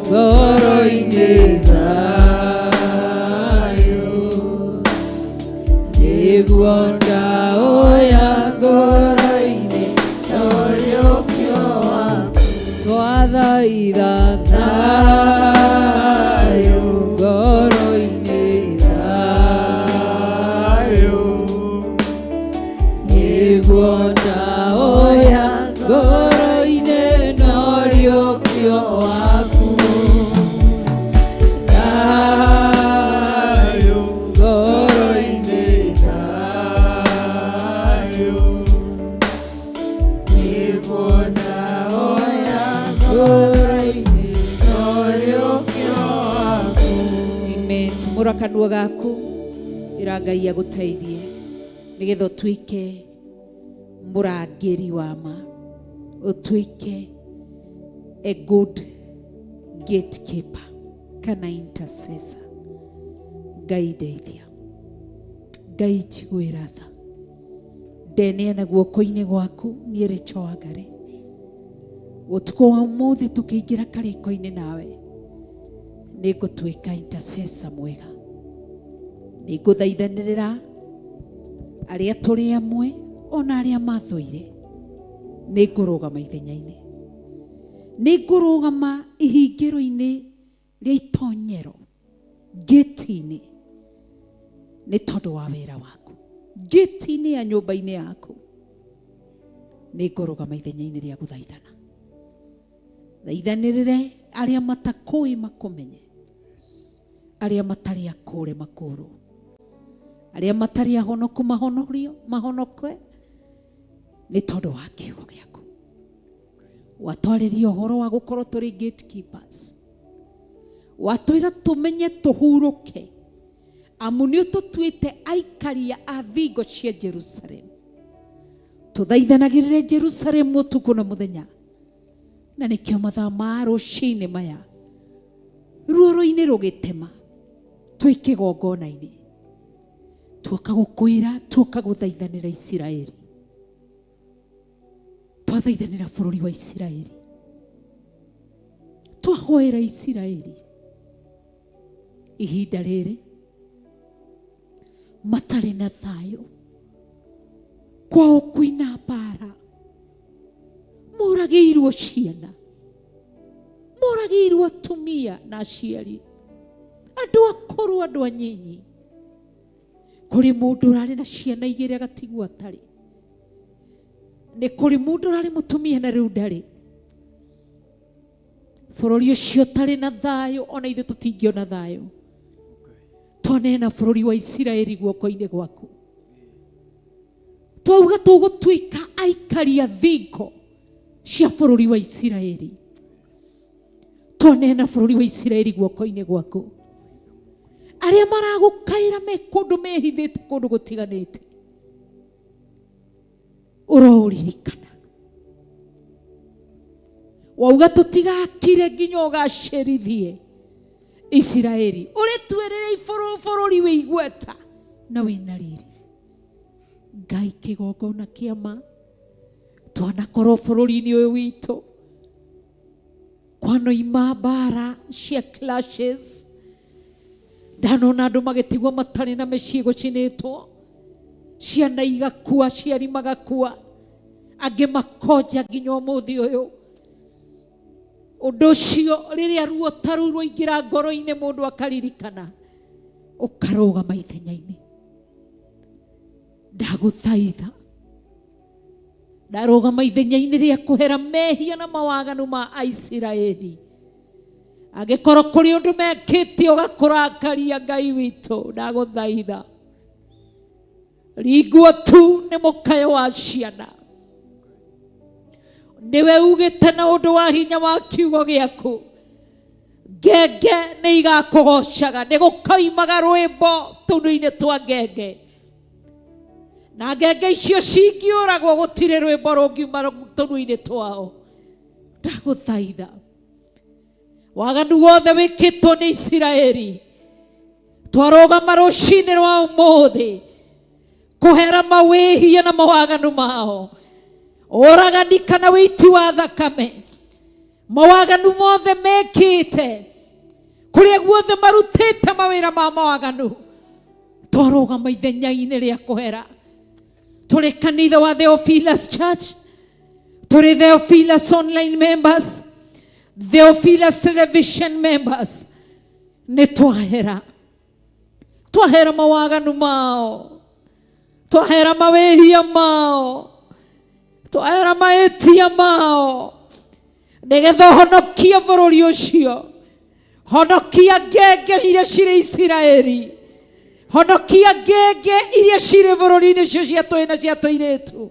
ngoro-inĩ, thayũ nĩguo ndaoya ngoro-inĩ noriũkio waku. Twathaitha thayũ ngoro-inĩ, thayũ nĩguo ndaoya ngoro-inĩ noriũkio waku. Thayũ ngoro-inĩ, thayũ nĩguo ndaoya ngoro-inĩ noriũkio waku. Amen. Tumũra kanua gaku, ĩra Ngai agũteithie nĩgetha ũtuĩke mũrangĩri wa ma, ũtuĩke a good gatekeeper kana intercessor. Ngai ndeithia, Ngai njiguĩra tha, ndeneana guoko-inĩ gwaku niĩ Rachel Wangari. Ũtukũ wa ũmũthĩ tũkĩingĩra karĩko-inĩ nawe, nĩ ngũtuĩka intercessor mwega, nĩ ngũthaithanĩrĩra arĩa tũrĩ amwe ona arĩa mathũire. Nĩ ngũrũgama ithenya-inĩ, nĩ ngũrũgama ihingĩro-inĩ rĩa itonyero, ngĩti-inĩ, nĩ tondũ wa wĩra waku, ngĩti-inĩ ya nyũmba-inĩ yaku nĩ ngũrũgama ithenya-inĩ rĩa gũthaithana. Thaithanĩrĩre arĩa matakũĩ makũmenye, arĩa matarĩ akũre makũrwo, arĩa matarĩ ahonoku mahonorio, mahonokwe nĩ tondũ wa kiugo gĩaku. Watwarĩria ũhoro wa gũkorwo tũrĩ gatekeepers, watwĩra tũmenye tũhurũke, amu nĩ ũtũtuĩte aikaria a thingo cia Jerusalem. Tũthaithanagĩrĩre Jerusalem ũtukũ na mũthenya, na nĩkĩo mathaa ma rũcinĩ maya ruoro-inĩ rũgĩtema twĩ kĩgongona-inĩ. Tuoka gũkwĩra, tuoka gũthaithanĩra Isiraeli, twathaithanĩra bũrũri wa Isiraeli, twahoera Isiraeli ihinda rĩrĩ matarĩ na thayũ, kwao kwĩna mbara, moragĩirwo ciana, moragĩirwo atumia na aciari, andũ akũrũ, andũ anyinyi. Kũrĩ mũndũ ũrarĩ na ciana igĩrĩ agatigwo atarĩ, nĩ kũrĩ mũndũ ũrarĩ mũtumia na rĩu ndarĩ. Bũrũri ũcio ũtarĩ na thayũ, ona ithuĩ tũtingĩona thayũ. Twanena bũrũri wa Isiraeli guoko-inĩ gwaku, twauga tũgũtuĩka aikaria thingo cia bũrũri wa Isiraeli. Twanena bũrũri wa Isiraeli guoko-inĩ gwaku, arĩa maragũkaĩra me kũndũ mehithĩte kũndũ gũtiganĩte, ũroũririkana. Wauga tũtigakire nginya ũgacĩrithie Isiraeli, ũrĩtuĩrĩre bũrũri wĩ igweta na wĩna riri. Ngai, kĩgongona kĩa ma, twanakorwo bũrũri-inĩ ũyũ witũ kwanoima mbara cia clashes, ndanona andũ magĩtigwo matarĩ na mĩciĩ, gũcinĩtwo, ciana igakua, aciari magakua, angĩ makonja nginya ũmũthĩ ũyũ. Ũndũ ũcio rĩrĩa ruo ta rũu rwaingĩra ngoro-inĩ, mũndũ akaririkana, ũkarũgama ithenya-inĩ. Ndagũthaitha, ndarũgama ithenya-inĩ rĩa kũhera mehia na mawaganu ma Aisiraeli. Angĩkorwo kũrĩ ũndũ mekĩte ũgakũrakaria, Ngai witũ, ndagũthaitha, ringwo tu nĩ mũkayo wa ciana. Nĩwe ugĩte na ũndũ wa hinya wa kiugo gĩaku, ngenge nĩ igakũgocaga, nĩ gũkoimaga rwĩmbo tũnua-inĩ twa ngenge, na ngenge icio cingĩũragwo gũtirĩ rwĩmbo rũngiuma tũnua-inĩ twao. Ndagũthaitha, waganu wothe wĩkĩtwo nĩ Isiraeli, twarũgama rũcinĩ rwa ũmũthĩ kũhera mawĩhia na mawaganu mao, ũragani kana wĩiti wa thakame, mawaganu mothe mekĩte, kũrĩa guothe marutĩte mawĩra ma mawaganu, twarũgama ithenya-inĩ rĩa kũhera. Tũrĩ kanitha wa Theophilus Church, tũrĩ Theophilus online members, Theophilus television members, nĩ twahera, twahera mawaganu mao, twahera mawĩhia mao, twahera mahĩtia mao, nĩgetha ũhonokie bũrũri ũcio. Honokia ngenge iria cirĩ Isiraeli, honokia ngenge iria cirĩ bũrũri-inĩ ũcio cia tũhĩ na cia tũirĩtu.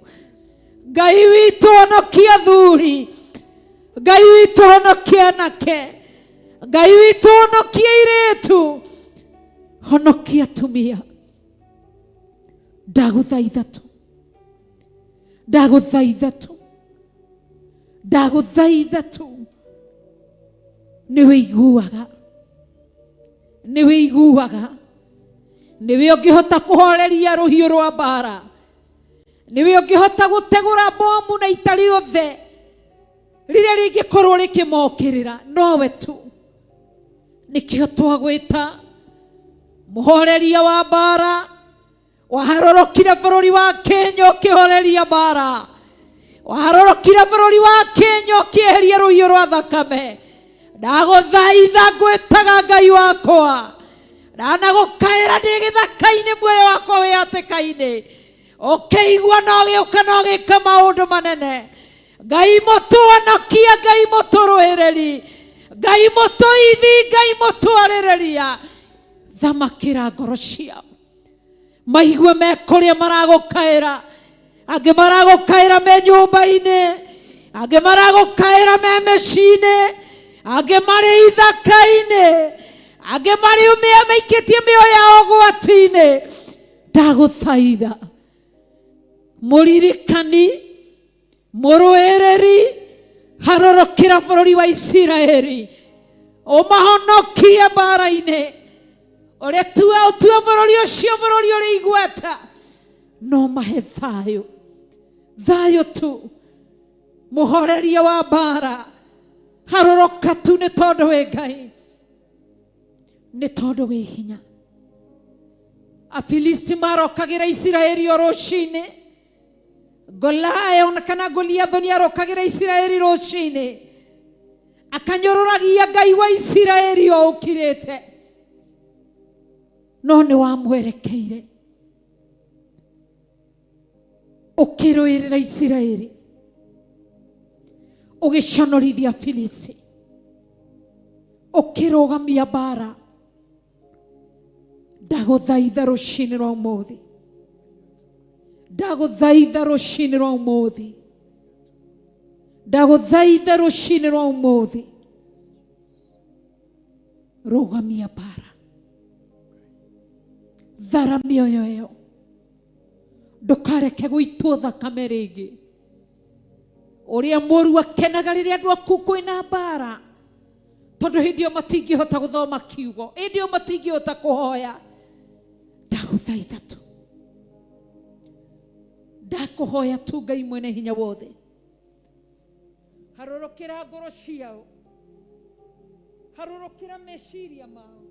Ngai witũ, honokia thuri. Ngai witũ, honokia anake. Ngai witũ, honokia irĩtu, honokia atumia. Ndagũthaitha tu, ndagũthaitha tu, ndagũthaitha tu. Nĩ wĩiguaga, nĩ wĩiguaga, nĩwe ũngĩhota kũhoreria rũhiũ rwa mbara, nĩwe ũngĩhota gũtegũra bomu na ita rĩothe rĩrĩa rĩngĩkorwo rĩkĩmokĩrĩra, nowe tu. Nĩkĩo twagwĩta mũhoreria wa mbara. Waharũrũkire bũrũri wa Kenya ũkĩhoreria mbara, waharũrũkire bũrũri wa Kenya ũkĩeheria rũhiũ rwa thakame. Ndagũthaitha, ngwĩtaga Ngai wakwa, ndanagũkaĩra ndĩ gĩthaka-inĩ, muoyo wakwa wĩ hatĩka-inĩ, ũkĩigua na ũgĩũka na ũgĩka maũndũ manene. Ngai mũtũhonokia, Ngai mũtũrũĩrĩri, Ngai mũtũithi, Ngai mũtwarĩrĩria, thamakĩra ngoro ciao, maigue me kũrĩa maragũkaĩra. Angĩ maragũkaĩra me nyũmba-inĩ, angĩ maragũkaĩra me mĩciĩ-inĩ, angĩ marĩ ithaka-inĩ, angĩ marĩ maikĩtie mĩoyo yao ũgwati-inĩ. Ndagũthaitha, mũririkani, mũrũĩrĩri, harũrũkĩra bũrũri wa Isiraeli, ũmahonokie mbara-inĩ. Ũrĩa tua ũtue bũrũri ũcio bũrũri ũrĩ igweta, no mahe thayũ, thayũ tu, mũhoreria wa mbara, harũrũka tu, nĩ tondũ wĩ Ngai, nĩ tondũ wĩ hinya. Afilisti marokagĩra Isiraeli o rũcinĩ, Goliath kana Goliathũ nĩ arokagĩra Isiraeli rũcinĩ, akanyũrũragia Ngai wa Isiraeli o ũkirĩte, no nĩ wamwerekeire ũkĩrũĩrĩra Isiraeli, ũgĩconorithia Filisti, ũkĩrũgamia mbara. Ndagũthaitha rũcinĩ rwa ũmũthĩ, ndagũthaitha rũcinĩ rwa ũmũthĩ, ndagũthaitha rũcinĩ rwa ũmũthĩ, rũgamia mbara, thara mĩoyo ĩyo, ndũkareke gũitwo thakame rĩngĩ. Ũrĩa mũru akenaga rĩrĩa andũ aku kwĩna mbara, tondũ hĩndĩ ĩyo matingĩhota gũthoma kiugo, hĩndĩ ĩyo matingĩhota kũhoya. Ndagũthaitha tu, ndakũhoya tu, Ngai mwene hinya wothe, harũrũkĩra ngoro ciao, harũrũkĩra meciria mao,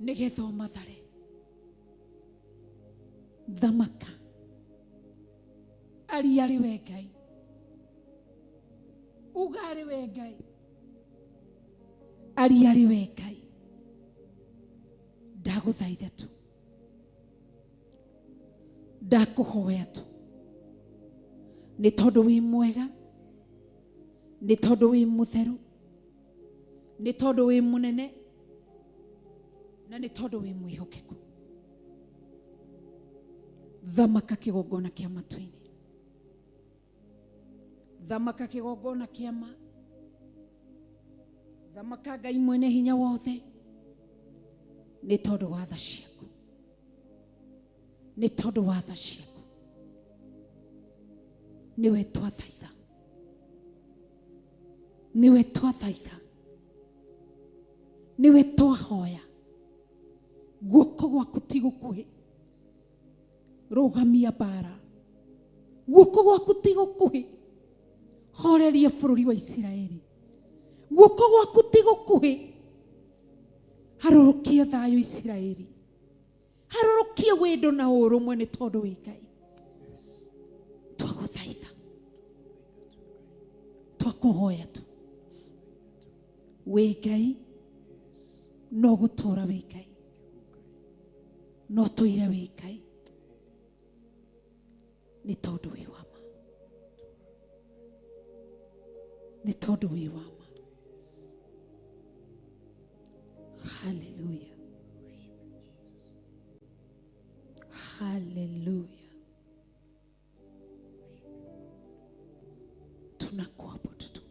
nĩgetha ũmathare. Thamaka aria arĩ we Ngai, uga arĩ we Ngai, aria arĩ we Ngai. Ndagũthaitha tu, ndakũhoya tu, nĩ tondũ wĩ mwega, nĩ tondũ wĩ mũtheru, nĩ tondũ wĩ mũnene, na nĩ tondũ wĩ mwĩhokeku. Thamaka kĩgongona kĩa matu-inĩ, thamaka kĩgongona kĩa ma, thamaka Ngai mwene hinya wothe, nĩ tondũ wa tha ciaku, nĩ tondũ wa tha ciaku nĩwe twathaitha, nĩwe twathaitha, nĩwe twahoya. Guoko gwaku ti gũkuhĩ, rũgamia mbara. Guoko gwaku ti gũkuhĩ, horeria bũrũri wa Isiraeli. Guoko gwaku ti gũkuhĩ, harũrũkia thayũ Isiraeli, harũrũkia wendo na ũrũmwe, nĩ tondũ wĩ Ngai. Twagũthaitha, twakũhoya tu, wĩ Ngai, no gũtũra wĩ Ngai, no tũire wĩ Ngai, nĩ tondũ wĩ wa ma, nĩ tondũ wĩ wa ma. Haleluya, haleluya, tunakuabudu tu.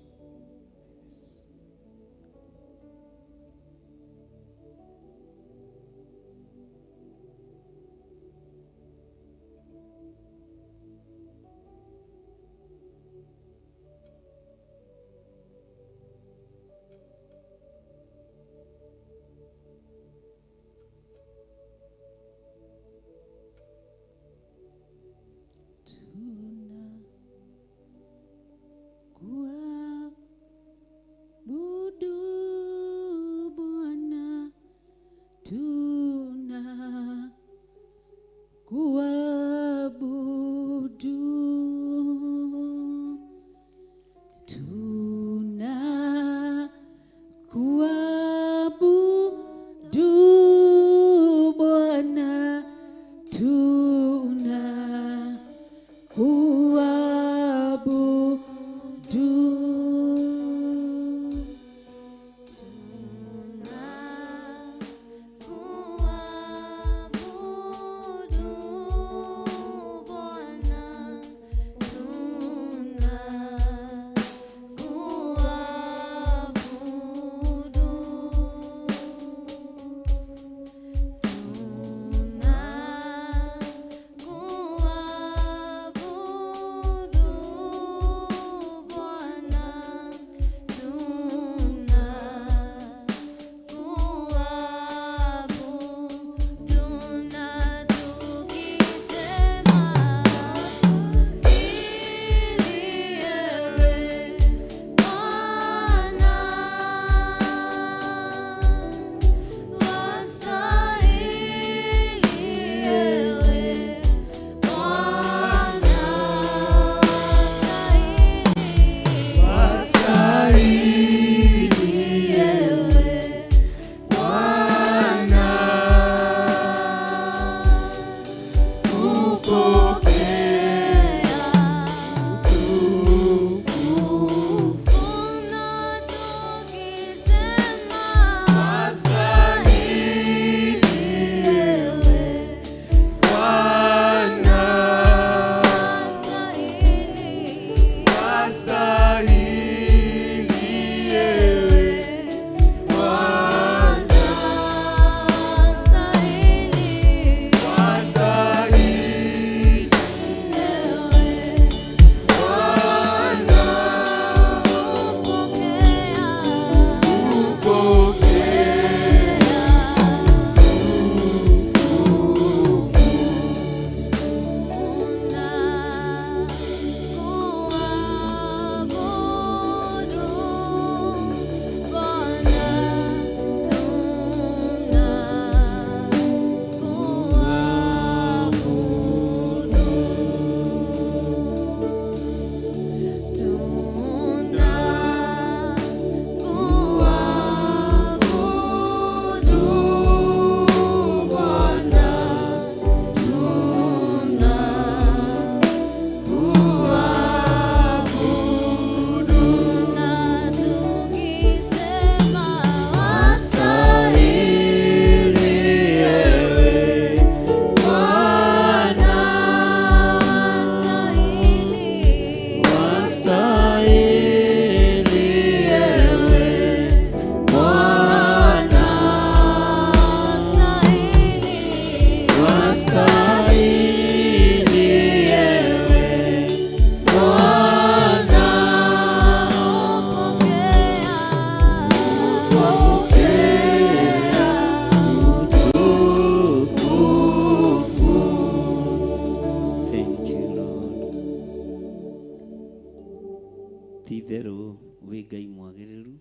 Ti-itherũ wĩ Ngai mwagĩrĩru,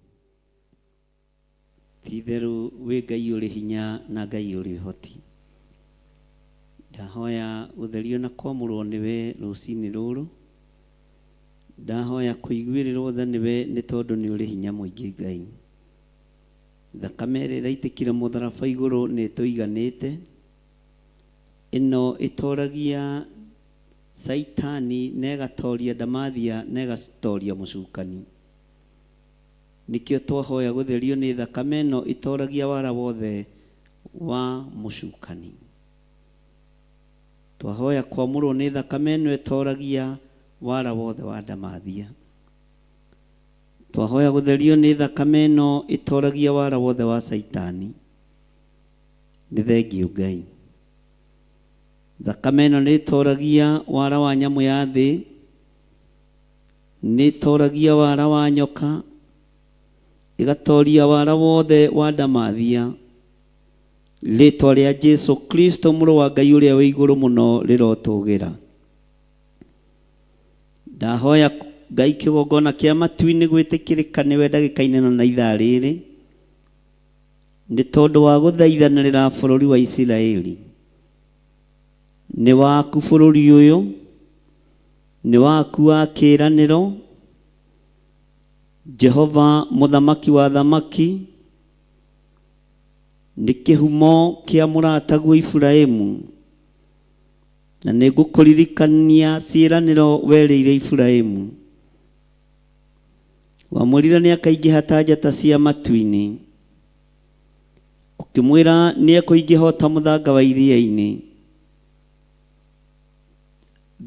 ti-itherũ wĩ Ngai ũrĩ hinya na Ngai ũrĩ ũhoti. Ndahoya gũtherio na kwamũrwo nĩwe rũcinĩ rũrũ. Ndahoya kũiguĩrĩrwo tha nĩwe nĩ tondũ nĩ ũrĩ hinya mũingĩ Ngai. Thakame ĩrĩa ĩraitĩkire mũtharaba igũrũ nĩ ĩtũiganĩte. Ĩno ĩtoragia Caitani na ĩgatoria ndamathia na ĩgatoria mũcukani. Nĩkĩo twahoya gũtherio nĩ thakame ĩno ĩtoragia wara wothe wa mũcukani. Twahoya kwamũrwo nĩ thakame ĩno ĩtoragia wara wothe wa ndamathia. Twahoya gũtherio nĩ thakame ĩno ĩtoragia wara wothe wa Caitani. Nĩ thengiũ Ngai. Thakame ĩno nĩ ĩtoragia wara wa nyamũ ya thĩ, nĩ ĩtoragia wara wa nyoka, ĩgatoria wara wothe wa ndamathia. Rĩtwa rĩa Jesu Kristo mũrũ wa Ngai ũrĩa wĩ igũrũ mũno rĩrotũgĩra. Ndahoya Ngai kĩgongona kĩa matu-inĩ gwĩtĩkĩrĩka nĩwe ndagĩka-inĩ ĩno na ithaa rĩrĩ, nĩ tondũ wa gũthaithanĩrĩra bũrũri wa Isiraeli. Nĩ waku bũrũri ũyũ, nĩ waku wa kĩĩranĩro, Jehova mũthamaki wa thamaki, nĩ kĩhumo kĩa mũrataguo Iburahimu, na nĩ ngũkũririkania ciĩranĩro werĩire Iburahimu. Wamwĩrire nĩ akaingĩha ta njata cia matu-inĩ, ũkĩmwĩra nĩ ekũingĩha o ta mũthanga wa iria-inĩ.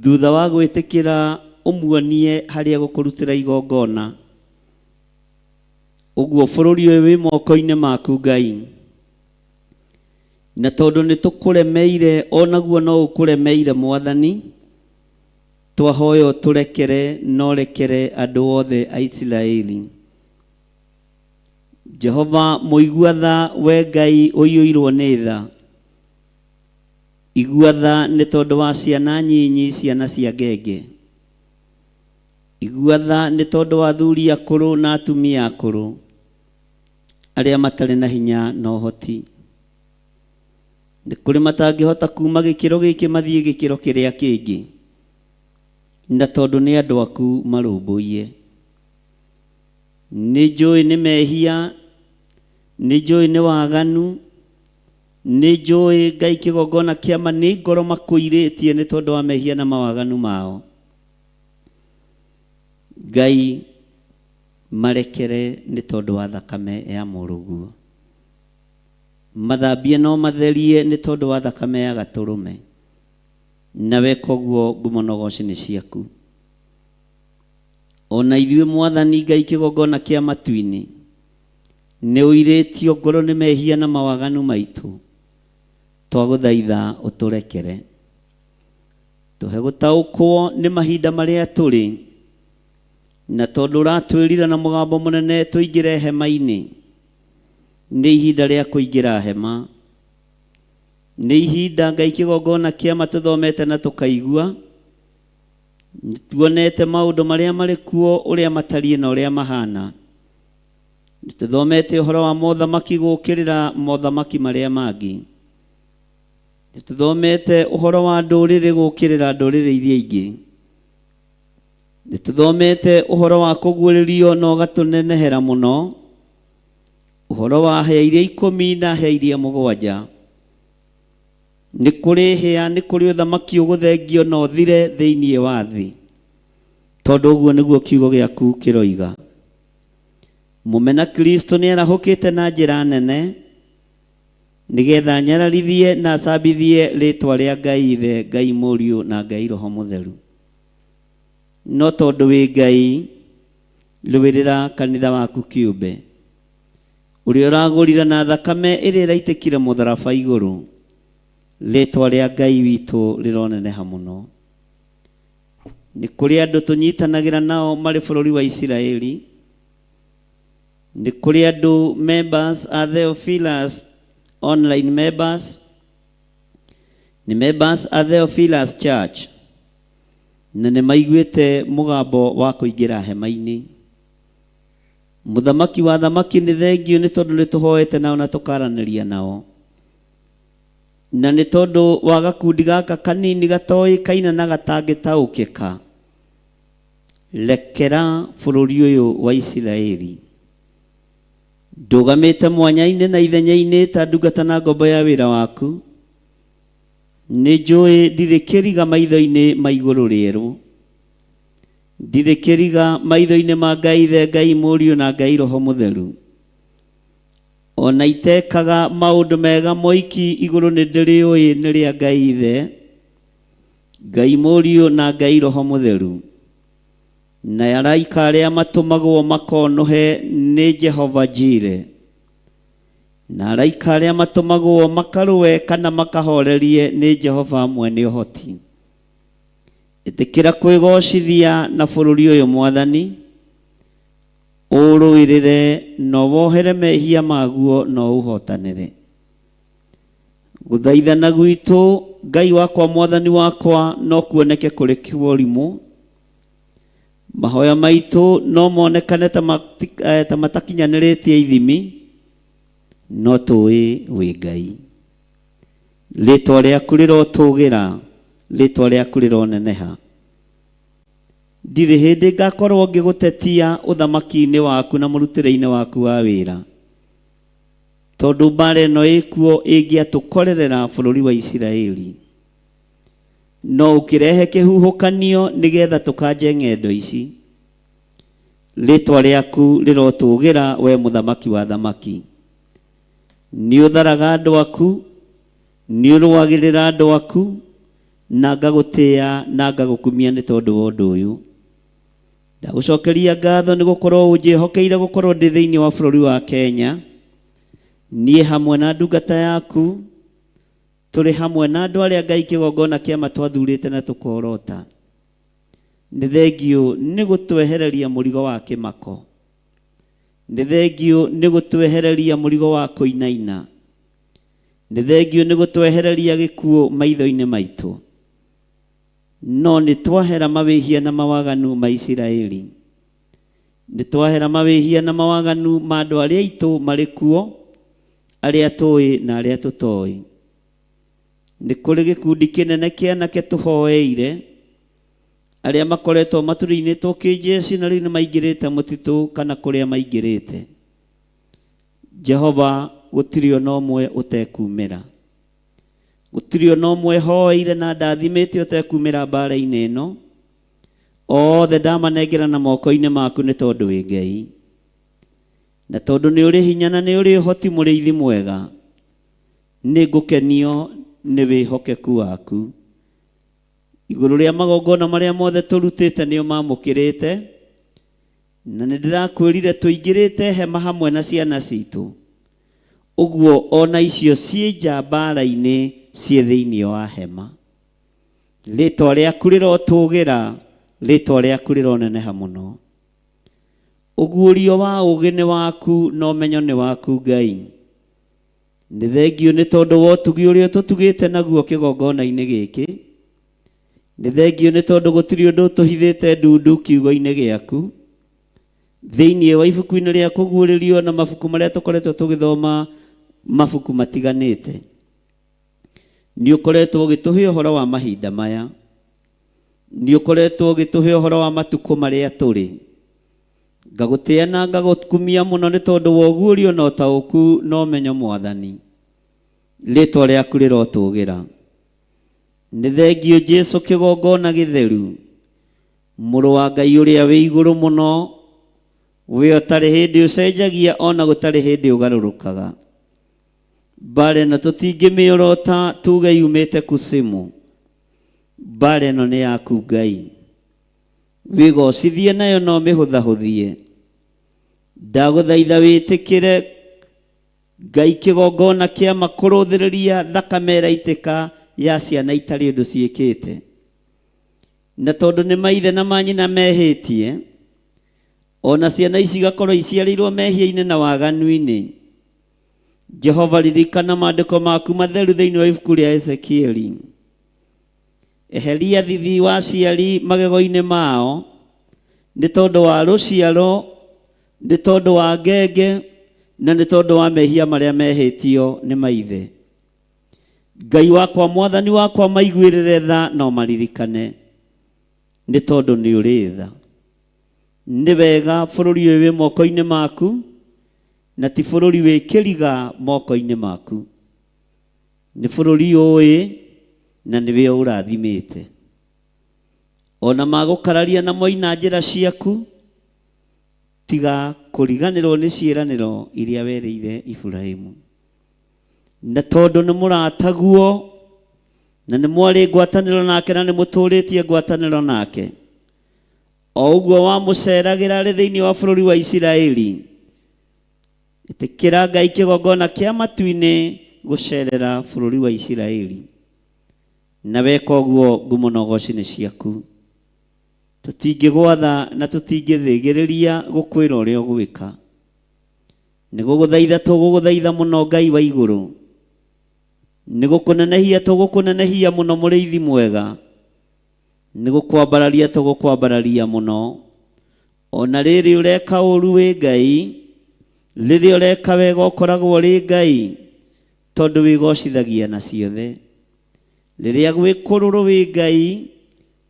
Thutha wa gwĩtĩkĩra ũmuonie harĩa gũkũrutĩra igongona. Ũguo bũrũri ũyũ wĩ moko-inĩ maku Ngai. Na tondũ nĩ tũkũremeire onaguo no ũkũremeire Mwathani, twahoya ũtũrekere na ũrekere andũ othe a Isiraeli. Jehova mũigua tha, we Ngai ũiyũirwo nĩ tha, igua tha nĩ tondũ wa ciana nyinyi, ciana cia ngenge. Igua tha nĩ tondũ wa athuri akũrũ na atumia akũrũ, arĩa matarĩ na hinya na ũhoti. Nĩ kũrĩ matangĩhota kuma gĩkĩro gĩkĩ mathiĩ gĩkĩro kĩrĩa kĩngĩ, na tondũ nĩ andũ aku marũmbũiye. Nĩ njũĩ nĩ mehia, nĩ njũĩ nĩ waganu, nĩ njũĩ Ngai kĩgongona kĩama nĩ ngoro makũirĩtie nĩ tondũ wa mehia na mawaganu mao. Ngai marekere nĩ tondũ wa thakame ya mũrũguo. Mathambie no matherie nĩ tondũ wa thakame ya gatũrũme. Na weka ũguo ngumo na ũgoci nĩ ciaku. Ona ithuĩ Mwathani Ngai kĩgongona kĩa matu-inĩ, nĩ ũirĩtio ngoro nĩ mehia na mawaganu maitũ, twagũthaitha ũtũrekere. Tũhe gũtaũkwo nĩ mahinda marĩa tũrĩ, na tondũ ũratwĩrire na mũgambo mũnene tũingĩre hema-inĩ, nĩ ihinda rĩa kũingĩra hema. Nĩ ihinda Ngai kĩgongona kĩama tũthomete na tũkaigua, nĩtuonete maũndũ marĩa marĩ kuo ũrĩa matariĩ na ũrĩa mahana. Nĩtũthomete ũhoro wa mothamaki gũkĩrĩra mothamaki marĩa mangĩ. Nĩtũthomete ũhoro wa ndũrĩrĩ gũkĩrĩra ndũrĩrĩ iria ingĩ. Nĩtũthomete ũhoro wa kũguũrĩrio na ũgatũnenehera mũno, ũhoro wa hĩa iria ikũmi na hĩa iria mũgwanja. Nĩ kũrĩ hĩa, nĩ kũrĩ ũthamaki ũgũthengio na ũthire thĩinĩ wa thĩ, tondũ ũguo nĩguo kiugo gĩaku kĩroiga. Mũmena Kristo nĩ arahũkĩte na njĩra nene, nĩgetha anyararithie na acambithie rĩtwa rĩa Ngai Ithe, Ngai Mũriũ na Ngai Roho Mũtheru. No tondũ wĩ Ngai, rũĩrĩra kanitha waku kĩũmbe, ũrĩa ũragũrire na thakame ĩrĩa ĩraitĩkire mũtharaba igũrũ. Rĩtwa rĩa Ngai witũ rĩroneneha mũno. Nĩ kũrĩ andũ tũnyitanagĩra nao marĩ bũrũri wa Isiraeli. Nĩ kũrĩ andũ members a Theophilus online members, nĩ members a Theophilus Church, na nĩ maiguĩte mũgambo wa kũingĩra hema-inĩ. Mũthamaki wa thamaki nĩ thengiũ nĩ tondũ nĩ tũhoete nao na tũkaranĩria nao. Na nĩ tondũ wa gakundi gaka kanini gatoĩkaine na gatangĩtaũkĩka, rekera bũrũri ũyũ wa Isiraeli. Ndũgamĩte mwanya-inĩ na ithenya-inĩ ta ndungata na ngombo ya wĩra waku. Nĩ njũĩ ndirĩ kĩriga maitho-inĩ ma igũrũ rĩerũ. Ndirĩ kĩriga maitho-inĩ ma Ngai Ithe, Ngai Mũriũ na Ngai Roho Mũtheru. Ona itekaga maũndũ mega moiki igũrũ nĩ ndĩrĩũĩ nĩ rĩa Ngai Ithe, Ngai Mũriũ na Ngai Roho Mũtheru. Na araika arĩa matũmagwo makonũhe nĩ Jehova Jire. Na araika arĩa matũmagwo makarũe kana makahorerie nĩ Jehova mwene ũhoti. Ĩtĩkĩra kwĩgocithia na bũrũri ũyũ Mwathani, ũrũĩrĩre na wohere mehia maguo na ũhotanĩre. Gũthaithana gwitũ Ngai wakwa Mwathani wakwa no kuoneke kũrĩ kĩũrimũ. Mahoya maitũ no monekane ta ta matakinyanĩrĩtie ithimi, no tũĩ wĩ Ngai. Rĩtwa rĩaku rĩrotũgĩra, rĩtwa rĩaku rĩroneneha. Ndirĩ hĩndĩ ngakorwo ngĩgũtetia ũthamaki-inĩ waku na mũrutĩre-inĩ waku wa wĩra. Tondũ mbara ĩno ĩkuo ĩngĩatũkorerera bũrũri wa Isiraeli. No ũkĩrehe kĩhuhũkanio nĩgetha tũkanje ng'endo ici. Rĩtwa rĩaku rĩrotũgĩra we mũthamaki wa thamaki. Nĩ ũtharaga andũ aku, nĩ ũrũagĩrĩra andũ aku, na ngagũtĩa na ngagũkumia nĩ tondũ wa ũndũ ũyũ. Ndagũcokeria ngatho nĩ gũkorwo ũnjĩhokeire gũkorwo ndĩ thĩinĩ wa bũrũri wa Kenya. Niĩ hamwe na ndungata yaku, tũrĩ hamwe na andũ arĩa Ngai kĩgongona kĩama twathurĩte na tũkorota. Nĩ thengiũ nĩ gũtwehereria mũrigo wa kĩmako. Nĩ thengiũ nĩ gũtwehereria mũrigo wa kũinaina. Nĩ thengiũ nĩ gũtwehereria gĩkuũ maitho-inĩ maitũ. No nĩ twahera mawĩhia na mawaganu ma Isiraeli. Nĩ twahera mawĩhia na mawaganu ma andũ arĩa aitũ marĩ kuo, arĩa tũĩ na arĩa tũtoĩ. Nĩ kũrĩ gĩkundi kĩnene kĩa anake tũhoeire, arĩa makoretwo matũrĩinĩtwo kĩnjeci na rĩu nĩ maingĩrĩte mũtitũ kana kũrĩa maingĩrĩte. Jehova gũtirĩ ona ũmwe ũtekumĩra. Gũtirĩ ona ũmwe hoeire na ndathimĩte ũtekumĩra mbara-inĩ ĩno. Othe ndamanengera na moko-inĩ maku nĩ tondũ wĩ Ngai. Na tondũ nĩ ũrĩ hinya na nĩ ũrĩ ũhoti mũrĩithi mwega, nĩ ngũkenio nĩ wĩhokeku waku. Igũrũ rĩa magongona marĩa mothe tũrutĩte nĩ ũmamũkĩrĩte, na nĩ ndĩrakwĩrire tũingĩrĩte hema hamwe na ciana citũ. Ũguo ona icio ciĩ nja mbara-inĩ ciĩ thĩinĩ wa hema. Rĩtwa rĩaku rĩrotũgĩra, rĩtwa rĩaku rĩroneneha mũno. Ũguũrio wa ũũgĩ nĩ waku na ũmenyo nĩ waku Ngai. Nĩ thengiũ nĩ tondũ wa ũtugi ũrĩa ũtũtugĩte naguo kĩgongona-inĩ gĩkĩ. Nĩ thengiũ nĩ tondũ gũtirĩ ũndũ ũtũhithĩte ndundu kiugo-inĩ gĩaku. Thĩinĩ wa ibuku-inĩ rĩa kũguũrĩrio na mabuku marĩa tũkoretwo tũgĩthoma mabuku matiganĩte. Nĩ ũkoretwo ũgĩtũhe ũhoro wa mahinda maya. Nĩ ũkoretwo ũgĩtũhe ũhoro wa matukũ marĩa tũrĩ. Ngagũtĩa na ngagũkumia mũno nĩ tondũ wa ũguũrio na ũtaũku na ũmenyo Mwathani. Rĩtwa rĩaku rĩrotũgĩra. Nĩ thengiũ Jesu kĩgongona gĩtheru, mũrũ wa Ngai ũrĩa wĩ igũrũ mũno, we ũtarĩ hĩndĩ ũcenjagia ona gũtarĩ hĩndĩ ũgarũrũkaga. Mbara ĩno tũtingĩmĩorota tuge yumĩte kusimu. Mbara ĩno nĩ yaku Ngai. Wĩgocithie nayo no mĩhũthahũthie. Ndagũthaitha wĩtĩkĩre Ngai kĩgongona kĩa makũrũthĩrĩria thakame ĩraitĩka ya ciana itarĩ ũndũ ciĩkĩte. Na tondũ nĩ maithe na manyina mehĩtie, ona ciana ici igakorwo iciarĩirwo mehia-inĩ na waganu-inĩ. Jehova ririkana maandĩko maku matheru thĩinĩ wa ibuku rĩa Ezekieli. Eheria thithi wa aciari magego-inĩ mao, nĩ tondũ wa rũciaro Nĩ tondũ wa ngenge na nĩ tondũ wa mehia marĩa mehĩtio nĩ maithe. Ngai wakwa, mwathani wakwa, maiguĩrĩre tha no maririkane, nĩ tondũ nĩ ũrĩ tha. Nĩ wega bũrũri ũyũ wĩ moko-inĩ maku, na ti bũrũri wĩ kĩriga moko-inĩ maku. Nĩ bũrũri ũĩ na nĩwe ũrathimĩte. Ona magũkararia na moina njĩra ciaku, tiga kũriganĩrwo nĩ ciĩranĩro iria werĩire Iburahimu. Na tondũ nĩ mũrataguo na nĩ mwarĩ ngwatanĩro nake na nĩ mũtũũrĩtie ngwatanĩro nake, o ũguo wamũceragĩra arĩ thĩinĩ wa bũrũri wa Isiraeli, ĩtĩkĩra Ngai kĩgongona kĩa matu-inĩ gũcerera bũrũri wa Isiraeli. Na weka ũguo, ngumo na ũgoci nĩ ciaku. Tũtingĩgwatha na tũtingĩthĩgĩrĩria gũkwĩra ũrĩa ũgwĩka. Nĩ gũgũthaitha tũgũgũthaitha mũno Ngai wa igũrũ. Nĩ gũkũnenehia tũgũkũnenehia mũno mũrĩithi mwega. Nĩ gũkwambararia tũgũkwambararia mũno. Ona rĩrĩ ũreka ũru wĩ Ngai, rĩrĩa ũreka wega ũkoragwo ũrĩ Ngai, tondũ wĩgocithagia na ciothe. Rĩrĩa gwĩ kũrũrũ wĩ Ngai,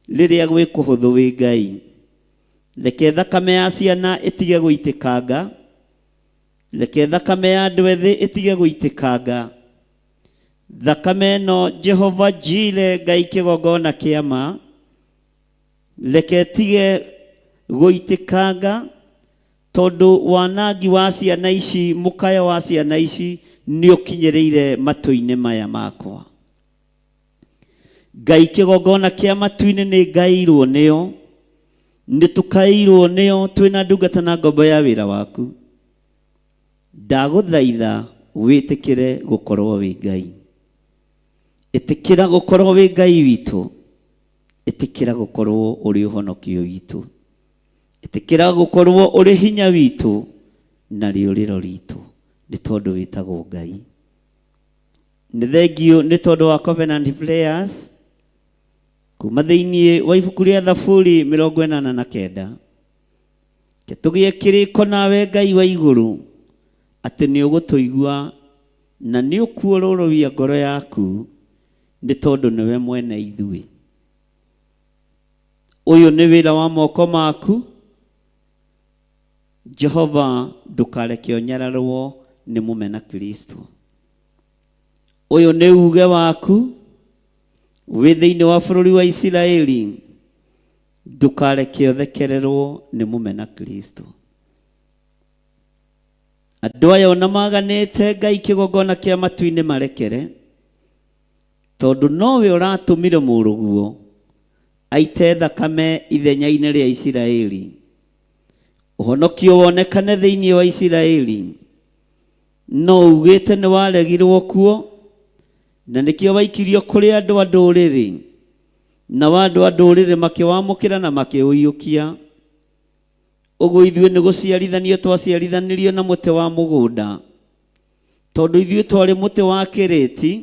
rĩrĩa gwĩ kũhũthũ wĩ Ngai. Reke thakame ya ciana ĩtige gũitĩkanga, reke thakame ya andũ ethĩ ĩtige gũitĩkanga. Thakame ĩno Jehova Jire Ngai kĩgongona kĩa ma, reke ĩtige gũitĩkanga, tondũ wanangi wa ciana ici, mũkayo wa ciana ici nĩ ũkinyĩrĩire matũ-inĩ maya makwa. Ngai kĩgongona kĩa matu-inĩ nĩ ngaĩirwo nĩyo, nĩ tũkaĩirwo nĩyo twĩna ndungata na ngombo ya wĩra waku. Ndagũthaitha wĩtĩkĩre gũkorwo wĩ Ngai. Ĩtĩkĩra gũkorwo wĩ Ngai witũ. Ĩtĩkĩra gũkorwo ũrĩ ũhonokio witũ. Ĩtĩkĩra gũkorwo ũrĩ hinya witũ na rĩũrĩro ritũ, nĩ tondũ wĩtagwo Ngai. Nĩ thengiũ nĩ tondũ wa Covenant Players kuma thĩinĩ wa ibuku rĩa Thaburi 89. Ke tũgĩe kĩrĩko nawe Ngai wa igũrũ atĩ nĩ ũgũtũigua na nĩ ũkuororoia ngoro yaku, nĩ tondũ nĩwe mwene ithuĩ. Ũyũ nĩ wĩra wa moko maku Jehova, ndũkareke ũnyararwo nĩ mũmena Kristo. Ũyũ nĩ uge waku wĩ thĩinĩ wa bũrũri wa Isiraeli, ndũkareke ũthekererwo nĩ mũmena Kristo. Andũ aya ona maganĩte Ngai kĩgongona kĩa matu-inĩ marekere, tondũ nowe ũratũmire mũrũguo aite thakame ithenya-inĩ rĩa Isiraeli, ũhonokio wonekane thĩinĩ wa Isiraeli. No ugĩte nĩ waregirwo kuo, na nĩkĩo waikirio kũrĩ andũ a ndũrĩrĩ, nao andũ a ndũrĩrĩ makĩwamũkĩra na makĩũiyũkia. Ũguo ithuĩ nĩ gũciarithanio twaciarithanirio na mũtĩ wa mũgũnda, tondũ ithuĩ twarĩ mũtĩ wa kĩrĩti,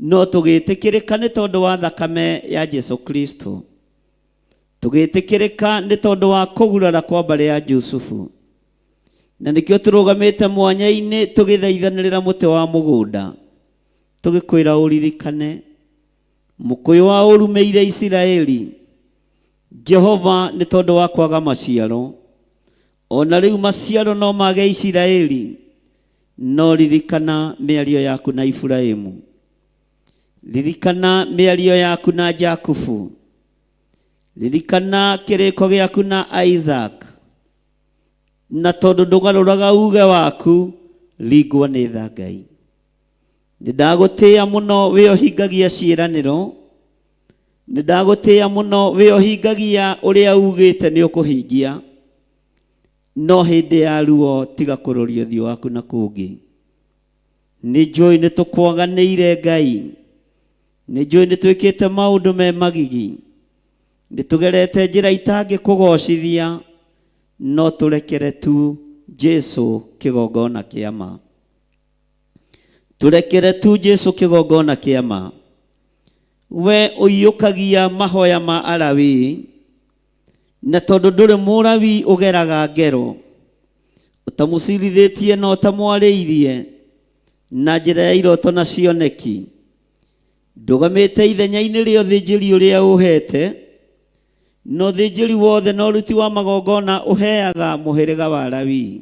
no tũgĩtĩkĩrĩka nĩ tondũ wa thakame ya Jesu Kristo. Tũgĩtĩkĩrĩka nĩ tondũ wa kũgurara kwa mbarĩ ya Jusufu. Na nĩkĩo tũrũgamĩte mwanya-inĩ tũgĩthaithanĩrĩra mũtĩ wa mũgũnda, tũgĩkwĩra ũririkane mũkũyũ wa ũrumĩire Isiraeli, Jehova, nĩ tondũ wa kwaga maciaro. O na rĩu maciaro no mage Isiraeli, no ririkana mĩario yaku na Iburahimu, ririkana mĩario yaku na Jakubu, ririkana kĩrĩko gĩaku na Isaac, na tondũ ndũgarũraga uge waku, ringwo nĩ tha Ngai. Nĩ ndagũtĩĩa mũno wĩ ũhingagia ciĩranĩro, nĩ ndagũtĩĩa mũno wĩ ũhingagia ũrĩa ugĩte nĩ ũkũhingia, no hĩndĩ ya ruo tiga kũroria ũthiũ waku na kũngĩ. Nĩ njũĩ nĩ tũkwaganĩire Ngai, nĩ njũĩ nĩ twĩkĩte maũndũ me magigi, nĩ tũgerete njĩra itangĩkũgocithia, no tũrekere tu Jesu kĩgongona kĩa ma. Tũrekere tu Jesu kĩgongona kĩa ma. We ũiyũkagia mahoya ma Alawii, na tondũ ndũrĩ Mũlawii ũgeraga ngero. Ũtamũcirithĩtie na ũtamwarĩirie na njĩra ya iroto na cioneki. Ndũgamĩte ithenya-inĩ rĩa ũthĩnjĩri ũrĩa ũhete, na ũthĩnjĩri wothe na ũruti wa magongona ũheaga mũhĩrĩga wa Lawi.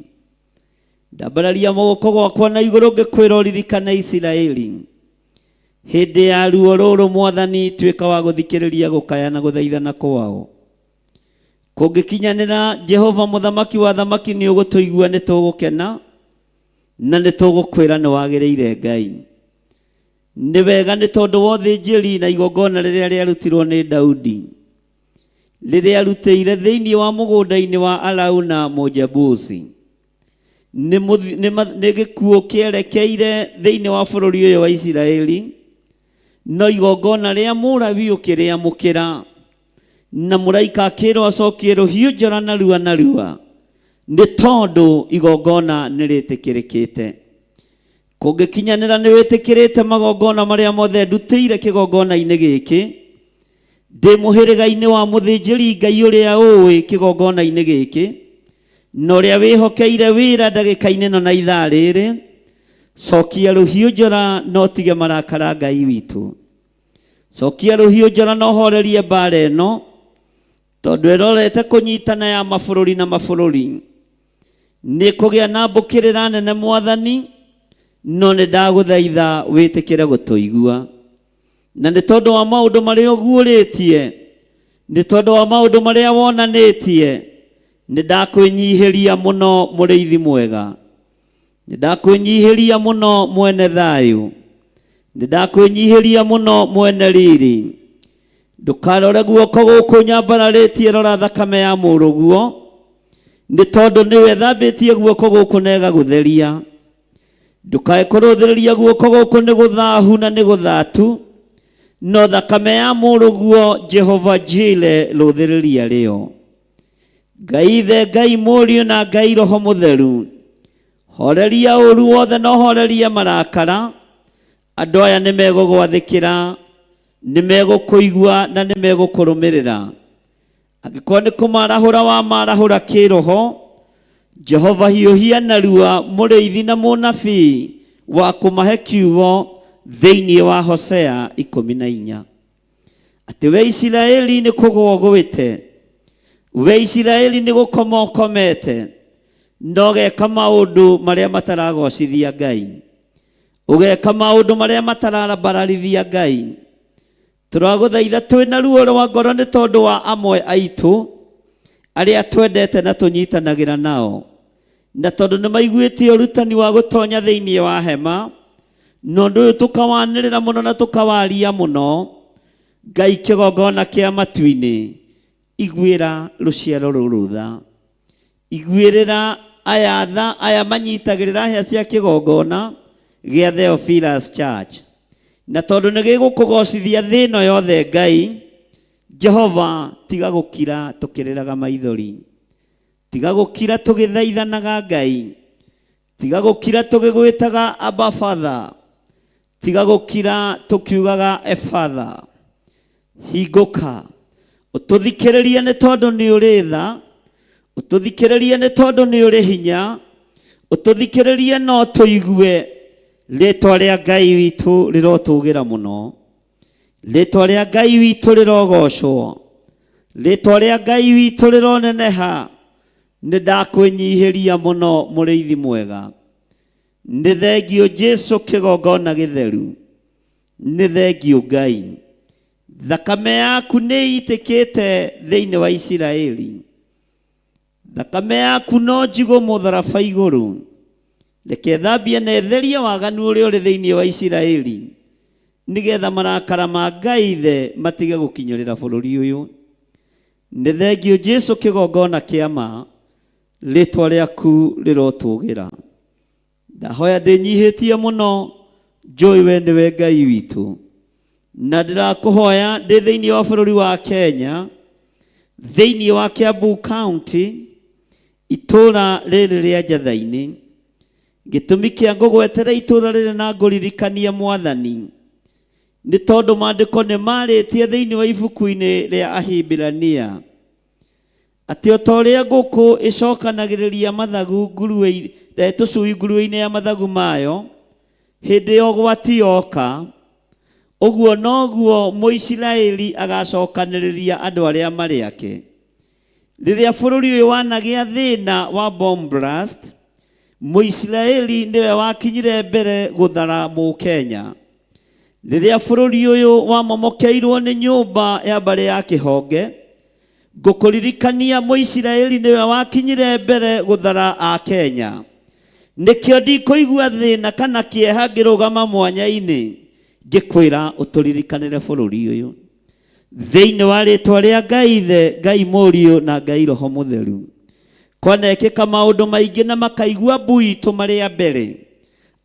Ndambararia moko gwakwa na igũrũ ngĩkwĩra ũririkane Isiraeli. Hĩndĩ ya ruo rũrũ Mwathani, tuĩka wa gũthikĩrĩria gũkaya na gũthaithana kwao. Kũngĩkinyanĩra, Jehova mũthamaki wa thamaki nĩ ũgũtũigua, nĩ tũgũkena na nĩ tũgũkwĩra nĩ wagĩrĩire Ngai. Nĩ wega nĩ tondũ wa ũthĩnjĩri na igongona rĩrĩa rĩarutirwo nĩ Daudi, rĩrĩa arutĩire thĩinĩ wa mũgũnda-inĩ wa Arauna Mũjebusi. Nĩ mũthi- nĩ ma- nĩ gĩkuũ kĩerekeire thĩinĩ wa bũrũri ũyũ wa Isiraeli, no igongona rĩa Mũlawi ũkĩrĩamũkĩra, na mũraika akĩrwo acokie rũhiũ njora narua narua, nĩ tondũ igongona nĩ rĩtĩkĩrĩkĩte. Kũngĩkinyanĩra nĩ wĩtĩkĩrĩte magongona marĩa mothe ndutĩire kĩgongona-inĩ gĩkĩ, ndĩ mũhĩrĩga-inĩ wa mũthĩnjĩri Ngai ũrĩa ũĩ kĩgongona-inĩ gĩkĩ, na ũrĩa wĩhokeire wĩra ndagĩka-inĩ ĩno na ithaa rĩrĩ, cokia rũhiũ njora na ũtige marakara Ngai witũ. Cokia rũhiũ njora na ũhorerie mbaara ĩno, tondũ ĩrorete kũnyitana ya mabũrũri na mabũrũri. Nĩ kũgĩa na mbũkĩrĩra nene Mwathani, no nĩ ndagũthaitha wĩtĩkĩre gũtũigua. Na nĩ tondũ wa maũndũ marĩa ũguũrĩtie, nĩ tondũ wa maũndũ marĩa wonanĩtie, nĩ ndakwĩnyihĩria mũno mũrĩithi mwega. Nĩ ndakwĩnyihĩria mũno mwene thayũ. Nĩ ndakwĩnyihĩria mũno mwene riri. Ndũkarore guoko gũkũ nyambararĩtie, rora thakame ya mũrũguo, nĩ tondũ nĩwe ĩthambĩtie guoko gũkũ na ĩgagũtheria. Ndũkae kũrũthĩrĩria guoko gũkũ nĩ gũthahu na nĩ gũthatu, no thakame ya mũrũguo Jehova Jire rũthĩrĩria rĩo. Ngai Ithe, Ngai Mũriũ na Ngai Roho Mũtheru, horeria ũru wothe na ũhorerie marakara. Andũ aya nĩ megũgwathĩkĩra, nĩ megũkũigua na nĩ megũkũrũmĩrĩra. Angĩkorwo nĩ kũmarahũra wamarahũra kĩroho, Jehova hiũhia narua mũrĩithi na mũnabii wa kũmahe kiugo thĩinĩ wa Hosea 14. Atĩ we Isiraeli nĩ kũgũa ũgwĩte, we Isiraeli nĩ gũkoma ũkomete, na ũgeka maũndũ marĩa mataragocithia Ngai, ũgeka maũndũ marĩa matarabararithia Ngai. Tũragũthaitha twĩ na ruo rwa ngoro nĩ tondũ wa amwe aitũ arĩa twendete na tũnyitanagĩra nao, na tondũ nĩ maiguĩte ũrutani wa gũtonya thĩinĩ wa hema, na ũndũ ũyũ tũkawanĩrĩra mũno na tũkawaria mũno. Ngai kĩgongona kĩa matu-inĩ, iguĩra rũciaro rũrũ tha, iguĩrĩra aya tha, aya manyitagĩrĩra hĩa cia kĩgongona gĩa Theophilus Church, na tondũ nĩ gĩgũkũgocithia thĩ ĩno yothe. Ngai Jehova, tiga gũkira tũkĩrĩraga maithori, tiga gũkira tũgĩthaithanaga. Ngai, tiga gũkira tũgĩgwĩtaga Abba Father, tiga gũkira tũkiugaga Efatha. Hingũka ũtũthikĩrĩrie nĩ tondũ nĩ ũrĩ tha, ũtũthikĩrĩrie nĩ tondũ nĩ ũrĩ hinya, ũtũthikĩrĩrie no tũigue rĩtwa rĩa Ngai witũ rĩrotũgĩra mũno, rĩtwa rĩa Ngai witũ rĩrogocwo, rĩtwa rĩa Ngai witũ rĩroneneha. Nĩ ndakwĩnyihĩria mũno mũrĩithi mwega, nĩ thengio Jesu kĩgongona gĩtheru, nĩ thengio Ngai, thakame yaku nĩ ĩitĩkĩte thĩinĩ wa Isiraeli, thakame yaku no njigũ mũtharaba igũrũ. Reke thambie na ĩtherie waganu ũrĩa ũrĩ thĩinĩ wa Isiraeli, nĩgetha marakara ma Ngai Ithe matige gũkinyĩrĩra bũrũri ũyũ. Nĩ thengio Jesu kĩgongona kĩa ma, rĩtwa rĩaku rĩrotũgĩra. Ndahoya ndĩnyihĩtie mũno, njũĩ we nĩwe Ngai witũ, na ndĩrakũhoya ndĩ thĩinĩ wa bũrũri wa Kenya, thĩinĩ wa Kiambu County, itũũra rĩrĩ rĩa Njatha-inĩ. Gĩtũmi kĩa ngũgwetera itũũra rĩrĩ na ngũririkanie Mwathani, nĩ tondũ maandĩko nĩ marĩtie thĩinĩ wa ibuku-inĩ rĩa Ahibirania. Atĩ o ta ũrĩa ngũkũ ĩcokanagĩrĩria mathagu nguruwe, eh, tũcui nguruwe-inĩ ya mathagu mayo hĩndĩ ya ũgwati yoka, ũguo noguo Mũisiraeli agacokanĩrĩria andũ arĩa marĩ ake. Rĩrĩa bũrũri ũyũ wanagĩa thĩna wa bomb blast, Mũisiraeli nĩwe wakinyire mbere gũthara Mũkenya. Rĩrĩa bũrũri ũyũ wamomokeirwo nĩ nyũmba ya mbarĩ ya Kĩhonge, ngũkũririkania Mũisiraeli nĩwe wakinyire mbere gũthara Akenya. Nĩkĩo ndikũigua thĩna kana kĩeha ngĩrũgama mwanya-inĩ ngĩkwĩra ũtũririkanĩre bũrũri ũyũ. Thĩinĩ wa rĩtwa rĩa Ngai Ithe, Ngai Mũriũ na Ngai Roho Mũtheru. Kwanekĩka maũndũ maingĩ na makaigua mbu itũ marĩ a mbere,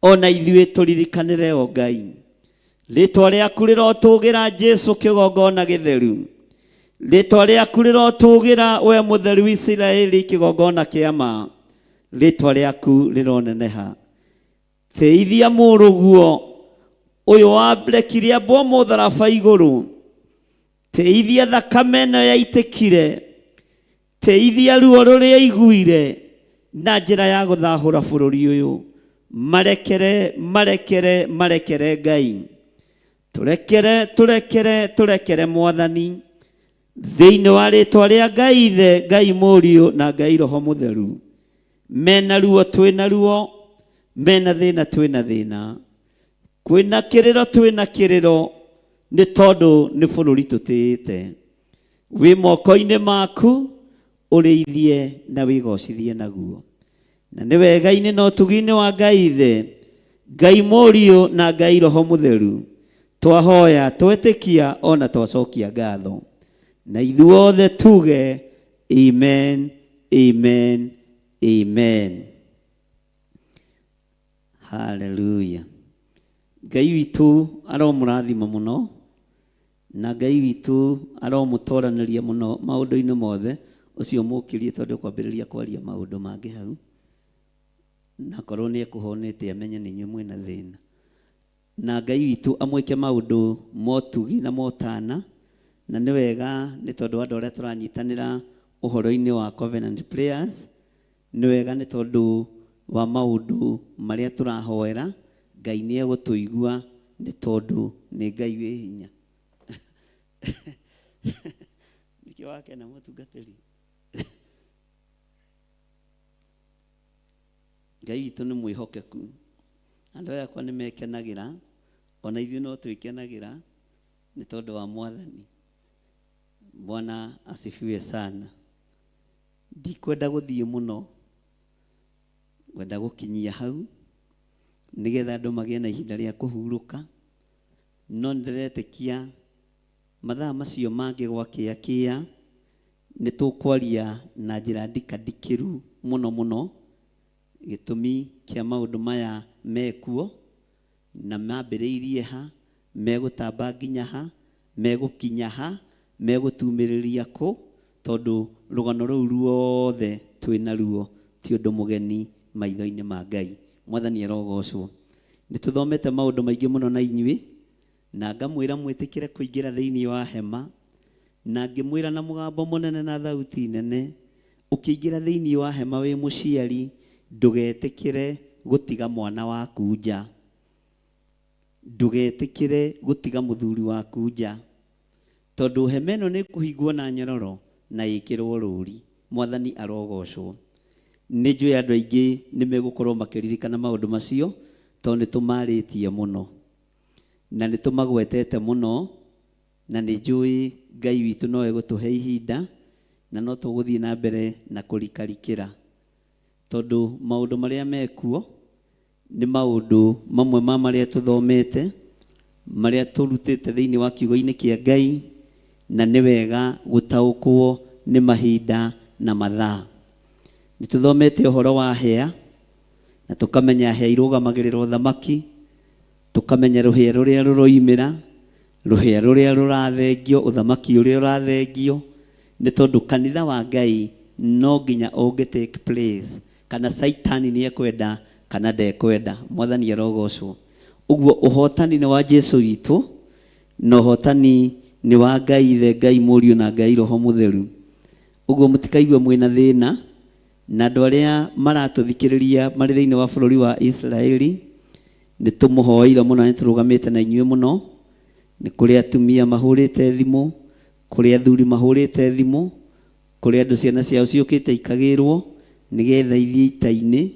o na ithuĩ tũririkanĩre o Ngai. Rĩtwa rĩaku rĩrotũgĩra Jesu kĩgongona gĩtheru. Rĩtwa rĩaku rĩrotũgĩra we mũtheru Isiraeli kĩgongona kĩa ma. Rĩtwa rĩaku rĩroneneha. Teithia mũrũguo ũyũ warekire ambwo mũtharaba igũrũ. Teithia thakame ĩno yaitĩkire. Teithia ruo rũrĩa aiguire na njĩra ya gũthahũra bũrũri ũyũ. Marekere, marekere, marekere Ngai. Tũrekere, tũrekere, tũrekere Mwathani. Thĩinĩ wa rĩtwa rĩa Ngai Ithe, Ngai Mũriũ na Ngai Roho Mũtheru. Mena ruo twĩna ruo, mena thĩna twĩna thĩna. Kwĩna kĩrĩro twĩna kĩrĩro, nĩ tondũ nĩ bũrũri tũtĩĩte. Wĩ moko-inĩ maku, ũrĩithie na wĩgocithie naguo. Na nĩ wega-inĩ na ũtugi-inĩ wa Ngai Ithe, Ngai Mũriũ na Ngai Roho Mũtheru, twahoya, twetĩkia o na twacokia ngatho. Na ithuothe tuge amen, amen, amen. Haleluya. Ngai witũ aromũrathima mũno na Ngai witũ aromũtoranĩria mũno maũndũ-inĩ mothe. Ũcio mũkĩrie tondũ kwambĩrĩria kwaria maũndũ mangĩ hau, na korwo nĩ ekũhonete amenye nĩ inyuĩ mwĩna thĩna. Na Ngai witũ amwĩke maũndũ motugi na motana, na nĩ wega nĩ tondũ andũ arĩa tũranyitanĩra ũhoro-inĩ wa Covenant Prayers, Nĩ wega nĩ tondũ wa maũndũ marĩa tũrahoera, Ngai nĩ egũtũigua nĩ tondũ nĩ Ngai wĩ hinya. Nĩkĩo wakena mũtungatĩri. Ngai witũ nĩ mwĩhokeku. Andũ aya akwa nĩ mekenagĩra, ona ithuĩ no twĩkenagĩra nĩ tondũ wa Mwathani. Bwana asifiwe sana. Ndikwenda gũthiĩ mũno, ngwenda gũkinyia hau nĩgetha andũ magĩe na ihinda rĩa kũhurũka, no nĩndĩretĩkia mathaa macio mangĩ gwakĩa kĩa nĩ tũkwaria na njĩra ndikandikĩru mũno mũno gĩtũmi kĩa maũndũ maya mekuo na mambĩrĩirie ha, megũtamba nginya ha, megũkinya ha, megũtumĩrĩria kũ, tondũ rũgano rũu ruothe twĩ naruo ti ũndũ mũgeni maitho-inĩ ma Ngai. Mwathani arogocwo. Nĩ tũthomete maũndũ maingĩ mũno na inyuĩ, na ngamwĩra mwĩtĩkĩre kũingĩra thĩinĩ wa hema, na ngĩmwĩra na mũgambo mũnene na thauti nene, ũkĩingĩra thĩinĩ wa hema wĩ mũciari, ndũgetĩkĩre gũtiga mwana waku nja. Ndũgetĩkĩre gũtiga mũthuri waku nja. Tondũ hema ĩno nĩ ĩkũhingwo na nyororo na ĩkĩrwo rũri. Mwathani arogocwo. Nĩ njũĩ andũ aingĩ nĩ megũkorwo makĩririkana maũndũ macio tondũ nĩ tũmarĩtie mũno. Na nĩ tũmagwetete mũno na nĩ njũĩ Ngai witũ no egũtũhe ihinda na no tũgũthiĩ na mbere na kũrikarikĩra. Tondũ maũndũ marĩa mekuo Nĩ maũndũ mamwe ma marĩa tũthomete, marĩa tũrutĩte thĩinĩ wa kiugo-inĩ kĩa Ngai, na nĩ wega gũtaũkwo nĩ mahinda na mathaa. Nĩ tũthomete ũhoro wa hĩa, na tũkamenya hĩa irũgamagĩrĩra ũthamaki, tũkamenya rũhĩa rũrĩa rũroimĩra, rũhĩa rũrĩa rũrathengio, ũthamaki ũrĩa ũrathengio, nĩ tondũ kanitha wa Ngai no nginya ũngĩ take place kana Caitani nĩ ekwenda kana ndekwenda. Mwathani arogocwo. Ũguo ũhotani nĩ wa Jesu witũ, na ũhotani nĩ wa Ngai Ithe, Ngai Mũriũ na Ngai Roho Mũtheru. Ũguo mũtikaigue mwĩna thĩna, na andũ arĩa maratũthikĩrĩria marĩ thĩinĩ wa bũrũri wa Israeli, nĩ tũmũhoeire mũno, nĩ tũrũgamĩte na inyuĩ mũno. Nĩ kũrĩ atumia mahũrĩte thimũ, kũrĩ athuri mahũrĩte thimũ, kũrĩ andũ ciana ciao ciũkĩte ikagĩrwo nĩgetha ithiĩ ita-inĩ.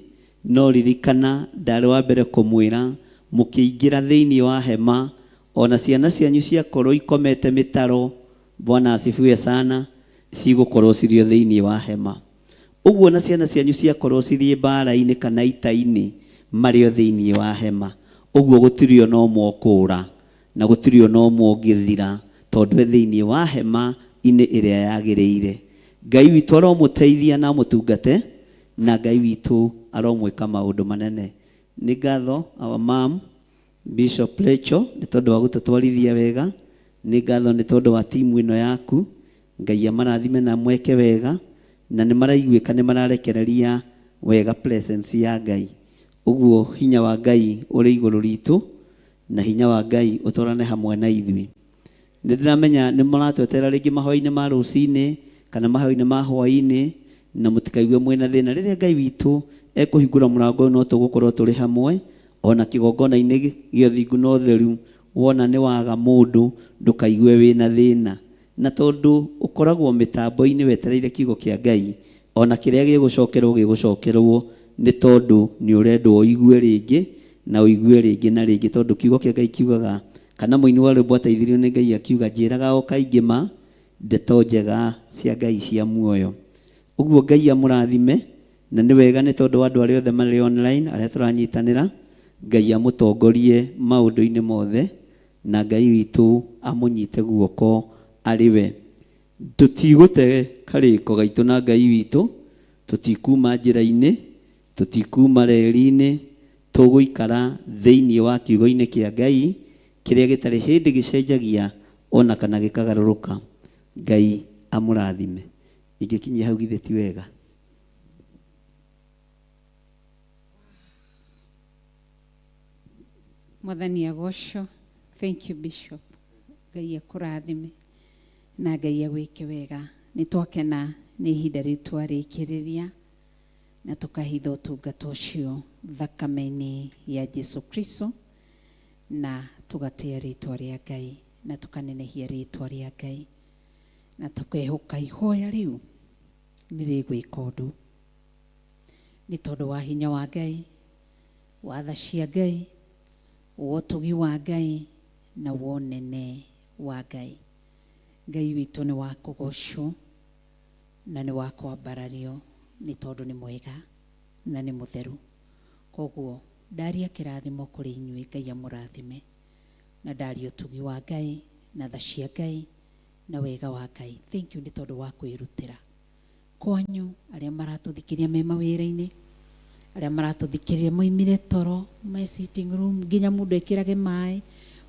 No ririkana, ndarĩ wa mbere kũmwĩra, mũkĩingĩra thĩinĩ wa hema, ona ciana cianyu ciakorwo ikomete mĩtaro, Bwana asifiwe sana, cigũkorwo cirĩ o thĩinĩ wa hema. Ũguo na ciana cianyu ciakorwo cirĩ mbara-inĩ kana ita-inĩ, marĩ o thĩinĩ wa hema. Ũguo gũtirĩ ona ũmwe ũkũũra, na gũtirĩ ona ũmwe ũngĩthira, tondũ e thĩinĩ wa hema-inĩ ĩrĩa yagĩrĩire. Ngai witũ aromũteithia na amũtungate, na Ngai witũ aromwĩka maũndũ manene. Nĩ ngatho our mom Bishop Rachel nĩ tondũ wa gũtũtwarithia wega. Nĩ ngatho nĩ tondũ wa timu ĩno yaku. Ngai amarathime na amweke wega, na nĩ maraiguĩka nĩ mararekereria wega presence ya Ngai. Ũguo hinya wa Ngai ũrĩ igũrũ ritũ, na hinya wa Ngai ũtwarane hamwe na ithuĩ. Nĩ ndĩramenya nĩ mũratweterera rĩngĩ mahoya-inĩ ma rũcinĩ kana mahoya-inĩ ma hwaĩ-inĩ, na mũtikaigue mwĩna thĩna. Rĩrĩa Ngai witũ ekũhingũra mũrango ũyũ, no tũgũkorwo tũrĩ hamwe, ona kĩgongona-inĩ gĩa ũthingu na ũtheru. Wona nĩ waga mũndũ, ndũkaigue wĩna thĩna. Na tondũ ũkoragwo mĩtambo-inĩ wetereire kiugo kĩa Ngai, ona kĩrĩa gĩgũcokerwo gĩgũcokerwo nĩ tondũ nĩ ũrendwo ũigue rĩngĩ na ũigue rĩngĩ na rĩngĩ, tondũ kiugo kĩa Ngai kiugaga, kana mũini wa rwĩmbo ateithirio nĩ Ngai akiuga, njĩraga o kaingĩ ma ndeto njega cia Ngai cia muoyo. Ũguo Ngai amũrathime, na nĩ wega nĩ tondũ wa andũ arĩa othe marĩ online, arĩa tũranyitanĩra, Ngai amũtongorie maũndũ-inĩ mothe, na Ngai witũ amũnyite guoko arĩ we. Tũtigũte karĩko gaitũ na Ngai witũ, tũtikuma njĩra-inĩ, tũtikuma reri-inĩ, tũgũikara thĩinĩ wa kiugo-inĩ kĩa Ngai, kĩrĩa gĩtarĩ hĩndĩ gĩcenjagia ona kana gĩkagarũrũka. Ngai amũrathime. Ingĩkinyia hau githĩ ti wega? Mwathani agocwo. Thank you Bishop. Ngai akũrathime na Ngai agwĩke wega. Nĩ twakena nĩ ihinda rĩu twarĩkĩrĩria na tũkahitha ũtungata ũcio thakame-inĩ ya Jesu Kristo, na tũgatĩa rĩtwa rĩa Ngai na tũkanenehia rĩtwa rĩa Ngai, na tũkehoka ihoya rĩu nĩ rĩgwĩka ũndũ nĩ tondũ wa hinya wa Ngai, wa tha cia Ngai, wa ũtugi wa Ngai na wa ũnene wa Ngai. Ngai witũ nĩ wa kũgocwo na nĩ wa kwambarario nĩ tondũ nĩ mwega na nĩ mũtheru. Koguo ndaria kĩrathimo kũrĩ inyuĩ, Ngai amũrathime, na ndaria ũtugi wa Ngai na tha cia Ngai na wega wa Ngai. Thank you nĩ tondũ wa kwĩrutĩra kwanyu, arĩa maratũthikĩria me mawĩra-inĩ, arĩa maratũthikĩrĩria moimire toro me sitting room, nginya mũndũ ekĩrage maĩ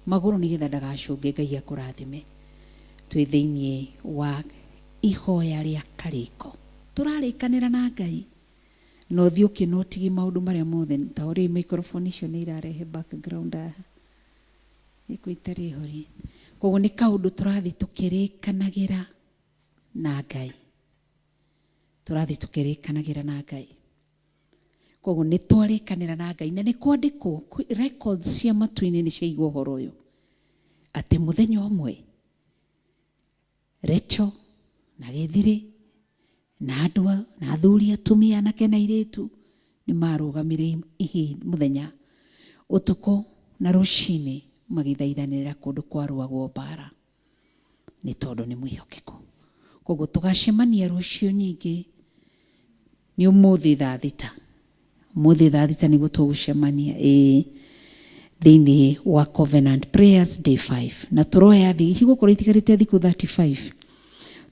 magũrũ nĩgetha ndagacũnge. Ngai akũrathime. Twĩ thĩinĩ wa ihoya rĩa karĩko, tũrarĩkanĩra na Ngai na ũthiĩ ũkĩnotigi maũndũ marĩa mothe. Ta ũrĩa microphone icio nĩ irarehe background haha ĩkũ itarĩ horie, koguo nĩ kaũndũ tũrathiĩ tũkĩrĩkanagĩra na Ngai, tũrathiĩ tũkĩrĩkanagĩra na Ngai. Koguo nĩ twarĩkanĩra na Ngai, na nĩ kwandĩkwo records cia matu-inĩ nĩ ciaigua ũhoro ũyũ atĩ mũthenya ũmwe Rachel na Gĩthirĩ na andũ na athuri, atumia, anake na airĩtu nĩ marũgamire mũthenya, ũtukũ na rũcinĩ magĩthaithanĩrĩra kũndũ kwarũagwo mbara nĩ tondũ nĩ mwĩhokeku. Koguo tũgacemania rũciũ nyingĩ, nĩ ũmũthĩ thaa 6, ũmũthĩ thaa 6 nĩguo tũgũcemania, ĩĩ, thĩinĩ wa Covenant Prayers day 5, na tũroya thĩ cigũkorwo itigarĩte thikũ 35,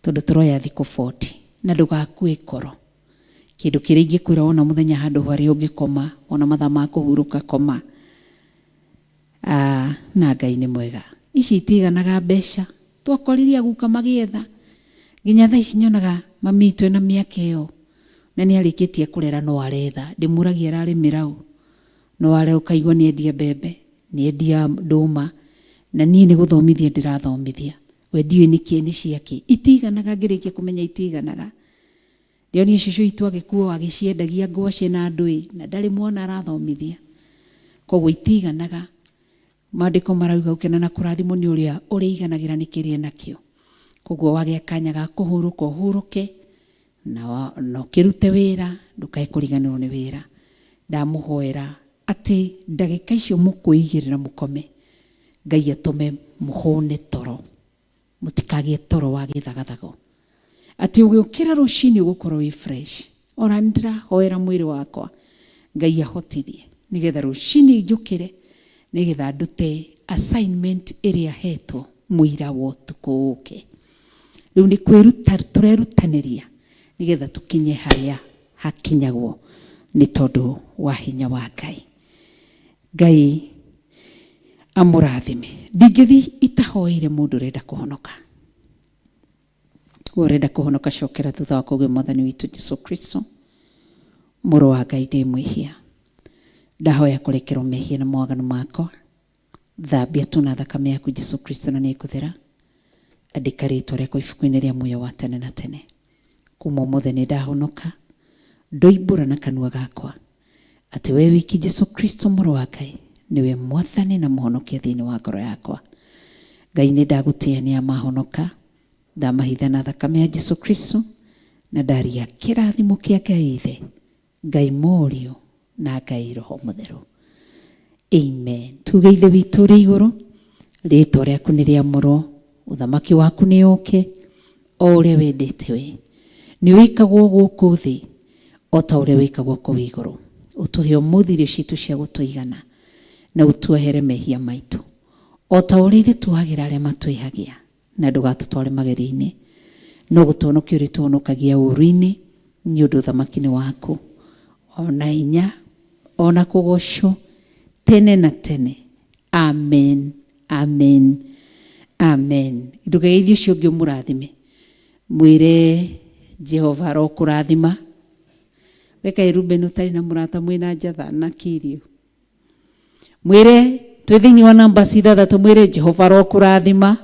tondũ tũroya thikũ 40. Na ndũgakue ngoro. Kĩndũ kĩrĩa ingĩkwĩra, wona mũthenya handũ harĩa ũngĩkoma, wona mathaa ma kũhurũka, koma. Ah, na Ngai nĩ mwega. Ici itiganaga mbeca, twakorire aguka magĩetha nginya thaa ici. Nyonaga mami witũ ena mĩaka ĩyo na nĩ arĩkĩtie kũrera, no aretha. Ndĩmũragia ararĩmĩra ũ, no are ũkaigua nĩ endia mbembe, nĩ endia ndũma, na niĩ nĩ gũthomithia ndĩrathomithia. We ndiũĩ nĩkĩ nĩ ciakĩ itiganaga. Ngĩrĩkia kũmenya itiganaga. Ndĩonie cũcũ witũ agĩkuo agĩciendagia ngwacĩ na ndũĩ na ndarĩ mwana arathomithia. Koguo itiiganaga. Maandĩko marauga gũkena na kũrathimwo nĩ ũrĩa ũrĩiganagĩra nĩ kĩrĩa enakĩo. Koguo wagĩa kanya ga kũhurũka ũhurũke na, na ũkĩrute wĩra ndũkae kũriganĩrwo nĩ wĩra. Ndamũhoera atĩ ndagĩka icio mũkwĩigĩrĩra mũkome, Ngai atũme mũhũne toro, mũtikagĩe toro wa gĩthagathago. Atĩ ũgĩũkĩra rũcinĩ ũgũkorwo wĩ fresh. Ona nĩ ndĩrahoera mwĩrĩ wakwa Ngai ahotithie nĩgetha rũcinĩ njũkĩre nĩgetha ndute assignment ĩrĩa hetwo mũira wa ũtukũ ũke. Rĩu nĩ kwĩruta tũrerutanĩria nĩgetha tũkinye harĩa hakinyagwo nĩ tondũ wa hinya wa Ngai. Ngai amũrathime. Ndingĩthiĩ itahoeire mũndũ ũrenda kũhonoka. We ũrenda kũhonoka cokera thutha wa kũgĩa Mwathani witũ Jesu Kristo, mũrũ wa Ngai ndĩ mwĩhia. Ndahoya kũrekerwo mehia na mawaganu makwa. Thambia tu na thakame yaku Jesu Kristo na nĩngũthera. Andĩka rĩtwa rĩakwa ibuku-inĩ rĩa muoyo wa tene na tene. Kuma ũmũthĩ nĩ ndahonoka. Ndoimbũra na kanua gakwa atĩ we wiki Jesu Kristo mũrũ wa Ngai nĩwe Mwathani na Mũhonokia thĩinĩ wa ngoro yakwa. Ngai nĩ ndagũtĩĩa nĩ amahonoka. Ndamahitha na thakame ya Jesu Kristo na ndaria kĩrathimo kĩa Ngai Ithe, Ngai Mũriũ na Ngai Roho Mũtheru. Amen. Tuge Ithe witũ ũrĩ igũrũ, rĩtwa rĩaku nĩ rĩamũrwo, ũthamaki waku nĩ ũke, o ũrĩa wendete we. Nĩ wĩkagwo gũkũ thĩ o ta ũrĩa wĩkagwo kũu igũrũ. Ũtũhe ũmũthĩ irio citũ cia gũtũigana na ũtuohere mehia maitũ o ta ũrĩa ithuĩ tuohagĩra arĩa matwĩhagia. Na ndũgatũtware magerio-inĩ, no gũtũhonokia ũrĩtũhonokagia ũũru-inĩ, nĩ ũndũ ũthamaki nĩ waku, o na hinya, o na kũgoocwo, tene na tene. Amen, amen, amen. Ndũgeithie ũcio ũngĩ ũmũrathime, mwĩre Jehova arokũrathima. We kaĩ Ruben ũtarĩ na mũrata mwĩna njatha na kĩrĩu? Mwĩre twĩ thĩinĩ wa namba ithathatũ, mwĩre Jehova arokũrathima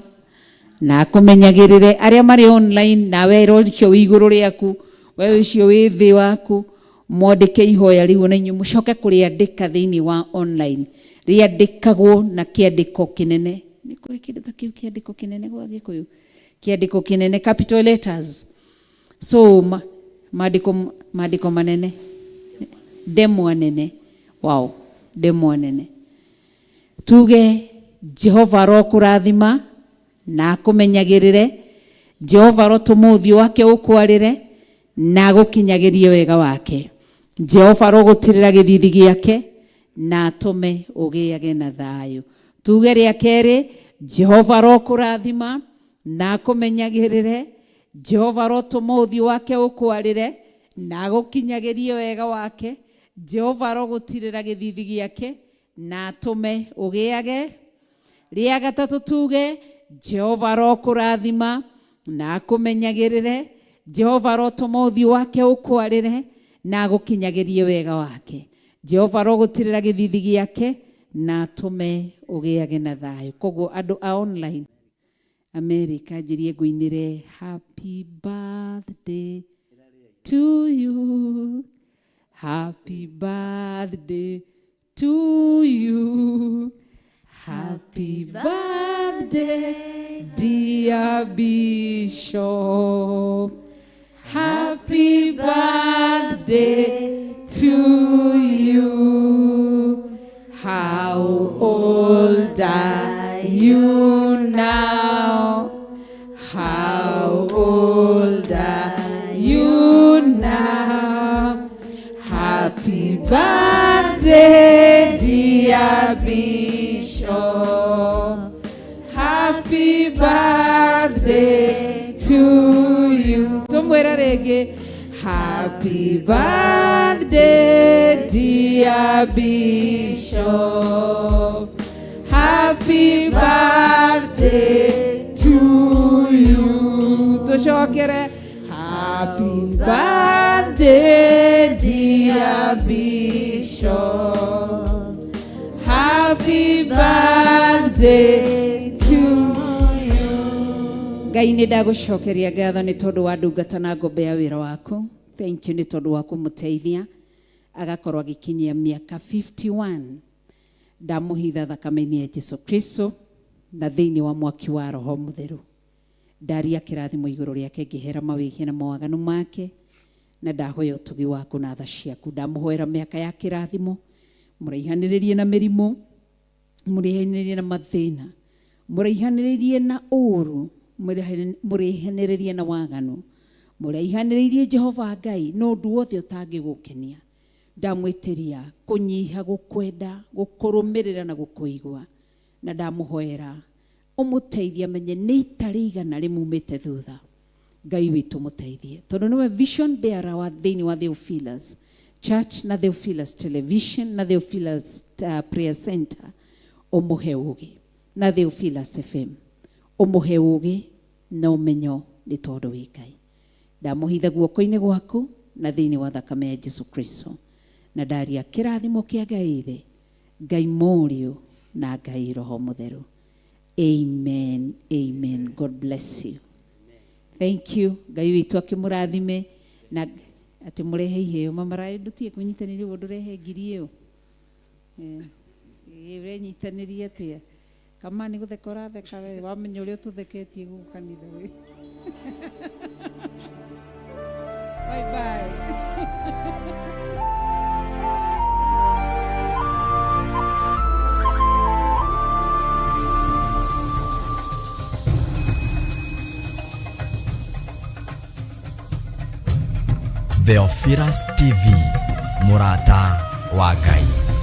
na akũmenyagĩrĩre. Arĩa marĩ online nawe ũcio wĩ igũrũ rĩaku, we ũcio wĩ thĩ waku, mwandĩke ihoya rĩu ona inyuĩ mũcoke kũrĩandĩka thĩinĩ wa online. Rĩandĩkagwo na kĩandĩko kĩnene. Nĩ kũrĩ kĩndũ ta kĩu kĩandĩko kĩnene gwa Gĩkũyũ? Kĩandĩko kĩnene, capital letters. So ma, maandĩko maandĩko manene, ndemwa nene. Wow, ndemwa nene. Tuge Jehova arokũrathima na akũmenyagĩrĩre. Jehova arotũma ũthiũ wake ũkwarĩre na agũkinyagĩrie wega wake. Jehova arogũtirĩra gĩthithi gĩake na atũme ũgĩage na thayũ. Tuge rĩa kerĩ, Jehova arokũrathima na akũmenyagĩrĩre. Jehova arotũma ũthiũ wake ũkwarĩre na agũkinyagĩrie wega wake. Jehova arogũtirĩra gĩthithi gĩake na atũme ũgĩage. Rĩa gatatũ tuge, Jehova arokũrathima na akũmenyagĩrĩre. Jehova arotũma ũthiũ wake ũkwarĩre na agũkinyagĩrie wega wake. Jehova arogũtirĩra gĩthithi gĩake na atũme ũgĩage na thayũ. Koguo andũ a online America njĩrie ngũinĩre happy birthday to you, happy birthday to you, happy birthday dear Bishop, happy birthday to you. How old are you now? How old are you now? Happy birthday, dear Bishop. Happy birthday to you. Tumwĩre rĩngĩ. Happy birthday, dear Bishop. Happy birthday to you. Tucokere. Happy birthday, dear Bishop. Happy birthday to you. Ngai nĩ ndagũcokeria ngatho nĩ tondũ wa ndungata na ngombe ya wĩra waku. Thank you nĩ tondũ wa kũmũteithia agakorwo agĩkinyia mĩaka 51. Ndamũhitha thakame-inĩ ya Jesu Kristo na thĩinĩ wa mwaki wa Roho Mũtheru. Ndaria kĩrathimo igũrũ rĩake, ngĩhera mawĩhia na mawaganu make, na ndahoya ũtugi waku na tha ciaku. Ndamũhoera mĩaka ya kĩrathimo, mũraihanĩrĩrie na mĩrimũ, mũraihanĩrĩrie na mathĩna, mũraihanĩrĩrie na ũũru, mũraihanĩrĩrie na waganu, mũraihanĩrĩirie Jehova Ngai na ũndũ wothe ũtangĩgũkenia. Ndamwĩtĩria kũnyiha, gũkwenda, gũkũrũmĩrĩra na gũkũigua, na ndamũhoera ũmũteithie amenye nĩ ita rĩigana rĩmumĩte thutha. Ngai witũ mũteithie, tondũ nĩwe vision bearer wa thĩinĩ wa Theophilus Church na Theophilus Television na Theophilus Prayer Center. Ũmũhe ũgĩ na Theophilus FM, ũmũhe ũgĩ na ũmenyo, nĩ tondũ wĩ Ngai. Ndamũhitha guoko-inĩ gwaku na thĩinĩ wa thakame ya Jesu Kristo, na ndaria kĩrathimo kĩa Ngai Ithe, Ngai Mũriũ na Ngai Roho Mũtheru. Amen, amen. God bless you. Thank you. Ngai witũ akĩmũrathime na atĩ mũrehe iheo. Mamaraĩ, ndũtige kwĩnyitanĩria ũguo, ndũrehe ngiri ĩyo. Ũrenyitanĩria atĩa? Kama nĩ gũtheka ũratheka we, wamenya ũrĩa ũtũtheketie gũkũ kanitha we. Bye bye. Theophilus TV, mũrata wa Ngai.